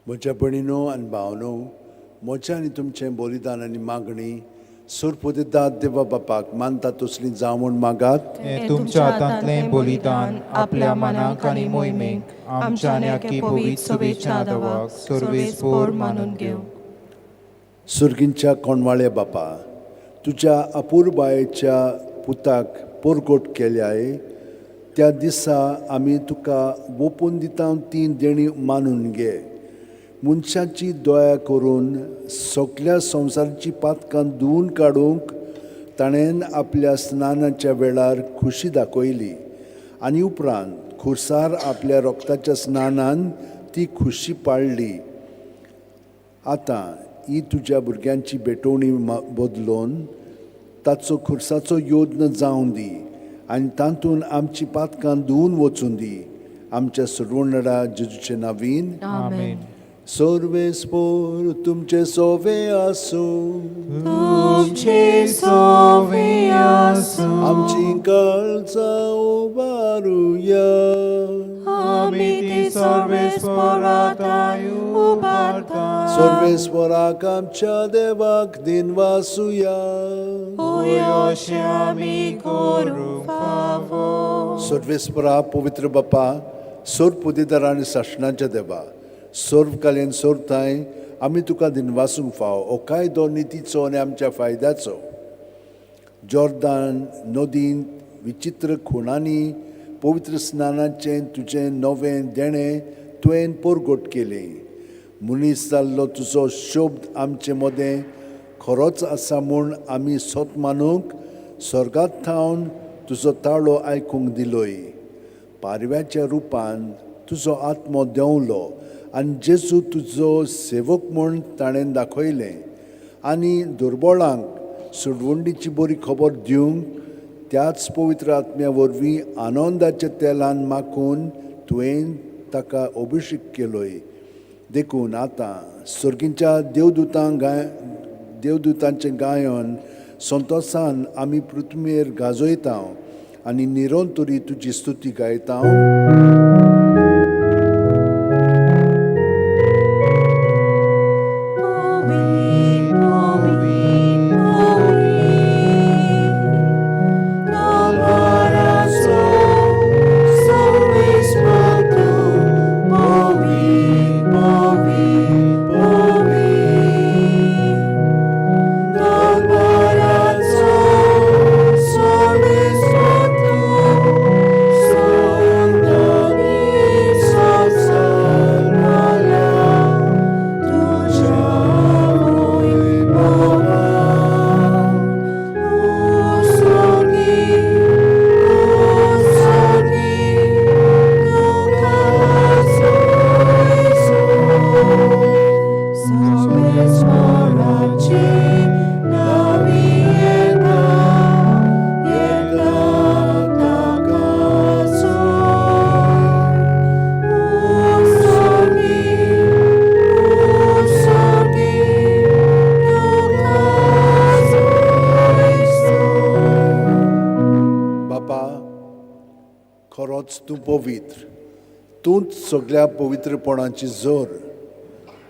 म्हज्या भयणीनो आनी भावनो, म्हज्या आनी तुमचें बलिदान आनी मागणी सुरपुदेदाद देवा बापाक मानता तसली जावं म्हूण मागात. तुमच्या हातांतलें बलिदान आपल्या मनाक आनी मोहिमेक आमच्या आनी आखी पवित्र शुभेच्छा देवाक सर्वेस्पोर मानून घेवं. सुर्गींच्या कोणवाळ्या बापा, तुज्या अपुरबायेच्या पुताक परगट केल्याय त्या दिसा आमी तुका ओपून दिता ती देणी मानून घे. मनशाची दया करून सगल्या संवसाराची पातकां धुवून काडूंक ताणें आपल्या स्नानाच्या वेळार खुशी दाखयली आनी उपरांत खुर्सार आपल्या रोगताच्या स्नानान ती खुशी पाळ्ळी. आतां ही तुज्या भुरग्यांची भेटवणी बदलून ताचो खुर्साचो योद्न जावं दी आनी तातूंत आमची पातकां धुवून वचूं दी. आमच्या सोडवणदारा जेजूचे नांवान. आमेन. सर्वेस्पोर तुमचे सोवे आसूं, तुमचे सोवे आसूं. आमची काळजां उबारुया, आमी ती सर्वेस्पोराताय उबारता. सर्वेस्पोराक आमच्या देवाक दिनवासुया. अशें आमी करूंक फावो. सर्वेस्पोरा पवित्र बापा, सोरपुदेदार आनी सासणाच्या देवा, सर्वकालीन सोरताय आमी तुका दिनवासूंक फाव हो कायदो नितीचो आनी आमच्या फायद्याचो. जॉर्दान नदींत विचित्र खुणांनी पवित्र स्नानाचें तुजें नवें देणें तुवें परगट केलें. मनीस जाल्लो तुजो शब्द आमचे मदें खरोच आसा म्हूण आमी सोत मानूंक स्वर्गांत थावन तुजो ताळो आयकूंक दिलोय. पारव्याच्या रुपान तुजो आत्मो देंवलो आनी जेजू तुजो सेवक म्हूण ताणें दाखयलें आनी दुर्बळांक सुडवंडीची बरी खबर दिवंक त्याच पवित्र आत्म्या वरवीं आनंदाच्या तेलान माखून तुवें ताका अभिषेक केलोय. देखून आतां सर्गींच्या देवदूतांक गाय देवदूतांचें गायन संतोसान आमी पृथ्वीर गाजयता आनी निरंतरी तुजी स्तुती गायता. तूं पवित्र, तूंच सगळ्या पवित्रपणाची जोर.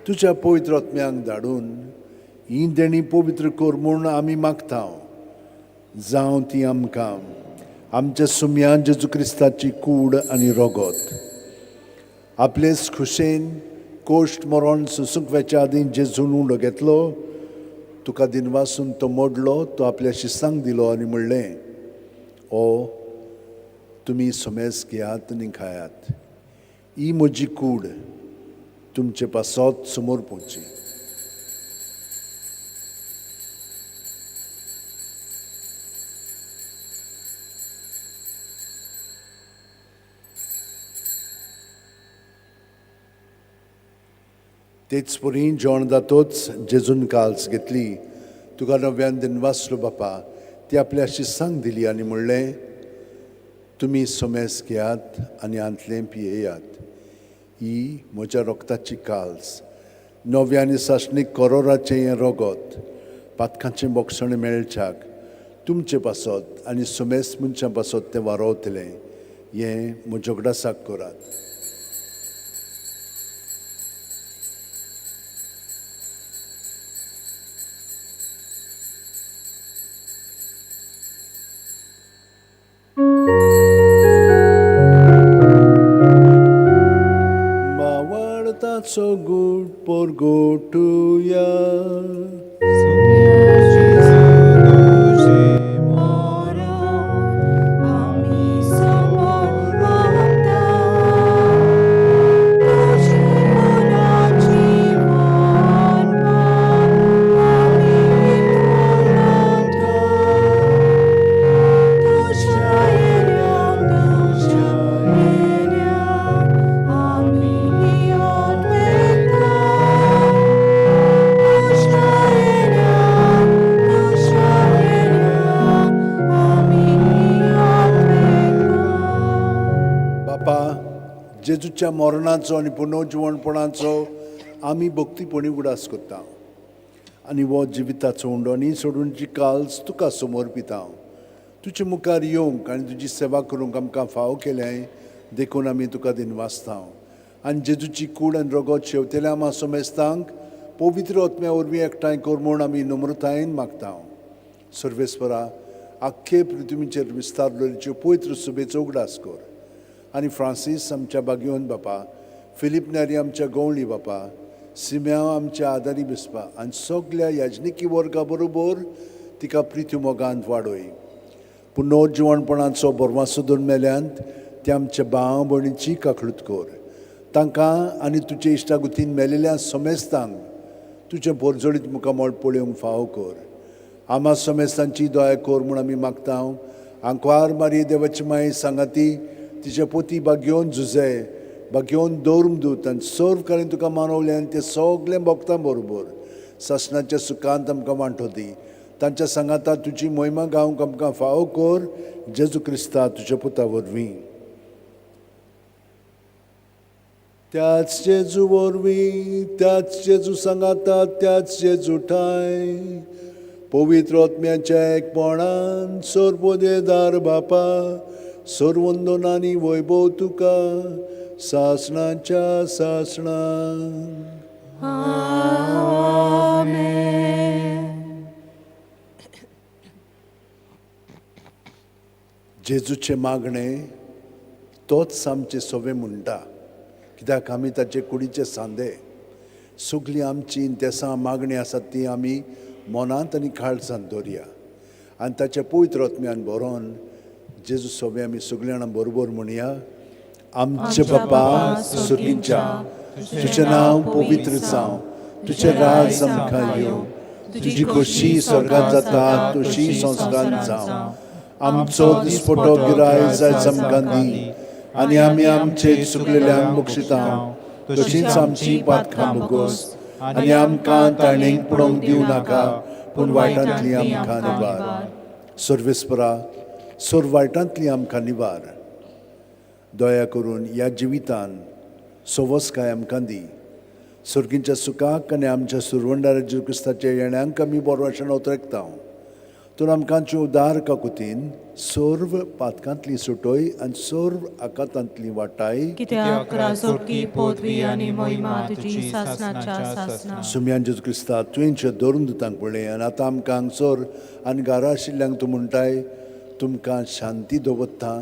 तुज्या पवित्र आत्म्यांक धाडून ही देणी पवित्र कर म्हूण आमी मागता. जावं ती आमकां आमच्या सुम्यान जेजू क्रिस्ताची कूड आनी रगत. आपलेच खुशेन कोश्ट मरण सोसूंक वेच्या आदीं जेजून उंडो घेतलो, तुका दिनवासून तो मोडलो, तो आपल्या शिस्तांक दिलो आनी म्हणलें, ओ तुमी समेस घेयात आनी खायात, ही म्हजी कूड तुमचे पासत समोर पोवची. तेच परी जेवण जातोच जेजून काल्स घेतली, तुका नव्यान दिनवासलो बापा, ती आपल्या शिस्तांक दिली आनी म्हणलें, तुमी समेस घेयात आनी हांतलें पियेयात, ही म्हज्या रोगताची काल्स, नव्या आनी सासणीक करोराचें हें रोगत, पातकांचें बोगसणें मेळच्याक तुमचे पासत आनी समेस मनशां पासत तें वारोवतलें, हें म्हज्या उगडासाक करात. So good por go to ya. जेजूच्या मरणाचो आनी पुनर्जिवणपणाचो आमी भक्तीपणी उगडास करता आनी हो जिविताचो उंडो आनी सोडून जी काल्स तुका समर्पिता. तुजे मुखार येवंक आनी तुजी सेवा करूंक आमकां फावो केलें देखून आमी तुका दिनवासता. आनी जेजूची कूड आनी रगत शेवतेल्या आमा समेस्तांक पवित्र आत्म्या वरवीं एकठांय कर म्हूण आमी नम्रतायेन मागता. सर्वेस्परा आख्खे पृथ्वीचेर विस्तारलेल्यो पवित्र सुबेचो उगडास कर आनी फ्रांसीस आमच्या बागयोन बापा, फिलीप न्यारी आमच्या गवळी बापा, सिम्याव आमच्या आदारी बिस्पा आनी सगल्या याजनिकी वर्गा बरोबर तिका प्रिती मोगांत वाडय. पुनर्जिवणपणाचो बरवासो दोन मेल्यांत ते आमच्या भाव भयणीची काकळूत कर. तांकां आनी तुजे इश्टागुतीन मेलेल्या समेस्तांक तुजें पोरजोळीत मुखामळ पळोवंक फावो कर. आमा समेस्तांची दया कर म्हूण आमी मागता. आंकवार मारी देवाची माई सांगाती तिच्या पोती बागयोन झुजे बागयोन दवरूंक दूत आनी सर्व कडेन तुका मानवलें आनी तें सगळें भोगता बरोबर सासणाच्या सुखांत आमकां वांटो दी. तांच्या सांगाता तुजी मोहिमा गावंक आमकां फावो कर. जेजू क्रिस्ता तुज्या पुता वरवीं. त्याच जेजू वरवीं, त्याच जेजू सांगाता, त्याच जेजू ठांय, पवित्र आत्म्याच्या एकपणान सर्वदेदार बापा, सर्वंदनानी वैभव तुका सासणाच्या सासणां. जेजूचें मागणें तोच आमचें सोवे म्हणटा, कित्याक आमी ताचे कुडीचे सांदे. सगळीं आमची इंतेसां मागणीं आसात ती आमी मनांत आनी काळजांत दवरया आनी ताच्या पवित्र आत्म्यान बरोवन जेजू सोवे आमी सगळीं जाणां बरोबर म्हणया. आमचे बापा सुर्गींच्या, तुजें नांव पवित्र जावं, तुजें राज आमकां येवं, तुजी खोशी स्वर्गांत जाता तशी संवसारांत जावं. आमचो दिसपटो गिराय जायच आमकां दी आनी आमी आमचे चुकलेल्यांक बक्षिता तशींच आमची पातकां भोगोस आनी आमकां ताणेक पडोवंक दिवं नाका, पूण वायटांतली आमकां निवार. सर्वेस्परा, सर्व वायटांतली आमकां निवार. दया करून ह्या जिवितान सवसकाय आमकां दी. सर्गींच्या सुखाक आनी आमच्या सुरवंडार जेजू क्रिस्ताच्या येण्यांक आमी बरो आशेन उतरेकता. तर आमकां उदार काकुतीन सर्व पातकांतली सुटोय आनी सर्व आकातांतली वाटाय. कित्याक राजवटकी पदवी आनी महिमा तुजी सासणाच्या सासणा. सुम्यान जेजू क्रिस्ता, तुवें धरून दुतांक पळय आनी आतां आमकां हांगसर आनी घरा आशिल्ल्यांक तूं म्हणटाय, तुमकां शांती दवरता,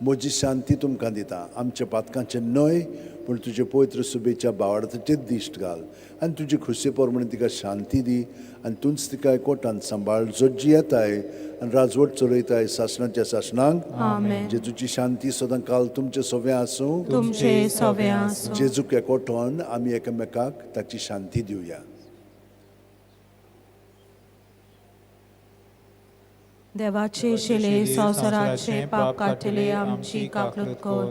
म्हजी शांती तुमकां दिता. आमच्या पातकांचें न्हय पूण तुजे पवित्र सुबेच्या बावडाचेर दिश्ट घाल आनी तुजी खुशी प्रमाणे तिका शांती दी आनी तूंच तिका एकवटान सांबाळ, जो जियेताय आनी राजवट चलयताय सासणाच्या सासणांक. जेजूची शांती सदां काल तुमचे सोवे आसूं, तुमचे सोवे आसूं. जेजूक एकवटोन आमी एकामेकाक ताची शांती दिवया. देवाचे शिले संवसाराचे पाप काडटले आमची काकलूत कर.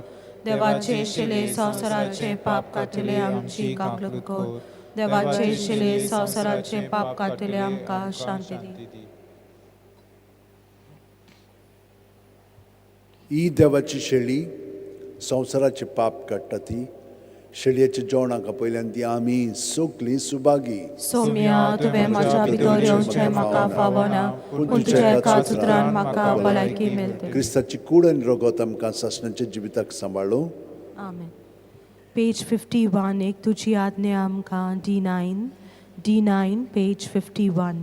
देवाचे शिले संवसाराचे पाप काडटले आमची काकलूत कर. देवाचे शिले संवसाराचे पाप काडटले आमकां शांती दी. ही देवाची शेळी संवसाराचे पाप काडटा ती शेळयेच्या जेवणाक आपयल्यान ती आमी सगळीं सुभागी. सोम्या, तुवें म्हज्या भितर येवचें म्हाका फावना, पूण तुज्या एकाच उतरान म्हाका भलायकी मेळटली. क्रिस्ताची कूड आनी रगत आमकां सासणाच्या जिविताक सांबाळूं. आमेन. पेज 51, एक तुजी आज्ञा आमकां. D9, D9, page 51.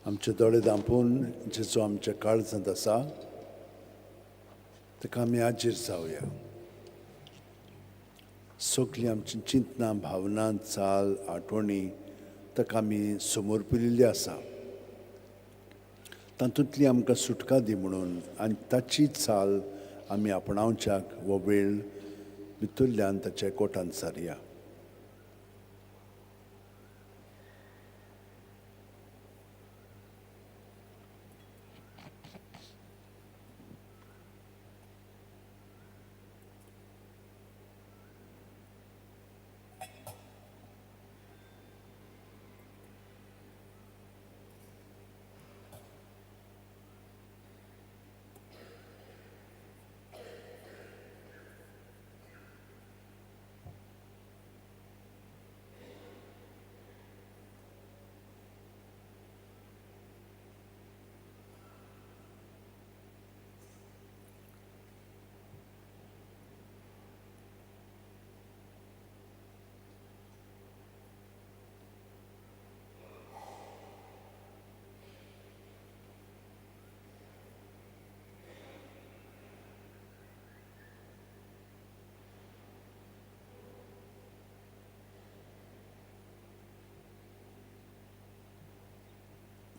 आमचे दोळे धांपून जेचो आमच्या काळजांत आसा ताका आमी हाजीर जावया. सगळीं आमची चिंतनां, भावना, चाल, आठवणी ताका आमी समोर पुरिल्ली आसा. तातूंतली आमकां सुटका दी म्हणून आनी ताची चाल आमी आपणावच्याक हो वेळ भितरल्यान ताच्या कोटान सारया.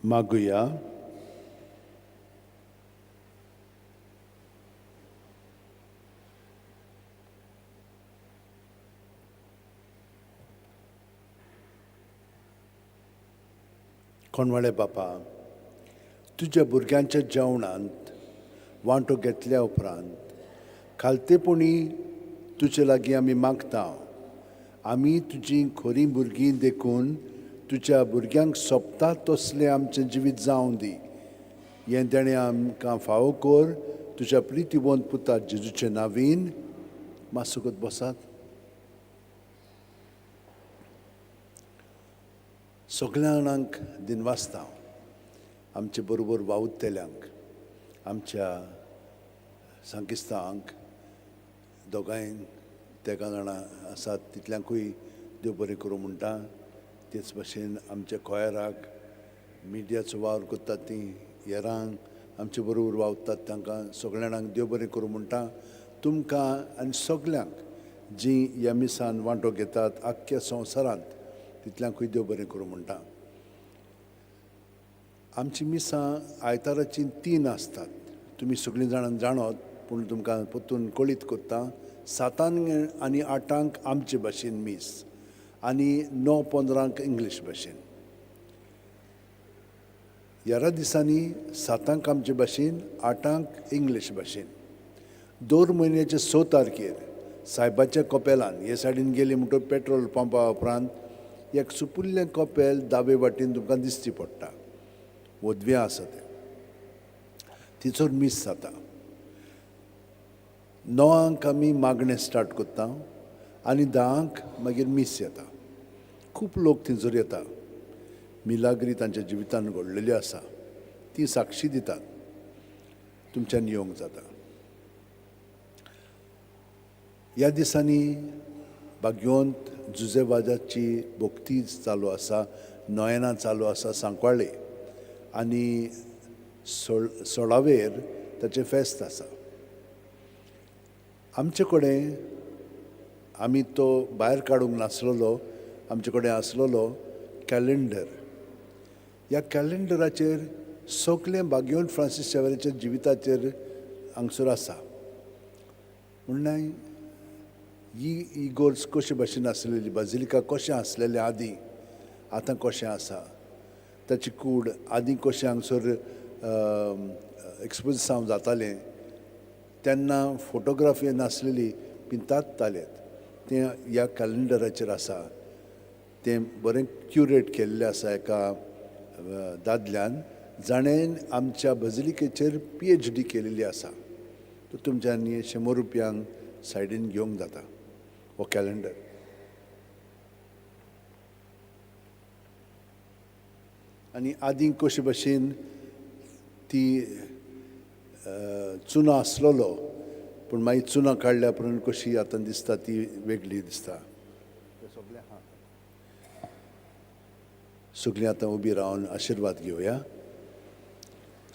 मागुया. कोणवाळे बापा, तुज्या भुरग्यांच्या जेवणांत वांटो घेतल्या उपरांत खालतेपणी तुजे लागीं आमी मागता. आमी तुजी खरीं भुरगीं देखून तुज्या भुरग्यांक सोंपता तसलें आमचें जिवीत जावं दी. हें देणें आमकां फावो कर तुज्या प्रितीवंत पुता जेजूचे नावीन. मातसोकत बसात. सगळ्या जाणांक दिनवासता, आमचे बरोबर वावुरतल्यांक, आमच्या सांकिस्तांक, दोगांय तेगां जाणां आसात तितल्यांकूय देव बरें करूं म्हणटा. तेच भाशेन आमच्या कोयराक, मिडियाचो वावर करतात तीं हेरांक आमचे बरोबर वावुरतात तांकां सगळ्या जाणांक देव बरें करूं म्हणटा. तुमकां आनी सगल्यांक जीं ह्या मिसान वांटो घेतात आख्ख्या संवसारांत तितल्यांकूय देव बरें करूं म्हणटा. आमची मिसां आयताराचीं 3 आसतात. तुमी सगळीं जाणां जाणत, पूण तुमकां परतून कळीत करता. 7 आनी 8 आमचे भाशेन मीस आनी 9:15 इंग्लीश भाशेन. ह्या दिसांनी 7 आमचे भाशेन, 8 इंग्लीश भाशेन. 2 म्हयन्याचे 6 तारखेर सायबाच्या कपेलान हे सायडीन गेली म्हणटकच पेट्रोल पंपा उपरांत एक सुपुल्लें कपेल दावे वाटेन तुमकां दिसची पडटा. वदव्यां आसा तें, थंयसर मीस जाता. 9 आमी मागणें स्टार्ट करता आनी 10 मागीर मीस येता. खूब लोक थंयसर येता. मिलाग्री तांच्या जिवितान घडलेल्यो आसा, ती साक्षी दितात. तुमच्यान येवंक जाता. ह्या दिसांनी बागयोंत जुजेवाजाची भक्ती चालू आसा, नोयेना चालू आसा सांकवाळे आनी सोळावेर ताचें फेस्त आसा. आमचे कडेन आमी तो भायर काडूंक नासलेलो, आमचे कडेन आसलेलो कॅलेंडर. ह्या कॅलेंडराचेर सगळें बागयोन फ्रांसीस शेवराच्या जिविताचेर हांगसर आसा. म्हणल्यार ही इगोर्ज कशे भाशेन आसलेली, बाजिलिका कशें आसलेलें आदीं, आतां कशें आसा, ताची कूड आदीं कशें हांगसर एक्सपोजिसांव जातालें तेन्ना फोटोग्राफी नासलेली, पिंतात तालेत तें ह्या कॅलेंडराचेर आसा. तें बरें क्युरेट केल्लें आसा एका दादल्यान जाणें आमच्या बजिलिकेचेर PhD केलेली आसा. तर तुमच्यांनी 100 रुपयांक सायडीन घेवंक जाता हो कॅलेंडर. आनी आदीं कशे भाशेन ती चुनो आसलेलो, पूण मागीर चुना काडल्या उपरांत कशी आतां दिसता ती वेगळी दिसता. सगळीं आतां उबी रावन आशिर्वाद घेवया.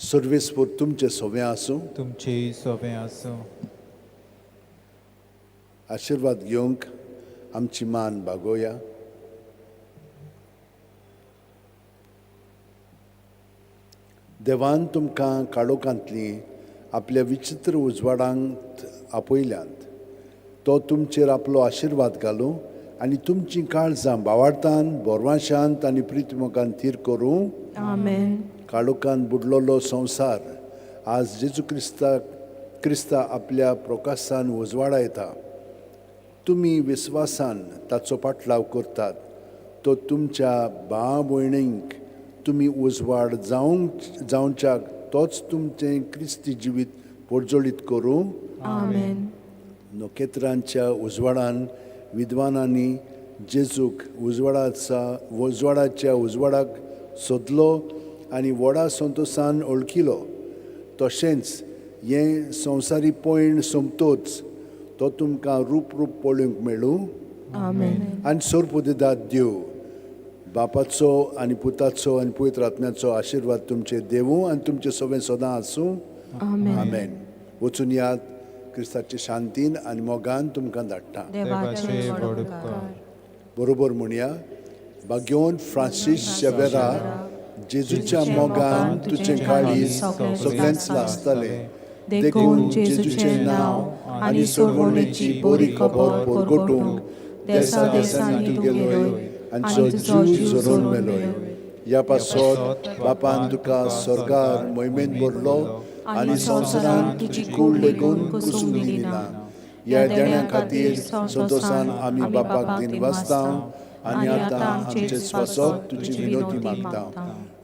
सर्वेस्पोर तुमचें सोवें आसूं. तुमचेय सोबें आसूं. आशिर्वाद घेवंक आमची मान बागोवया. देवान तुमकां काळोखांतलीं आपल्या विचित्र उजवाडांत आपयल्यांत. तो तुमचेर आपलो आशिर्वाद घालूं आनी तुमचीं काळजां बावार्थान, बोरवाशांत आनी प्रितीमोगान थीर करूं. आमेन. काळोखान बुडलोलो संवसार आज जेजू क्रिस्ता आपल्या प्रकाशान उजवाडा येता. तुमी विस्वासान ताचो पाटलाव करतात. तो तुमच्या भाव भयणींक तुमी उजवाड जावच्याक तोच तुमचें क्रिस्ती जिवीत पोरजोळीत करूं. आमेन. नखेत्रांच्या उजवाडान विद्वानांनी जेजूक उजवाडाच्या उजवाडाक सोदलो आनी व्हडा संतोशान वळखिलो. तशेंच हें संवसारी पयण सोंपतोच तो तुमकां रूप रूप पळोवंक मेळूं. आमेन. आनी सोरपुदेदाद देव बापाचो आनी पुताचो आनी पवित्र आत्म्याचो आशिर्वाद तुमचे देवूं आनी तुमचे सगळें सदां आसूं. आमेन. आमेन. वचून यात क्रिस्ताचे शांतीन आनी मोगान तुमकां धाडटा. देवाचे व्हड उपकार. बरोबर म्हणया. भाग्योन फ्रांसीस शेवेरा, जेजूच्या मोगान तुजें काळीज सगळेंच लासतलें. देखून जेजूचें नांव आनी सोडवणेची बरी खबर परगटूंक देसा देसांनी तूं गेलोय आनी तुजो जीव झरोवन मेलोय. ह्या पासत बापान तुका स्वर्गार मोहिमेन भरलो आनी संवसारान तुजी कूड लेगून कुसूंक दिली ना. ह्या देण्या खातीर संतोशान आमी बापाक दिनवासता आनी आतां आमचे स्वासत तुजी विनोती मागता.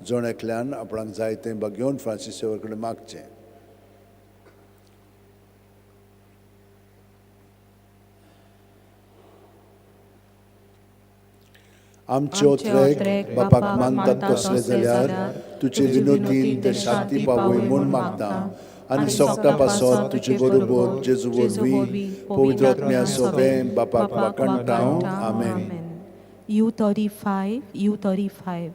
जण एकल्यान आपणाक जाय तें भाग्योवन फ्रांसीस सेवर कडेन मागचें. आमचे ओत्रेक बापाक मानतात तसले जाल्यार तुजे विनोतीन ते शांती पावय म्हूण मागता आनी सोगटा पासत तुजे बरोबर जेजू वरवीं पवित्र आत्म्या सोबें बापाक वाखाणटा. आमेन. U35, U35.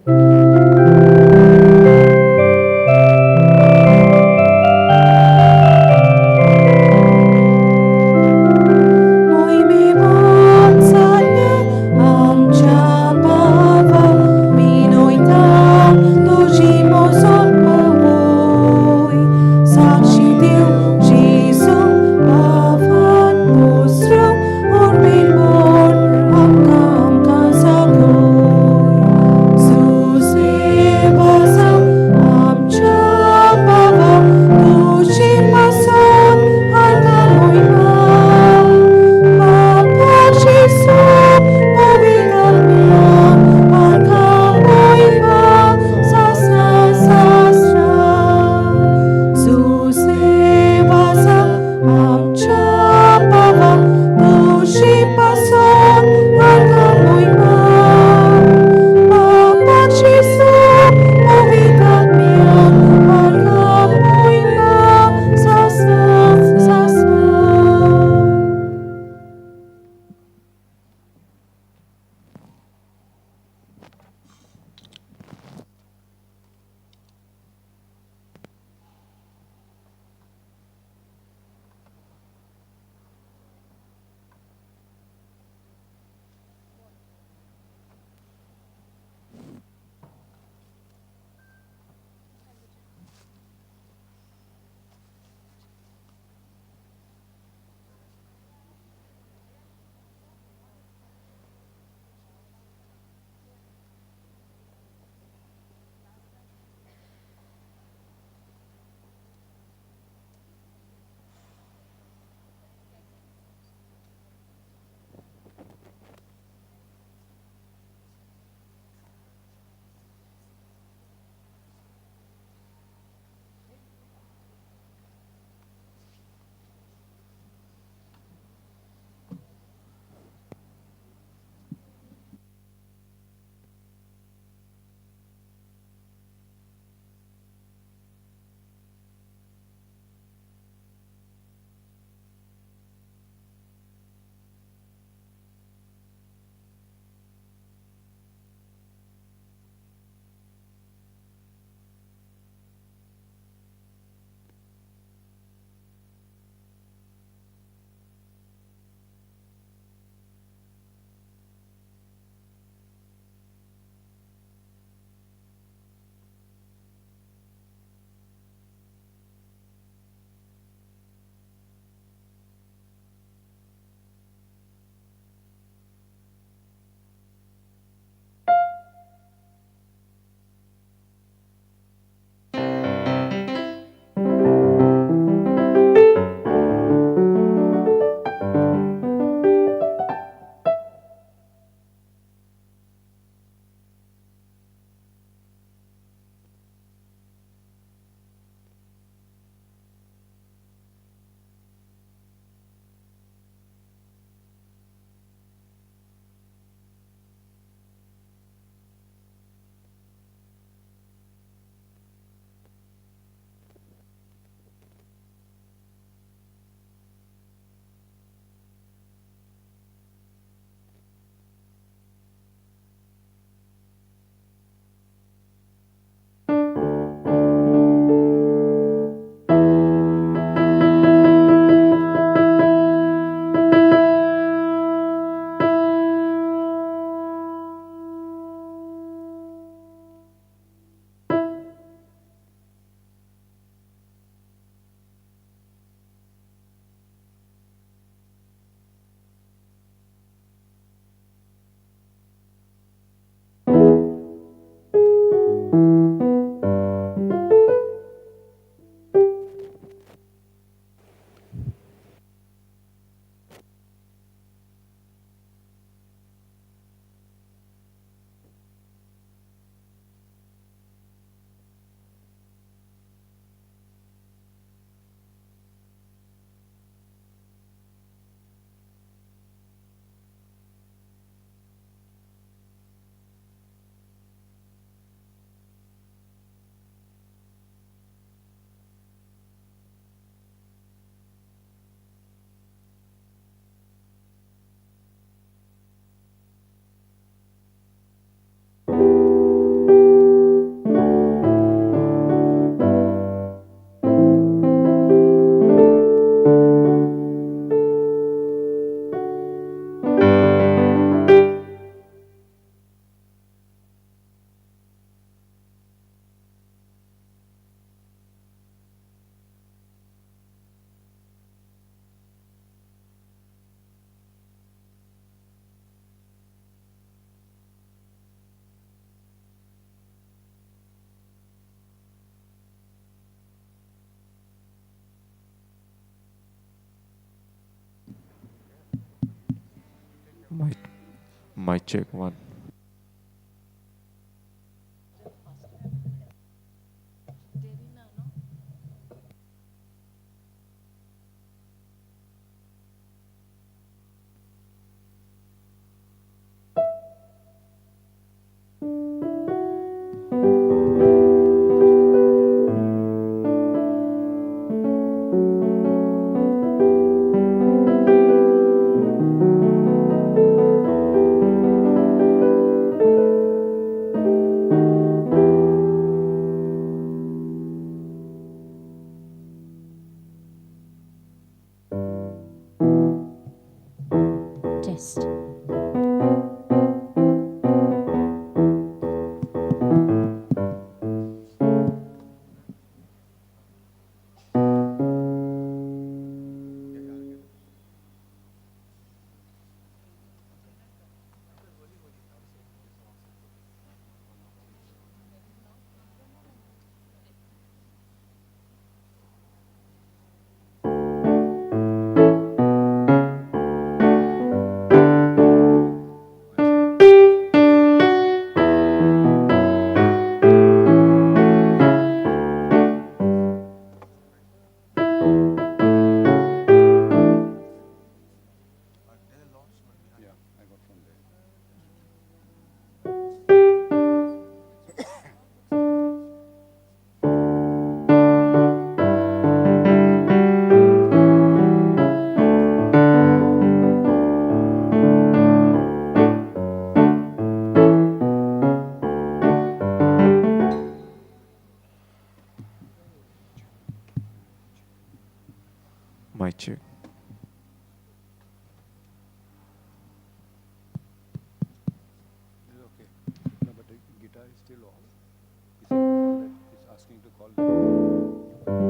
Mic check one. Test. Mic check. Okay. No, but the guitar is still off. He said to call that. He's asking to call that.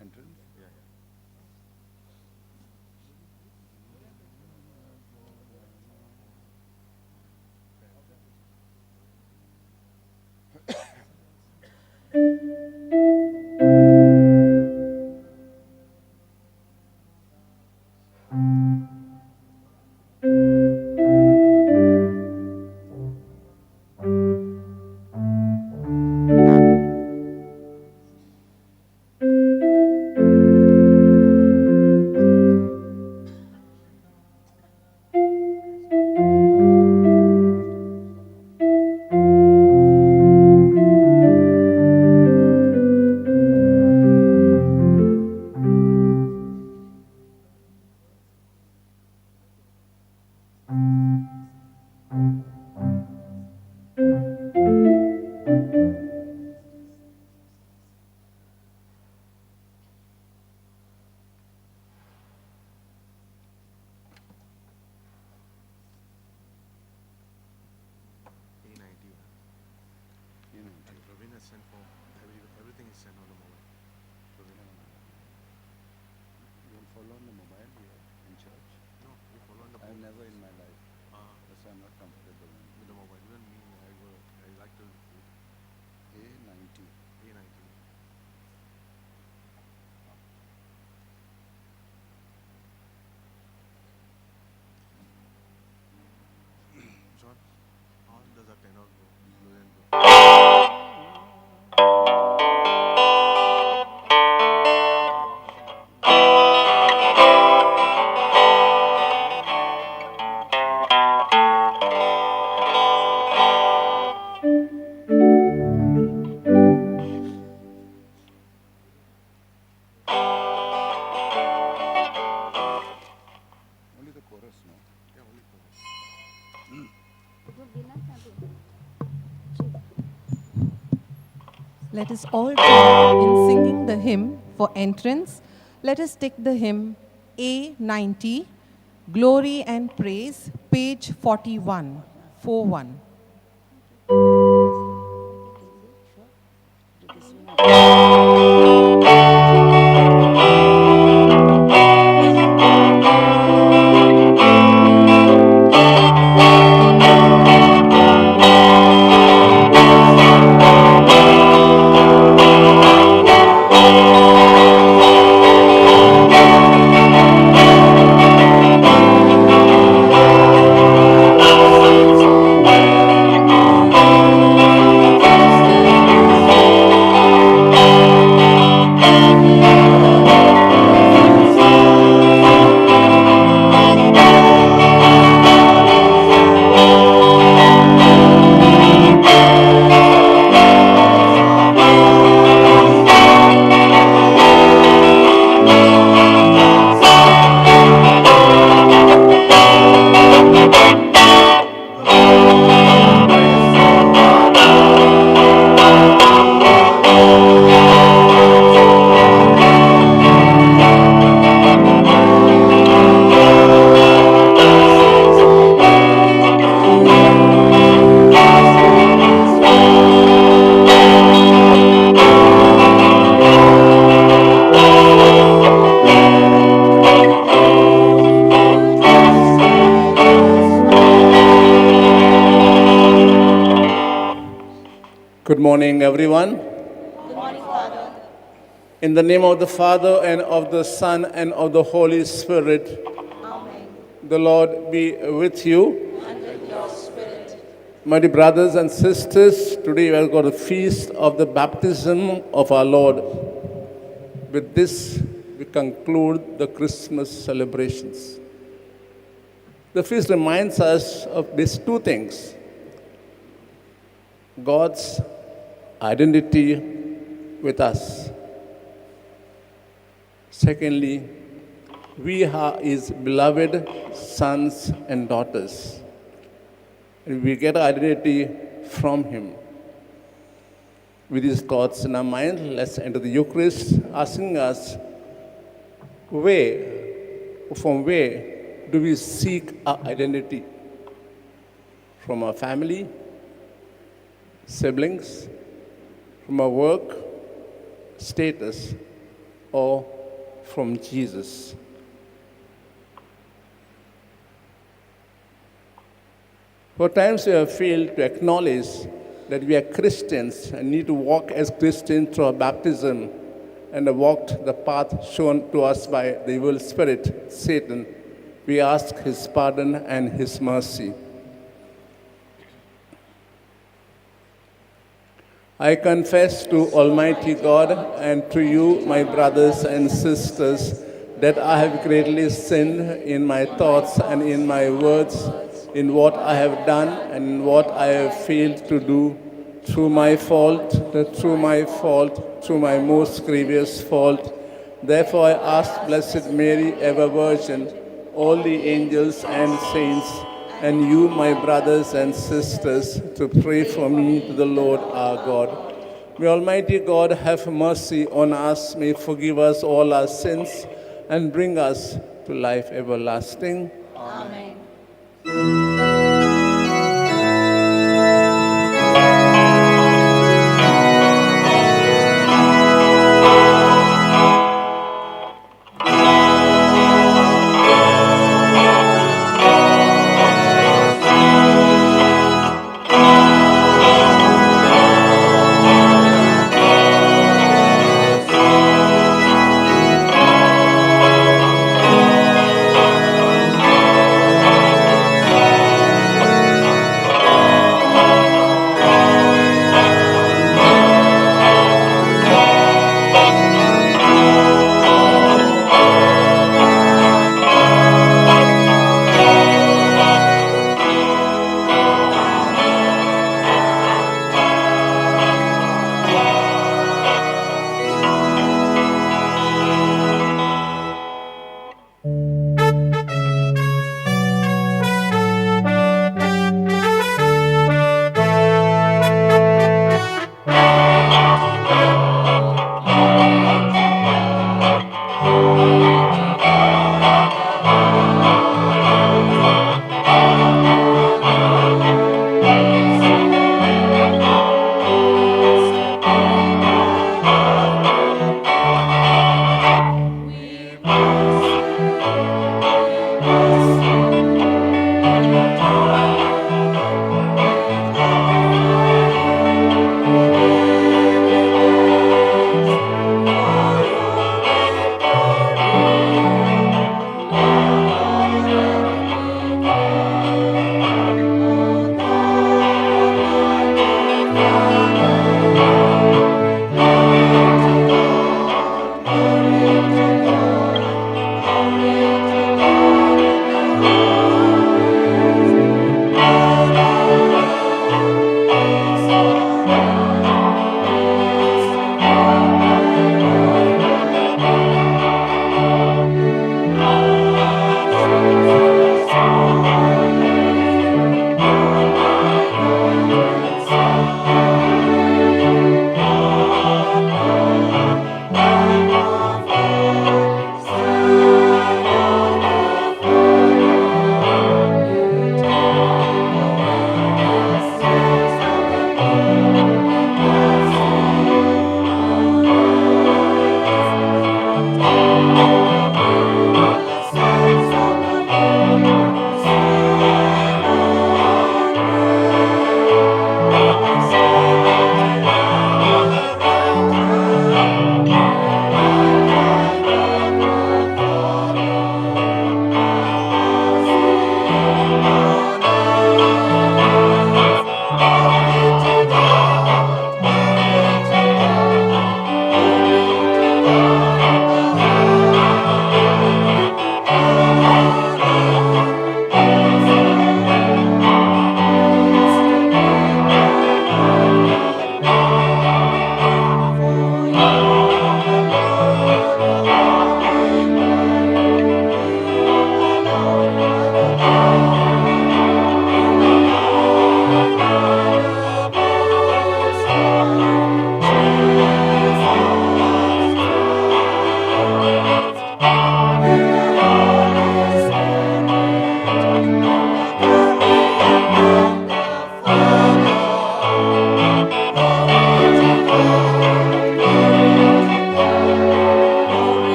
Entrance? Yeah, yeah. And Praveen has sent for everything is sent on the mobile. Praveen. You will follow on the mobile here in church? No, we follow on the I've phone. never in my life. Ah. That's why I'm not comfortable. With the mobile. Even me, I like to A90. A90. John, how does a tenor go? Lulen go? Let us all join in singing the hymn for entrance. Let us take the hymn A90, Glory and Praise, page 41, 41. Good morning, everyone. Good morning, Father. In the name of the Father, and of the Son, and of the Holy Spirit. Amen. The Lord be with you. And with your spirit. My dear brothers and sisters, today we have got a feast of the baptism of our Lord. With this, we conclude the Christmas celebrations. The feast reminds us of these two things: God's identity with us. Secondly, we are His beloved sons and daughters. And we get our identity from Him. With these thoughts in our mind, let's enter the Eucharist, asking us, from where do we seek our identity? From our family, siblings, from our work, status, or from Jesus? For times we have failed to acknowledge that we are Christians and need to walk as Christians through our baptism and have walked the path shown to us by the evil spirit, Satan. We ask his pardon and his mercy. I confess to Almighty God and to you, my brothers and sisters, that I have greatly sinned in my thoughts and in my words, in what I have done and in what I have failed to do, through my fault, through my fault, through my most grievous fault. Therefore I ask Blessed Mary, ever Virgin, all the angels and saints, and you, my brothers and sisters, to pray for me to the Lord our God. May Almighty God have mercy on us, may forgive us all our sins, and bring us to life everlasting. Amen.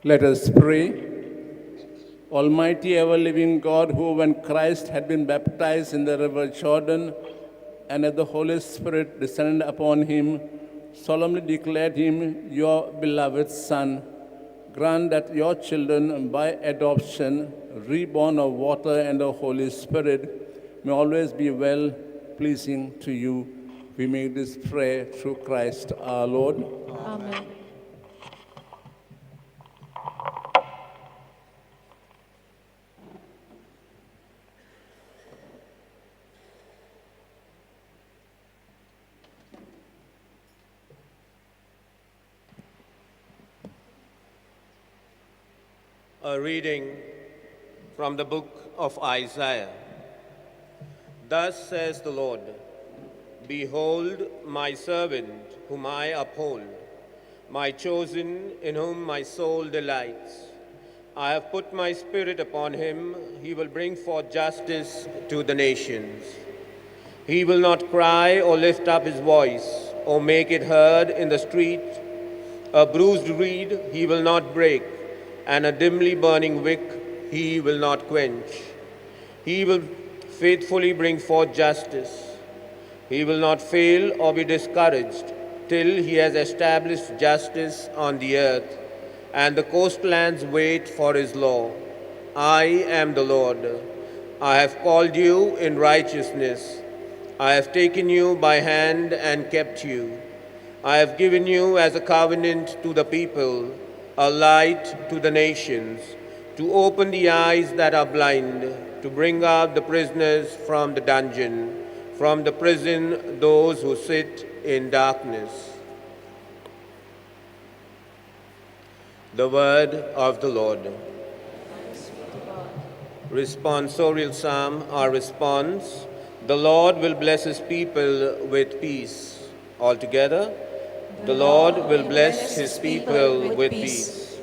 Let us pray. Almighty ever-living God, who when Christ had been baptized in the river Jordan and as the Holy Spirit descended upon him, solemnly declared him your beloved Son, grant that your children by adoption, reborn of water and the Holy Spirit, may always be well pleasing to you. We make this prayer through Christ our Lord. Amen. A reading from the book of Isaiah. Thus says the Lord, Behold my servant whom I uphold, my chosen in whom my soul delights. I have put my spirit upon him, he will bring forth justice to the nations. He will not cry or lift up his voice or make it heard in the street. A bruised reed he will not break, and a dimly burning wick he will not quench. He will faithfully bring forth justice. He will not fail or be discouraged till he has established justice on the earth, and the coastlands wait for his law. I am the Lord. I have called you in righteousness. I have taken you by hand and kept you. I have given you as a covenant to the people, a light to the nations, to open the eyes that are blind, to bring out the prisoners from the dungeon, from the prison those who sit in darkness. The word of the Lord. Responsorial Psalm, our response: the Lord will bless his people with peace. All together, the Lord will bless his people with peace.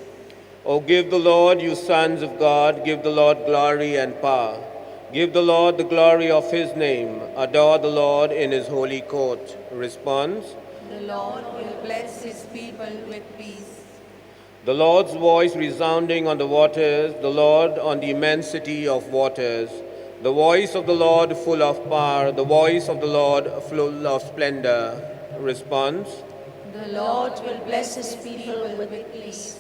O give the Lord, you sons of God, give the Lord glory and power. Give the Lord the glory of his name. Adore the Lord in his holy court. Response: The Lord will bless his people with peace. The Lord's voice resounding on the waters, the Lord on the immensity of waters. The voice of the Lord full of power, the voice of the Lord full of splendor. Response: The Lord will bless his people with peace.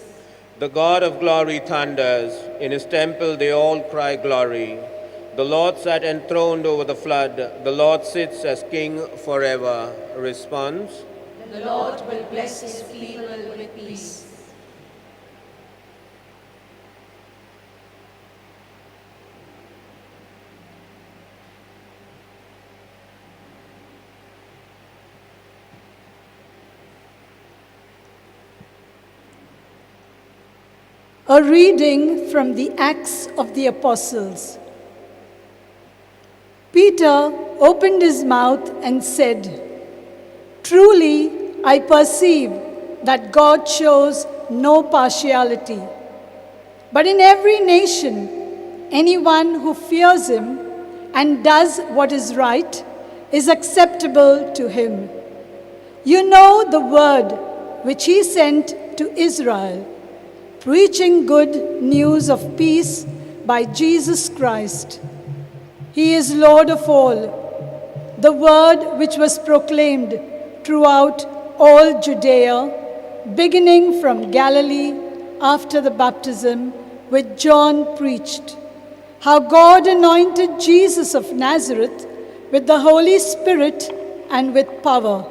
The God of glory thunders. In his temple they all cry glory. The Lord sat enthroned over the flood. The Lord sits as king forever. Response: The Lord will bless his people with peace. A reading from the Acts of the Apostles. Peter opened his mouth and said, "Truly I perceive that God shows no partiality, but in every nation anyone who fears him and does what is right is acceptable to him. You know the word which he sent to Israel, preaching good news of peace by Jesus Christ. He is Lord of all. The word which was proclaimed throughout all Judea, beginning from Galilee after the baptism which John preached, how God anointed Jesus of Nazareth with the Holy Spirit and with power,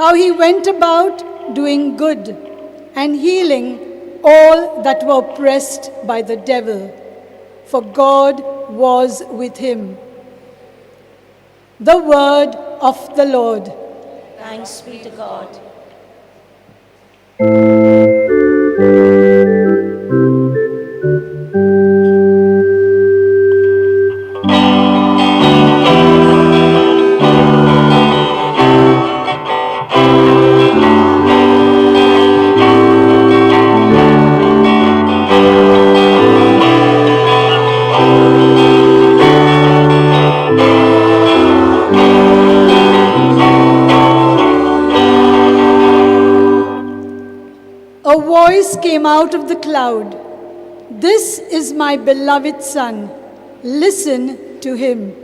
how he went about doing good and healing all that were oppressed by the devil, for God was with him." The word of the Lord. Thanks be to God. A voice came out of the cloud, "This is my beloved Son. Listen to him."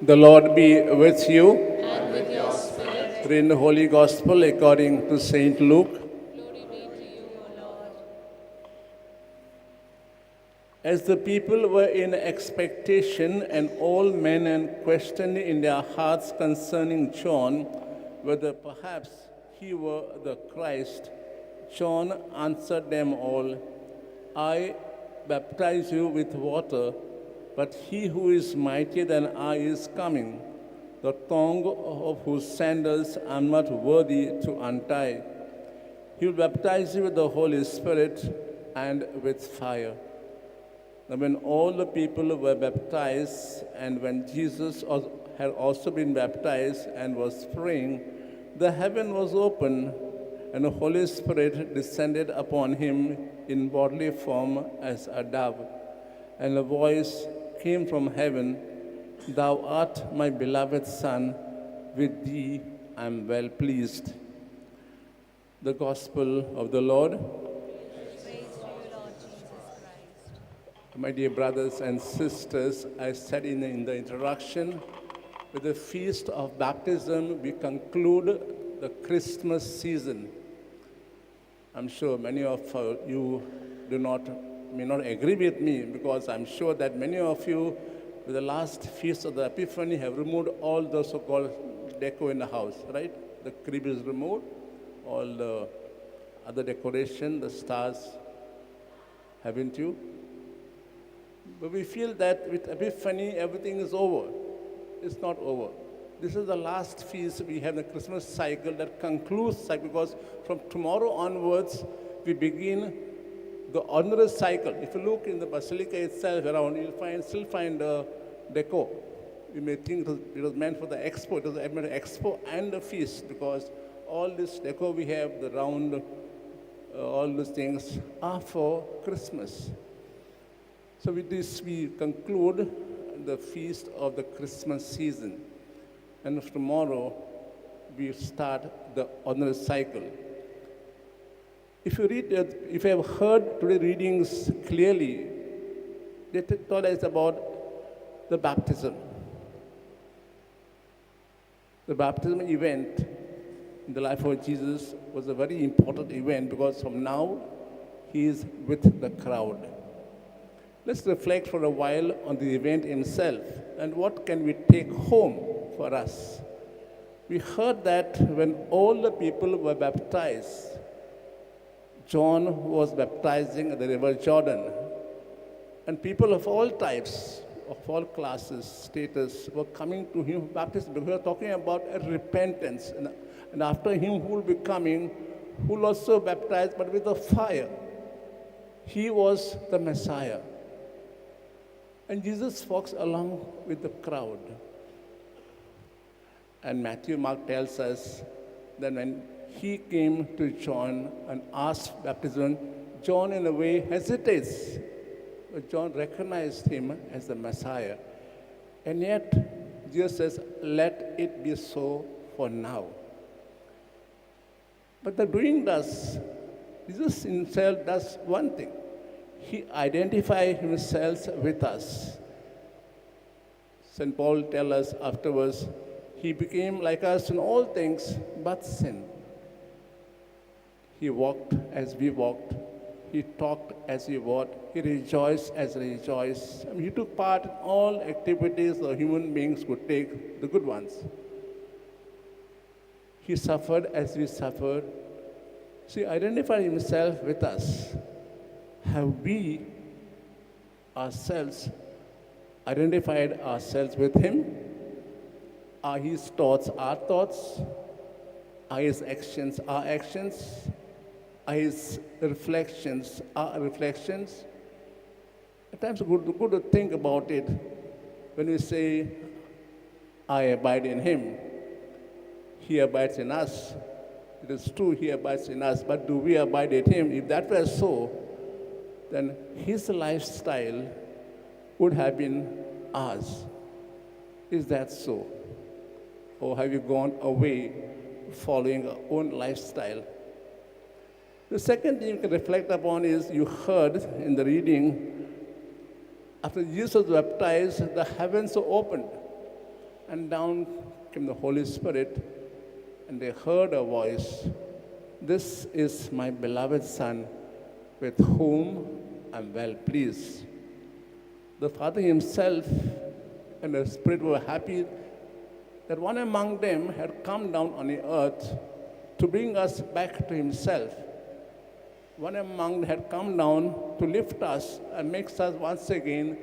The Lord be with you. And with your spirit. Read the Holy Gospel according to St. Luke. Glory be to you, O Lord. As the people were in expectation, and all men and questioned in their hearts concerning John, whether perhaps he were the Christ, John answered them all, "I baptize you with water, but he who is mightier than I is coming, the thong of whose sandals I am not worthy to untie. He will baptize you with the Holy Spirit and with fire." Now when all the people were baptized, and when Jesus had also been baptized and was praying, the heaven was opened, and the Holy Spirit descended upon him in bodily form as a dove. And a voice came from heaven, "Thou art my beloved Son, with thee I am well pleased." The Gospel of the Lord. Praise to you, Lord Jesus Christ. My dear brothers and sisters, I said in the introduction, with the feast of baptism, we conclude the Christmas season. I'm sure many of you may not agree with me, because I'm sure that many of you, with the last feast of the Epiphany, have removed all the so-called deco in the house, right? The crib is removed, all the other decoration, the stars, haven't you? But we feel that with Epiphany, everything is over. It's not over. This is the last feast we have, the Christmas cycle that concludes cycle, because from tomorrow onwards, we begin the ordinary cycle. If you look in the basilica itself around, you'll still find the deco. You may think it was meant for the expo. It was meant for the expo and the feast, because all this deco we have, the round, all those things are for Christmas. So with this, we conclude the feast of the Christmas season. And tomorrow, we start the ordinary cycle. If you read, if you have heard today's readings clearly, they taught us about the baptism. The baptism event in the life of Jesus was a very important event, because from now, he is with the crowd. Let's reflect for a while on the event himself and what can we take home for us. We heard that when all the people were baptized, John was baptizing at the River Jordan. And people of all types, of all classes, status, were coming to him for baptism, because we are talking about a repentance. And after him who will be coming, who will also baptize, but with a fire. He was the Messiah. And Jesus walks along with the crowd. And Matthew, Mark tells us that when he came to John and asked baptism, John in a way hesitates. But John recognized him as the Messiah. And yet, Jesus says, let it be so for now. But the doing thus, Jesus himself does one thing. He identifies himself with us. St. Paul tells us afterwards, he became like us in all things but sin. He walked as we walked. He talked as he walked. He rejoiced as he rejoiced. He took part in all activities the human beings could take, the good ones. He suffered as we suffered. So he identified himself with us. Have we ourselves identified ourselves with him? Are his thoughts our thoughts? Are his actions our actions? Are his reflections our reflections? At times it's good to think about it when we say, I abide in him. He abides in us. It is true he abides in us, but do we abide in him? If that were so, then his lifestyle would have been ours. Is that so? Or have you gone away following our own lifestyle? The second thing you can reflect upon is you heard in the reading, after Jesus was baptized, the heavens were opened, and down came the Holy Spirit, and they heard a voice, This is my beloved Son, with whom I'm well pleased. The Father himself and the Spirit were happy that one among them had come down on the earth to bring us back to himself. One among them had come down to lift us and makes us once again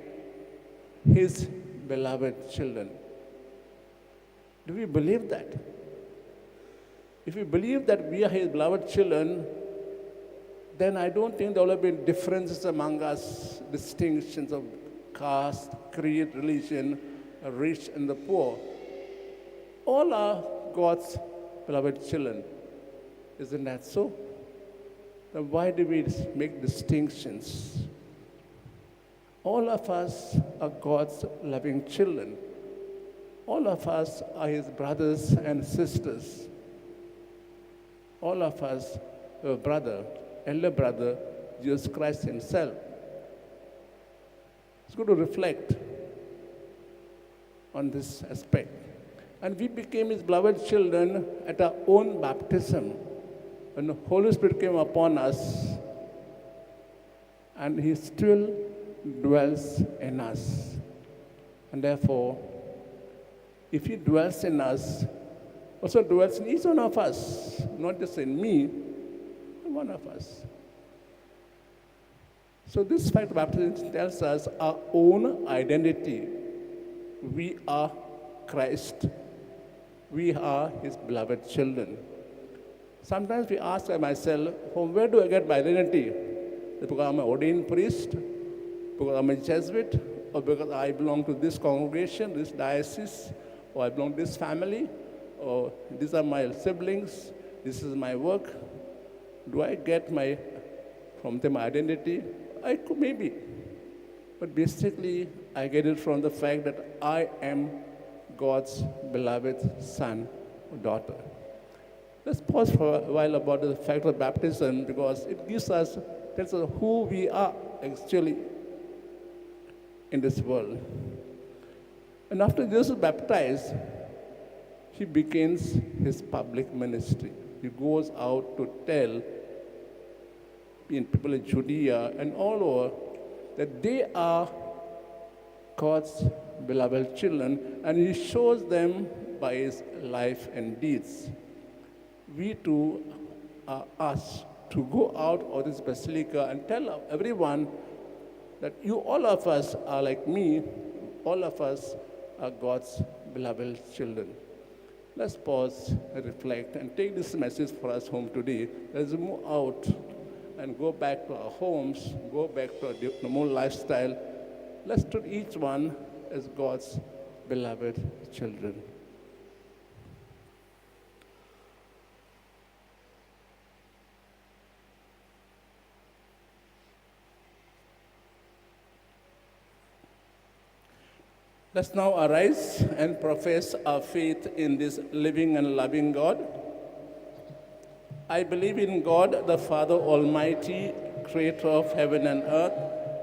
his beloved children. Do we believe that? If we believe that we are his beloved children, then I don't think there will have been differences among us, distinctions of caste, creed, religion, rich and the poor. All are God's beloved children. Isn't that so? Then why do we make distinctions? All of us are God's loving children. All of us are his brothers and sisters. All of us have a brother, elder brother, Jesus Christ himself. It's good to reflect on this aspect. And we became his beloved children at our own baptism. When the Holy Spirit came upon us, and he still dwells in us. And therefore, if he dwells in us, also dwells in each one of us, not just in me, one of us. So this fact of baptism tells us our own identity. We are Christ. We are his beloved children. Sometimes we ask myself, from where do I get my identity? Because I'm an ordained priest, because I'm a Jesuit, or because I belong to this congregation, this diocese, or I belong to this family, or these are my siblings, this is my work. Do I get from them identity? I could maybe. But basically, I get it from the fact that I am God's beloved son or daughter. Let's pause for a while about the fact of baptism, because it tells us who we are actually in this world. And after Jesus was baptized, he begins his public ministry. He goes out to tell people in Judea and all over that they are God's beloved children, and he shows them by his life and deeds. We too are asked to go out of this basilica and tell everyone that you, all of us are like me, all of us are God's beloved children. Let's pause and reflect and take this message for us home today. Let's move out and go back to our homes, go back to our normal lifestyle. Let's treat each one as God's beloved children. Let's now arise and profess our faith in this living and loving God. I believe in God, the Father Almighty, creator of heaven and earth,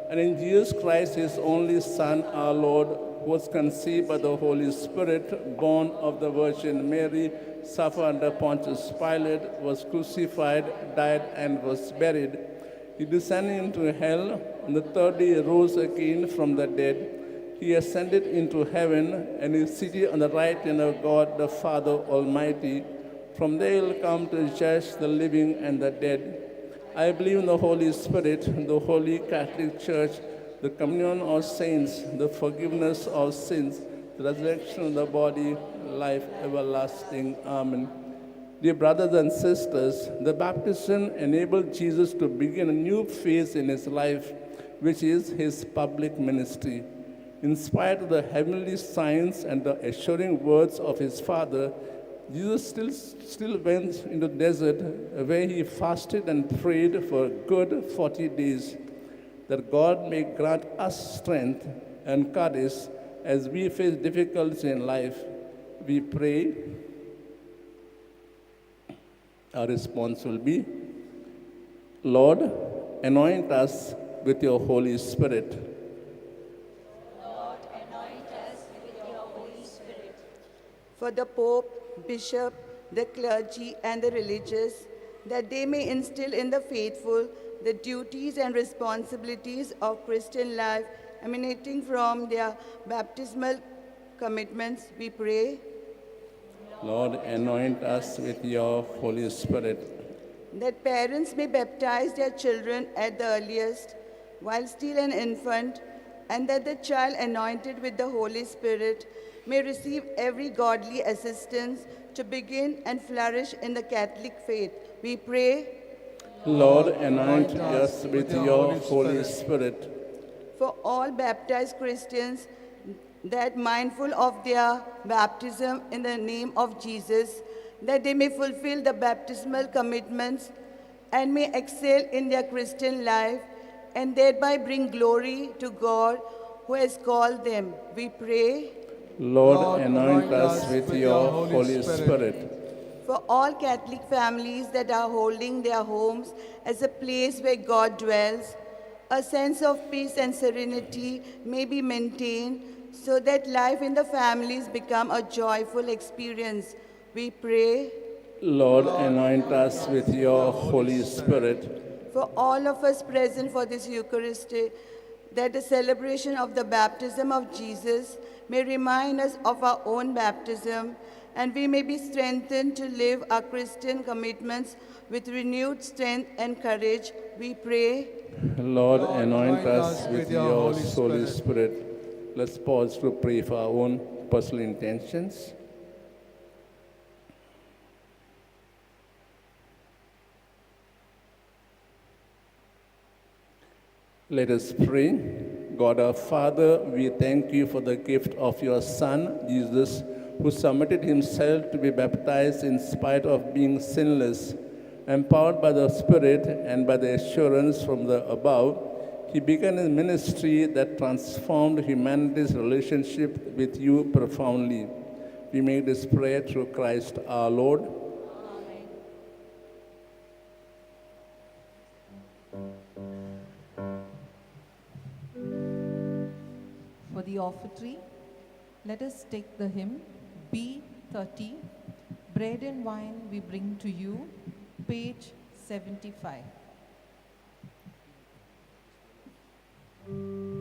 and in Jesus Christ, his only Son, our Lord, who was conceived by the Holy Spirit, born of the Virgin Mary, suffered under Pontius Pilate, was crucified, died, and was buried. He descended into hell. On the third day, he rose again from the dead. He ascended into heaven and is seated on the right hand of God, the Father Almighty. From there he will come to judge the living and the dead. I believe in the Holy Spirit, the Holy Catholic Church, the communion of saints, the forgiveness of sins, the resurrection of the body, life everlasting. Amen. Dear brothers and sisters, the baptism enabled Jesus to begin a new phase in his life, which is his public ministry. In spite of the heavenly signs and the assuring words of his Father, Jesus still went into the desert where he fasted and prayed for a good 40 days, that God may grant us strength and courage as we face difficulties in life. We pray. Our response will be, Lord, anoint us with your Holy Spirit. Lord, anoint us with your Holy Spirit. For the Pope, Bishop, the clergy, and the religious, that they may instill in the faithful the duties and responsibilities of Christian life emanating from their baptismal commitments, we pray. Lord, anoint us with your Holy Spirit. That parents may baptize their children at the earliest, while still an infant, and that the child anointed with the Holy Spirit may receive every godly assistance to begin and flourish in the Catholic faith. We pray. Lord, anoint us with your Holy Spirit. For all baptized Christians, that mindful of their baptism in the name of Jesus, that they may fulfill the baptismal commitments and may excel in their Christian life, and thereby bring glory to God who has called them. We pray. Lord, anoint us with your Holy Spirit. For all Catholic families that are holding their homes as a place where God dwells, a sense of peace and serenity may be maintained so that life in the families become a joyful experience. We pray. Lord, anoint us with your Holy Spirit. For all of us present for this Eucharist, that the celebration of the baptism of Jesus may remind us of our own baptism, and we may be strengthened to live our Christian commitments with renewed strength and courage. We pray. Lord, anoint us with your Holy Spirit. Let's pause to pray for our own personal intentions. Let us pray. God our Father, we thank you for the gift of your Son, Jesus, who submitted himself to be baptized in spite of being sinless. Empowered by the Spirit and by the assurance from the above, he began a ministry that transformed humanity's relationship with you profoundly. We make this prayer through Christ our Lord. Amen. For the offertory, let us take the hymn B30, Bread and Wine We Bring to You, page 75. Amen.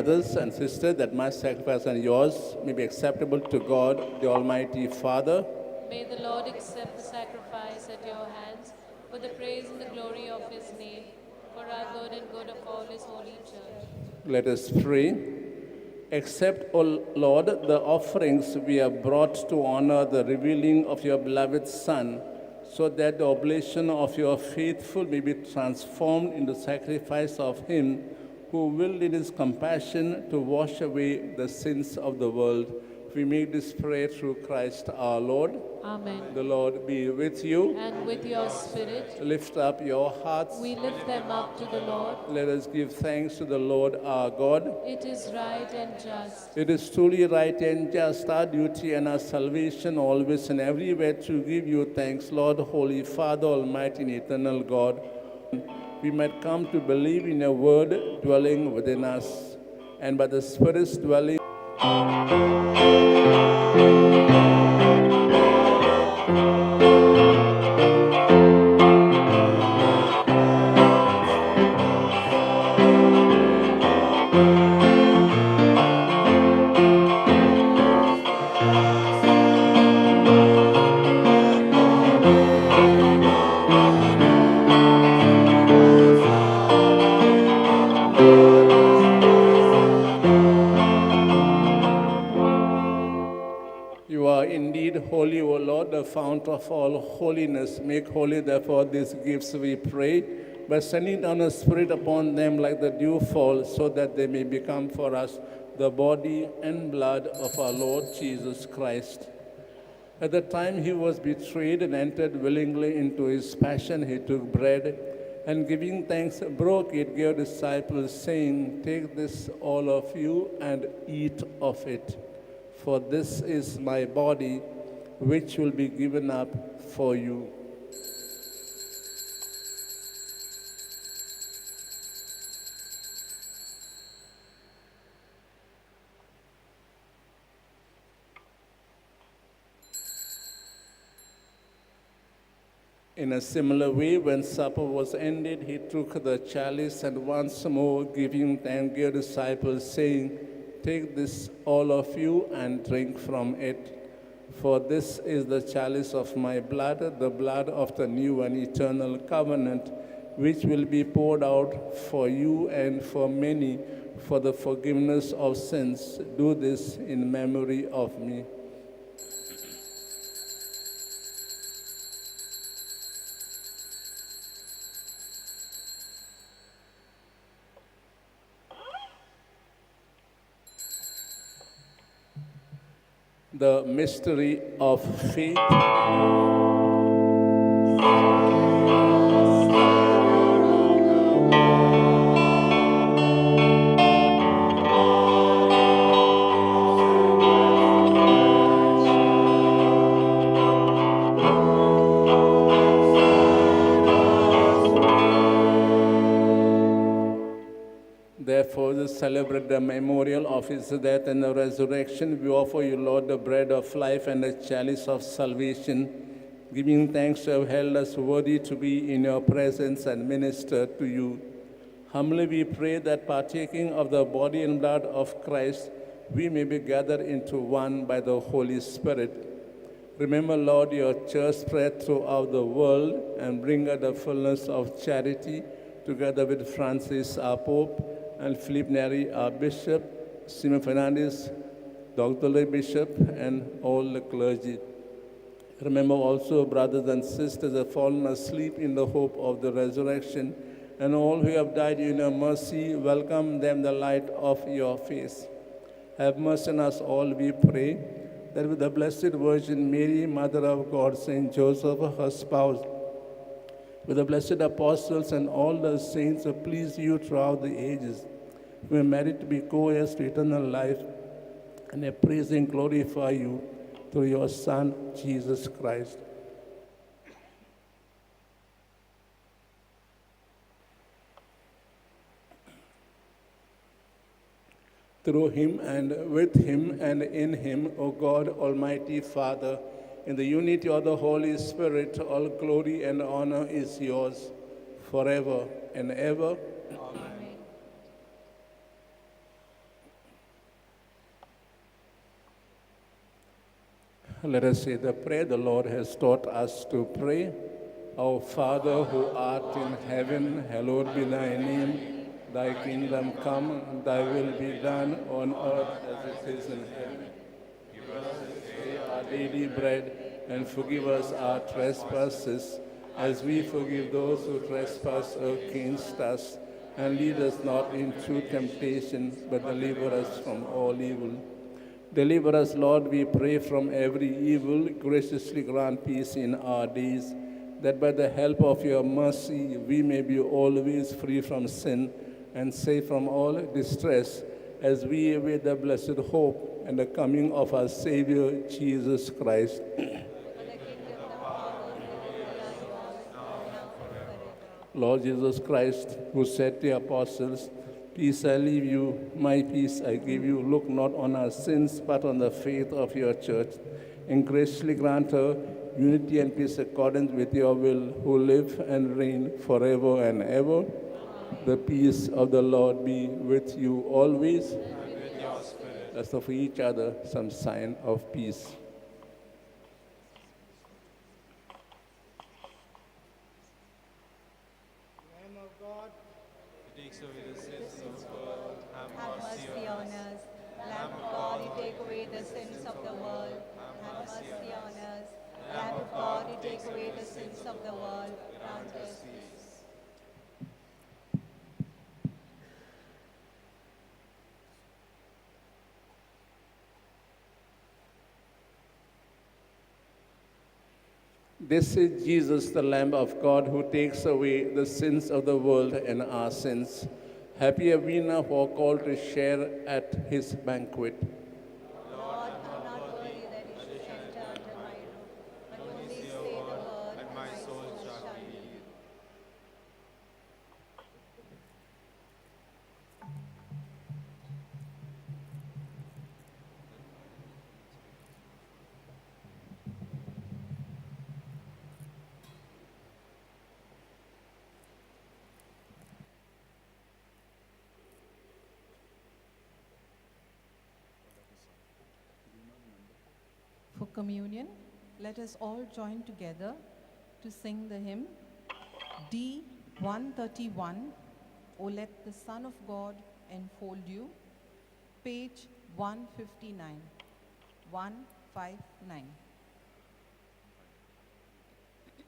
brothers and sisters, that my sacrifice and yours may be acceptable to God, the Almighty Father. May the Lord accept the sacrifice at your hands for the praise and the glory of his name, for our good and good of all his holy church. Let us pray. Accept, O Lord, the offerings we have brought to honor the revealing of your beloved Son, so that the oblation of your faithful may be transformed into sacrifice of him who willed in his compassion to wash away the sins of the world. We make this prayer through Christ our Lord. Amen. The Lord be with you. And with your spirit. Lift up your hearts. We lift them up to the Lord. Let us give thanks to the Lord our God. It is right and just. It is truly right and just, our duty and our salvation, always and everywhere to give you thanks, Lord, Holy Father, Almighty and eternal God. We might come to believe in your word dwelling within us, and by the Spirit's dwelling. Fount of all holiness, make holy therefore these gifts, we pray, by sending down a spirit upon them like the dewfall, so that they may become for us the body and blood of our Lord Jesus Christ. At the time he was betrayed and entered willingly into his passion, he took bread and, giving thanks, broke it, gave disciples, saying, "Take this, all of you, and eat of it, for this is my body, which will be given up for you." In a similar way, when supper was ended, he took the chalice and once more giving thanks, gave disciples, saying, "Take this, all of you, and drink from it. For this is the chalice of my blood, the blood of the new and eternal covenant, which will be poured out for you and for many for the forgiveness of sins. Do this in memory of me." The mystery of faith. Therefore, to celebrate the memorial of his death and the resurrection, we offer you, Lord, the bread of life and the chalice of salvation, giving thanks to have held us worthy to be in your presence and minister to you. Humbly we pray that, partaking of the body and blood of Christ, we may be gathered into one by the Holy Spirit. Remember, Lord, your church spread throughout the world and bring her the fullness of charity, together with Francis, our Pope, and Philip Neri, our Bishop, Simon Fernandez, Dr. Lee Bishop, and all the clergy. Remember also brothers and sisters who have fallen asleep in the hope of the resurrection, and all who have died in your mercy, welcome them the light of your face. Have mercy on us all, we pray, that with the Blessed Virgin Mary, Mother of God, Saint Joseph, her spouse, with the blessed apostles and all the saints who please you throughout the ages, we are merit to be co-heirs to eternal life and praise and glorify you through your Son, Jesus Christ. Through him and with him and in him, O God, Almighty Father, in the unity of the Holy Spirit, all glory and honor is yours forever and ever. Amen. Let us say the prayer the Lord has taught us to pray. Our Father who art in heaven, hallowed be thy name. Thy kingdom come, thy will be done on earth as it is in heaven. Give us this day our daily bread, and forgive us our trespasses, as we forgive those who trespass against us. And lead us not into temptation, but deliver us from all evil. Deliver us, Lord, we pray, from every evil. Graciously grant peace in our days, that by the help of your mercy we may be always free from sin and safe from all distress, as we await the blessed hope and the coming of our Savior, Jesus Christ. Lord Jesus Christ, who said to the apostles, "Peace I leave you, my peace I give you. Look not on our sins, but on the faith of your church. And graciously grant her unity and peace according with your will, who live and reign forever and ever. The peace of the Lord be with you always. And with your spirit. Let's offer each other some sign of peace. Lamb of God, who takes away the sins of the world, have mercy on us. Lamb of God, you take away the sins of the world, have mercy on us. Lamb of God, you take away the sins of the world, grant us peace. This is Jesus, the Lamb of God, who takes away the sins of the world and our sins. Happy are we now who are called to share at his banquet. Lord, I am not worthy that you should enter under my roof, but only say the word, and my soul shall be healed. For communion, let us all join together to sing the hymn D131, O Let the Son of God Enfold You, page 159. 159. Let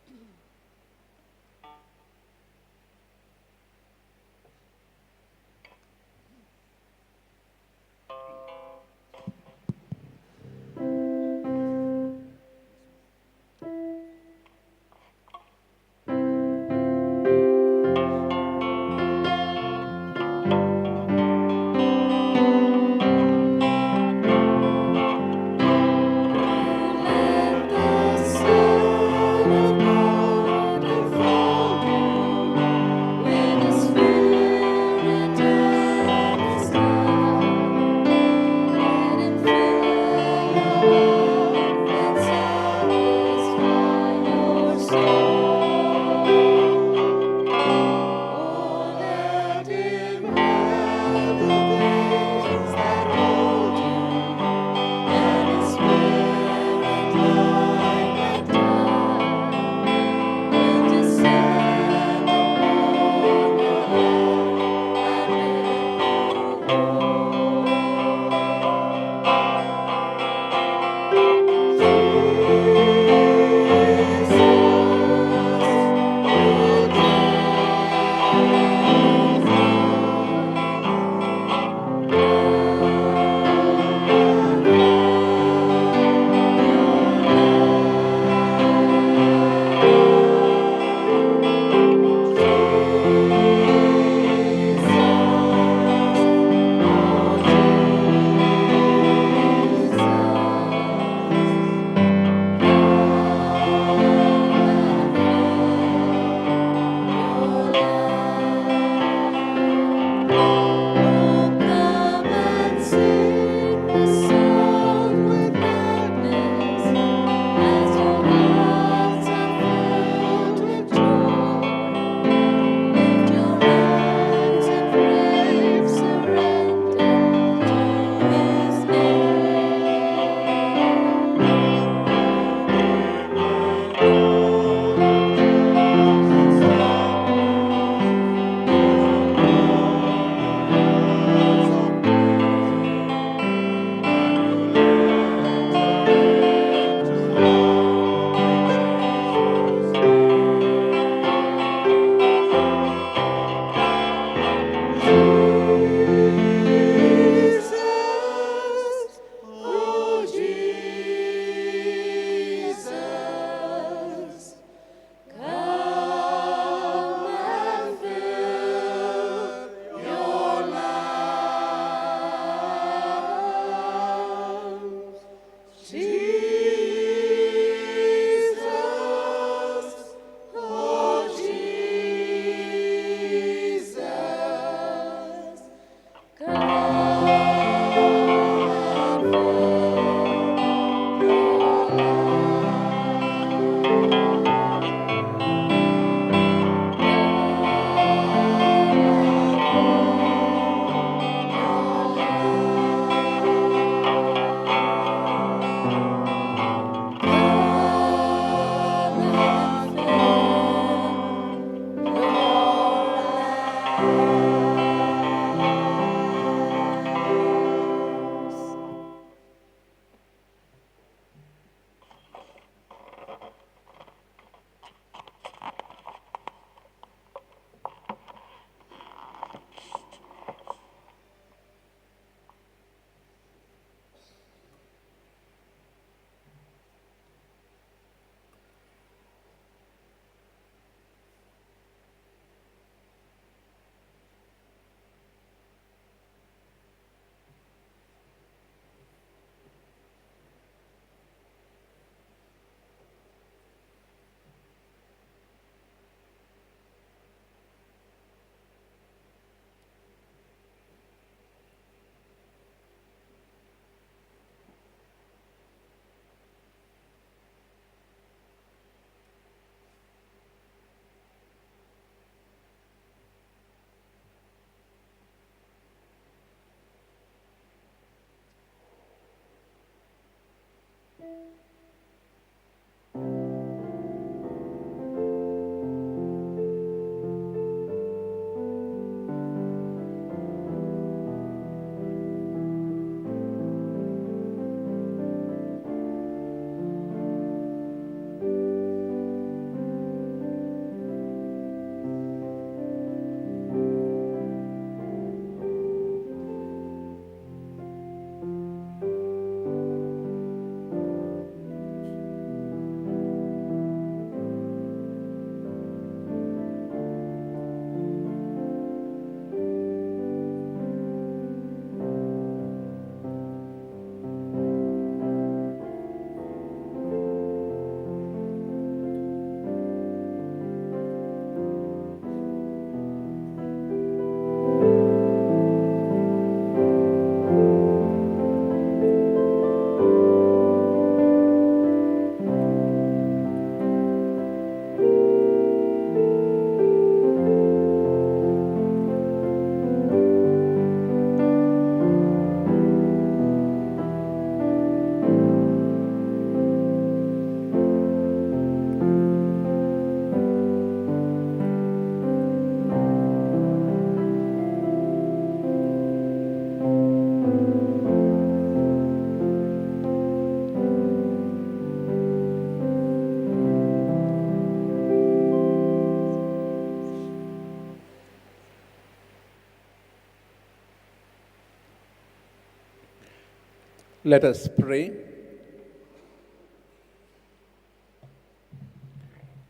Let us pray.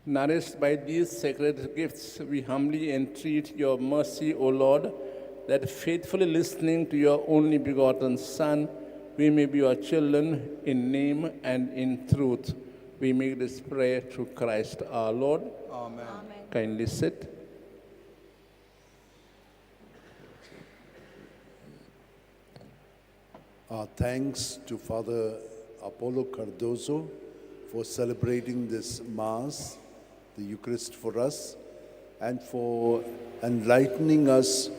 Nourished by these sacred gifts, we humbly entreat your mercy, O Lord, that faithfully listening to your only begotten Son, we may be your children in name and in truth. We make this prayer through Christ our Lord. Amen. Amen. Kindly sit. Our thanks to Father Apollo Cardozo for celebrating this Mass, the Eucharist for us, and for enlightening us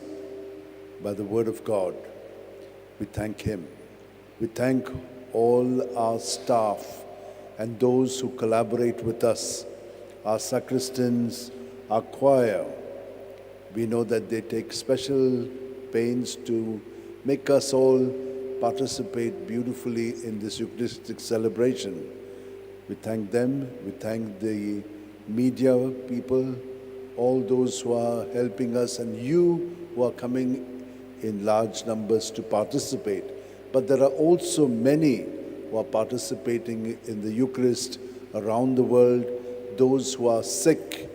by the Word of God. We thank him. We thank all our staff and those who collaborate with us, our sacristans, our choir. We know that they take special pains to make us all participate beautifully in this Eucharistic celebration. We thank them, we thank the media people, all those who are helping us, and you who are coming in large numbers to participate. But there are also many who are participating in the Eucharist around the world, those who are sick,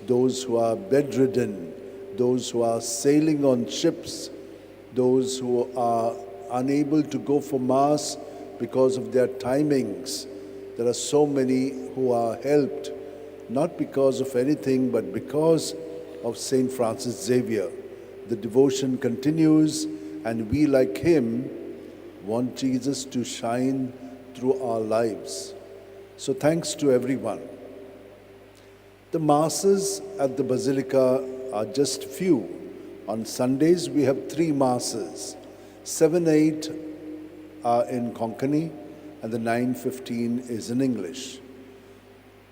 those who are bedridden, those who are sailing on ships, those who are unable to go for Mass because of their timings. There are so many who are helped, not because of anything, but because of Saint Francis Xavier. The devotion continues, and we, like him, want Jesus to shine through our lives. So thanks to everyone. The Masses at the Basilica are just few. On Sundays, we have 3 Masses. 7, 8 are in Konkani, and the 9:15 is in English.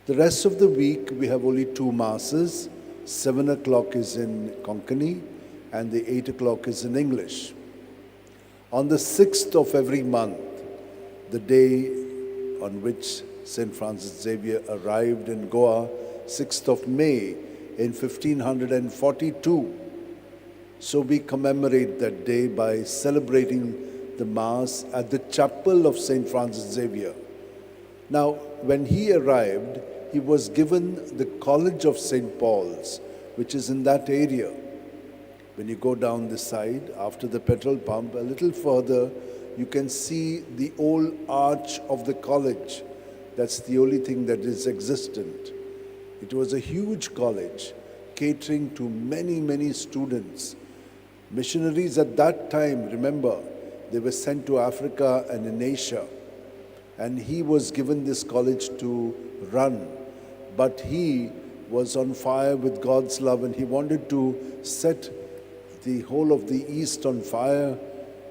The rest of the week, we have only 2 Masses. 7 o'clock is in Konkani, and the 8 o'clock is in English. On the 6th of every month, the day on which St. Francis Xavier arrived in Goa, 6th of May in 1542. So we commemorate that day by celebrating the Mass at the chapel of St. Francis Xavier. Now, when he arrived, he was given the College of St. Paul's, which is in that area. When you go down the side, after the petrol pump, a little further, you can see the old arch of the college. That's the only thing that is existent. It was a huge college, catering to many, many students. Missionaries at that time, remember, they were sent to Africa and in Asia. And he was given this college to run. But he was on fire with God's love, and he wanted to set the whole of the East on fire.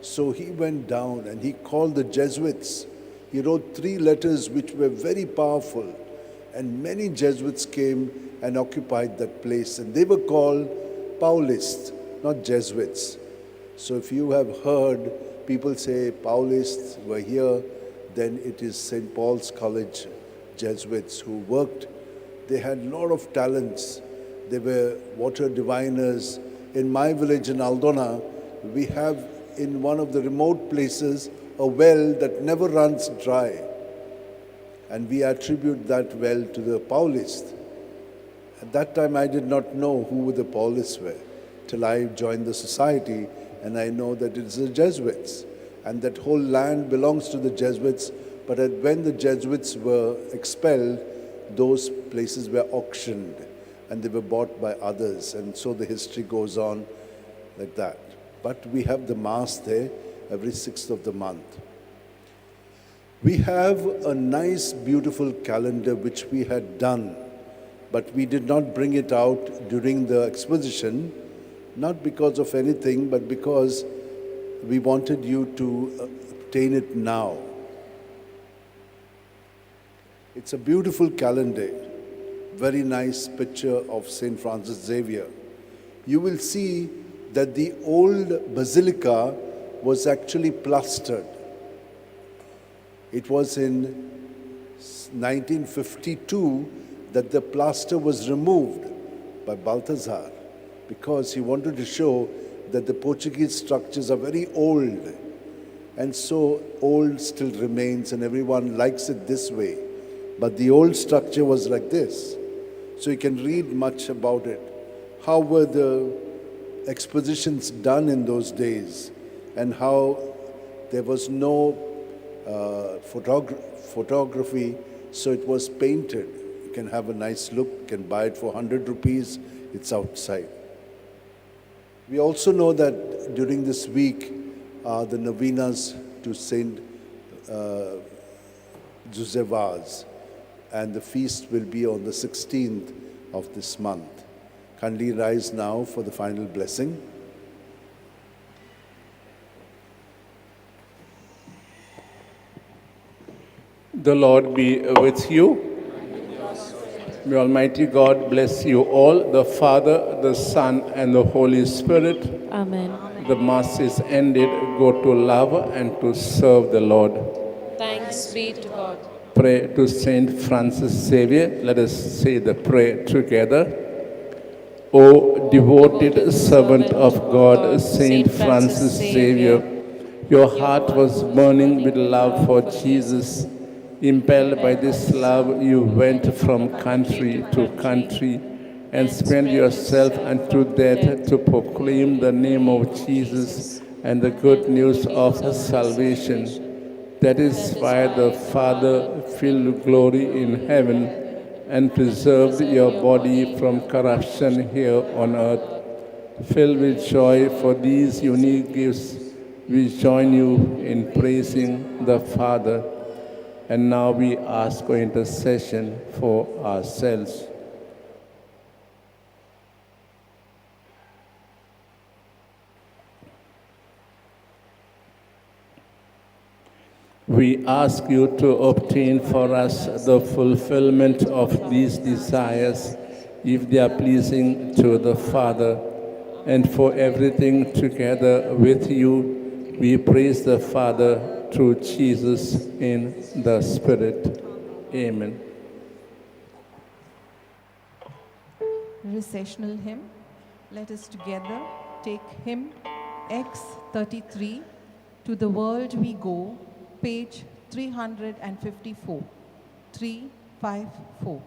So he went down and he called the Jesuits. He wrote 3 letters which were very powerful. And many Jesuits came and occupied that place. And they were called Paulists, not Jesuits. So if you have heard people say Paulists were here, then it is St. Paul's College Jesuits who worked. They had a lot of talents. They were water diviners. In my village in Aldona, we have in one of the remote places a well that never runs dry. And we attribute that well to the Paulists. At that time, I did not know who the Paulists were till I joined the society, and I know that it's the Jesuits. And that whole land belongs to the Jesuits, but when the Jesuits were expelled, those places were auctioned and they were bought by others. And so the history goes on like that. But we have the Mass there every 6th of the month. We have a nice, beautiful calendar which we had done, but we did not bring it out during the exposition, not because of anything, but because we wanted you to obtain it now. It's a beautiful calendar, very nice picture of St. Francis Xavier. You will see that the old basilica was actually plastered. It was in 1952 that the plaster was removed by Balthazar because he wanted to show that the Portuguese structures are very old. And so old still remains, and everyone likes it this way. But the old structure was like this. So you can read much about it. How were the expositions done in those days, and how there was no photography, so it was painted. You can have a nice look, you can buy it for 100 rupees, it's outside. We also know that during this week, the novenas to Saint Jose Vaz, and the feast will be on the 16th of this month. Kindly rise now for the final blessing. The Lord be with you. May Almighty God bless you all, the Father, the Son, and the Holy Spirit. Amen. The Mass is ended. Go to love and to serve the Lord. Thanks be to God. Pray to Saint Francis Xavier. Let us say the prayer together. O devoted servant of God, Saint Francis Xavier, your heart was burning with love for Jesus. Impelled by this love, you went from country to country and spent yourself unto death to proclaim the name of Jesus and the good news of salvation. That is why the Father filled glory in heaven and preserved your body from corruption here on earth. Filled with joy for these unique gifts, we join you in praising the Father. And now we ask for intercession for ourselves. We ask you to obtain for us the fulfillment of these desires, if they are pleasing to the Father, and for everything together with you, we praise the Father through Jesus in the Spirit. Amen. Recessional hymn. Let us together take hymn X33, To the World We Go, page 354. 354.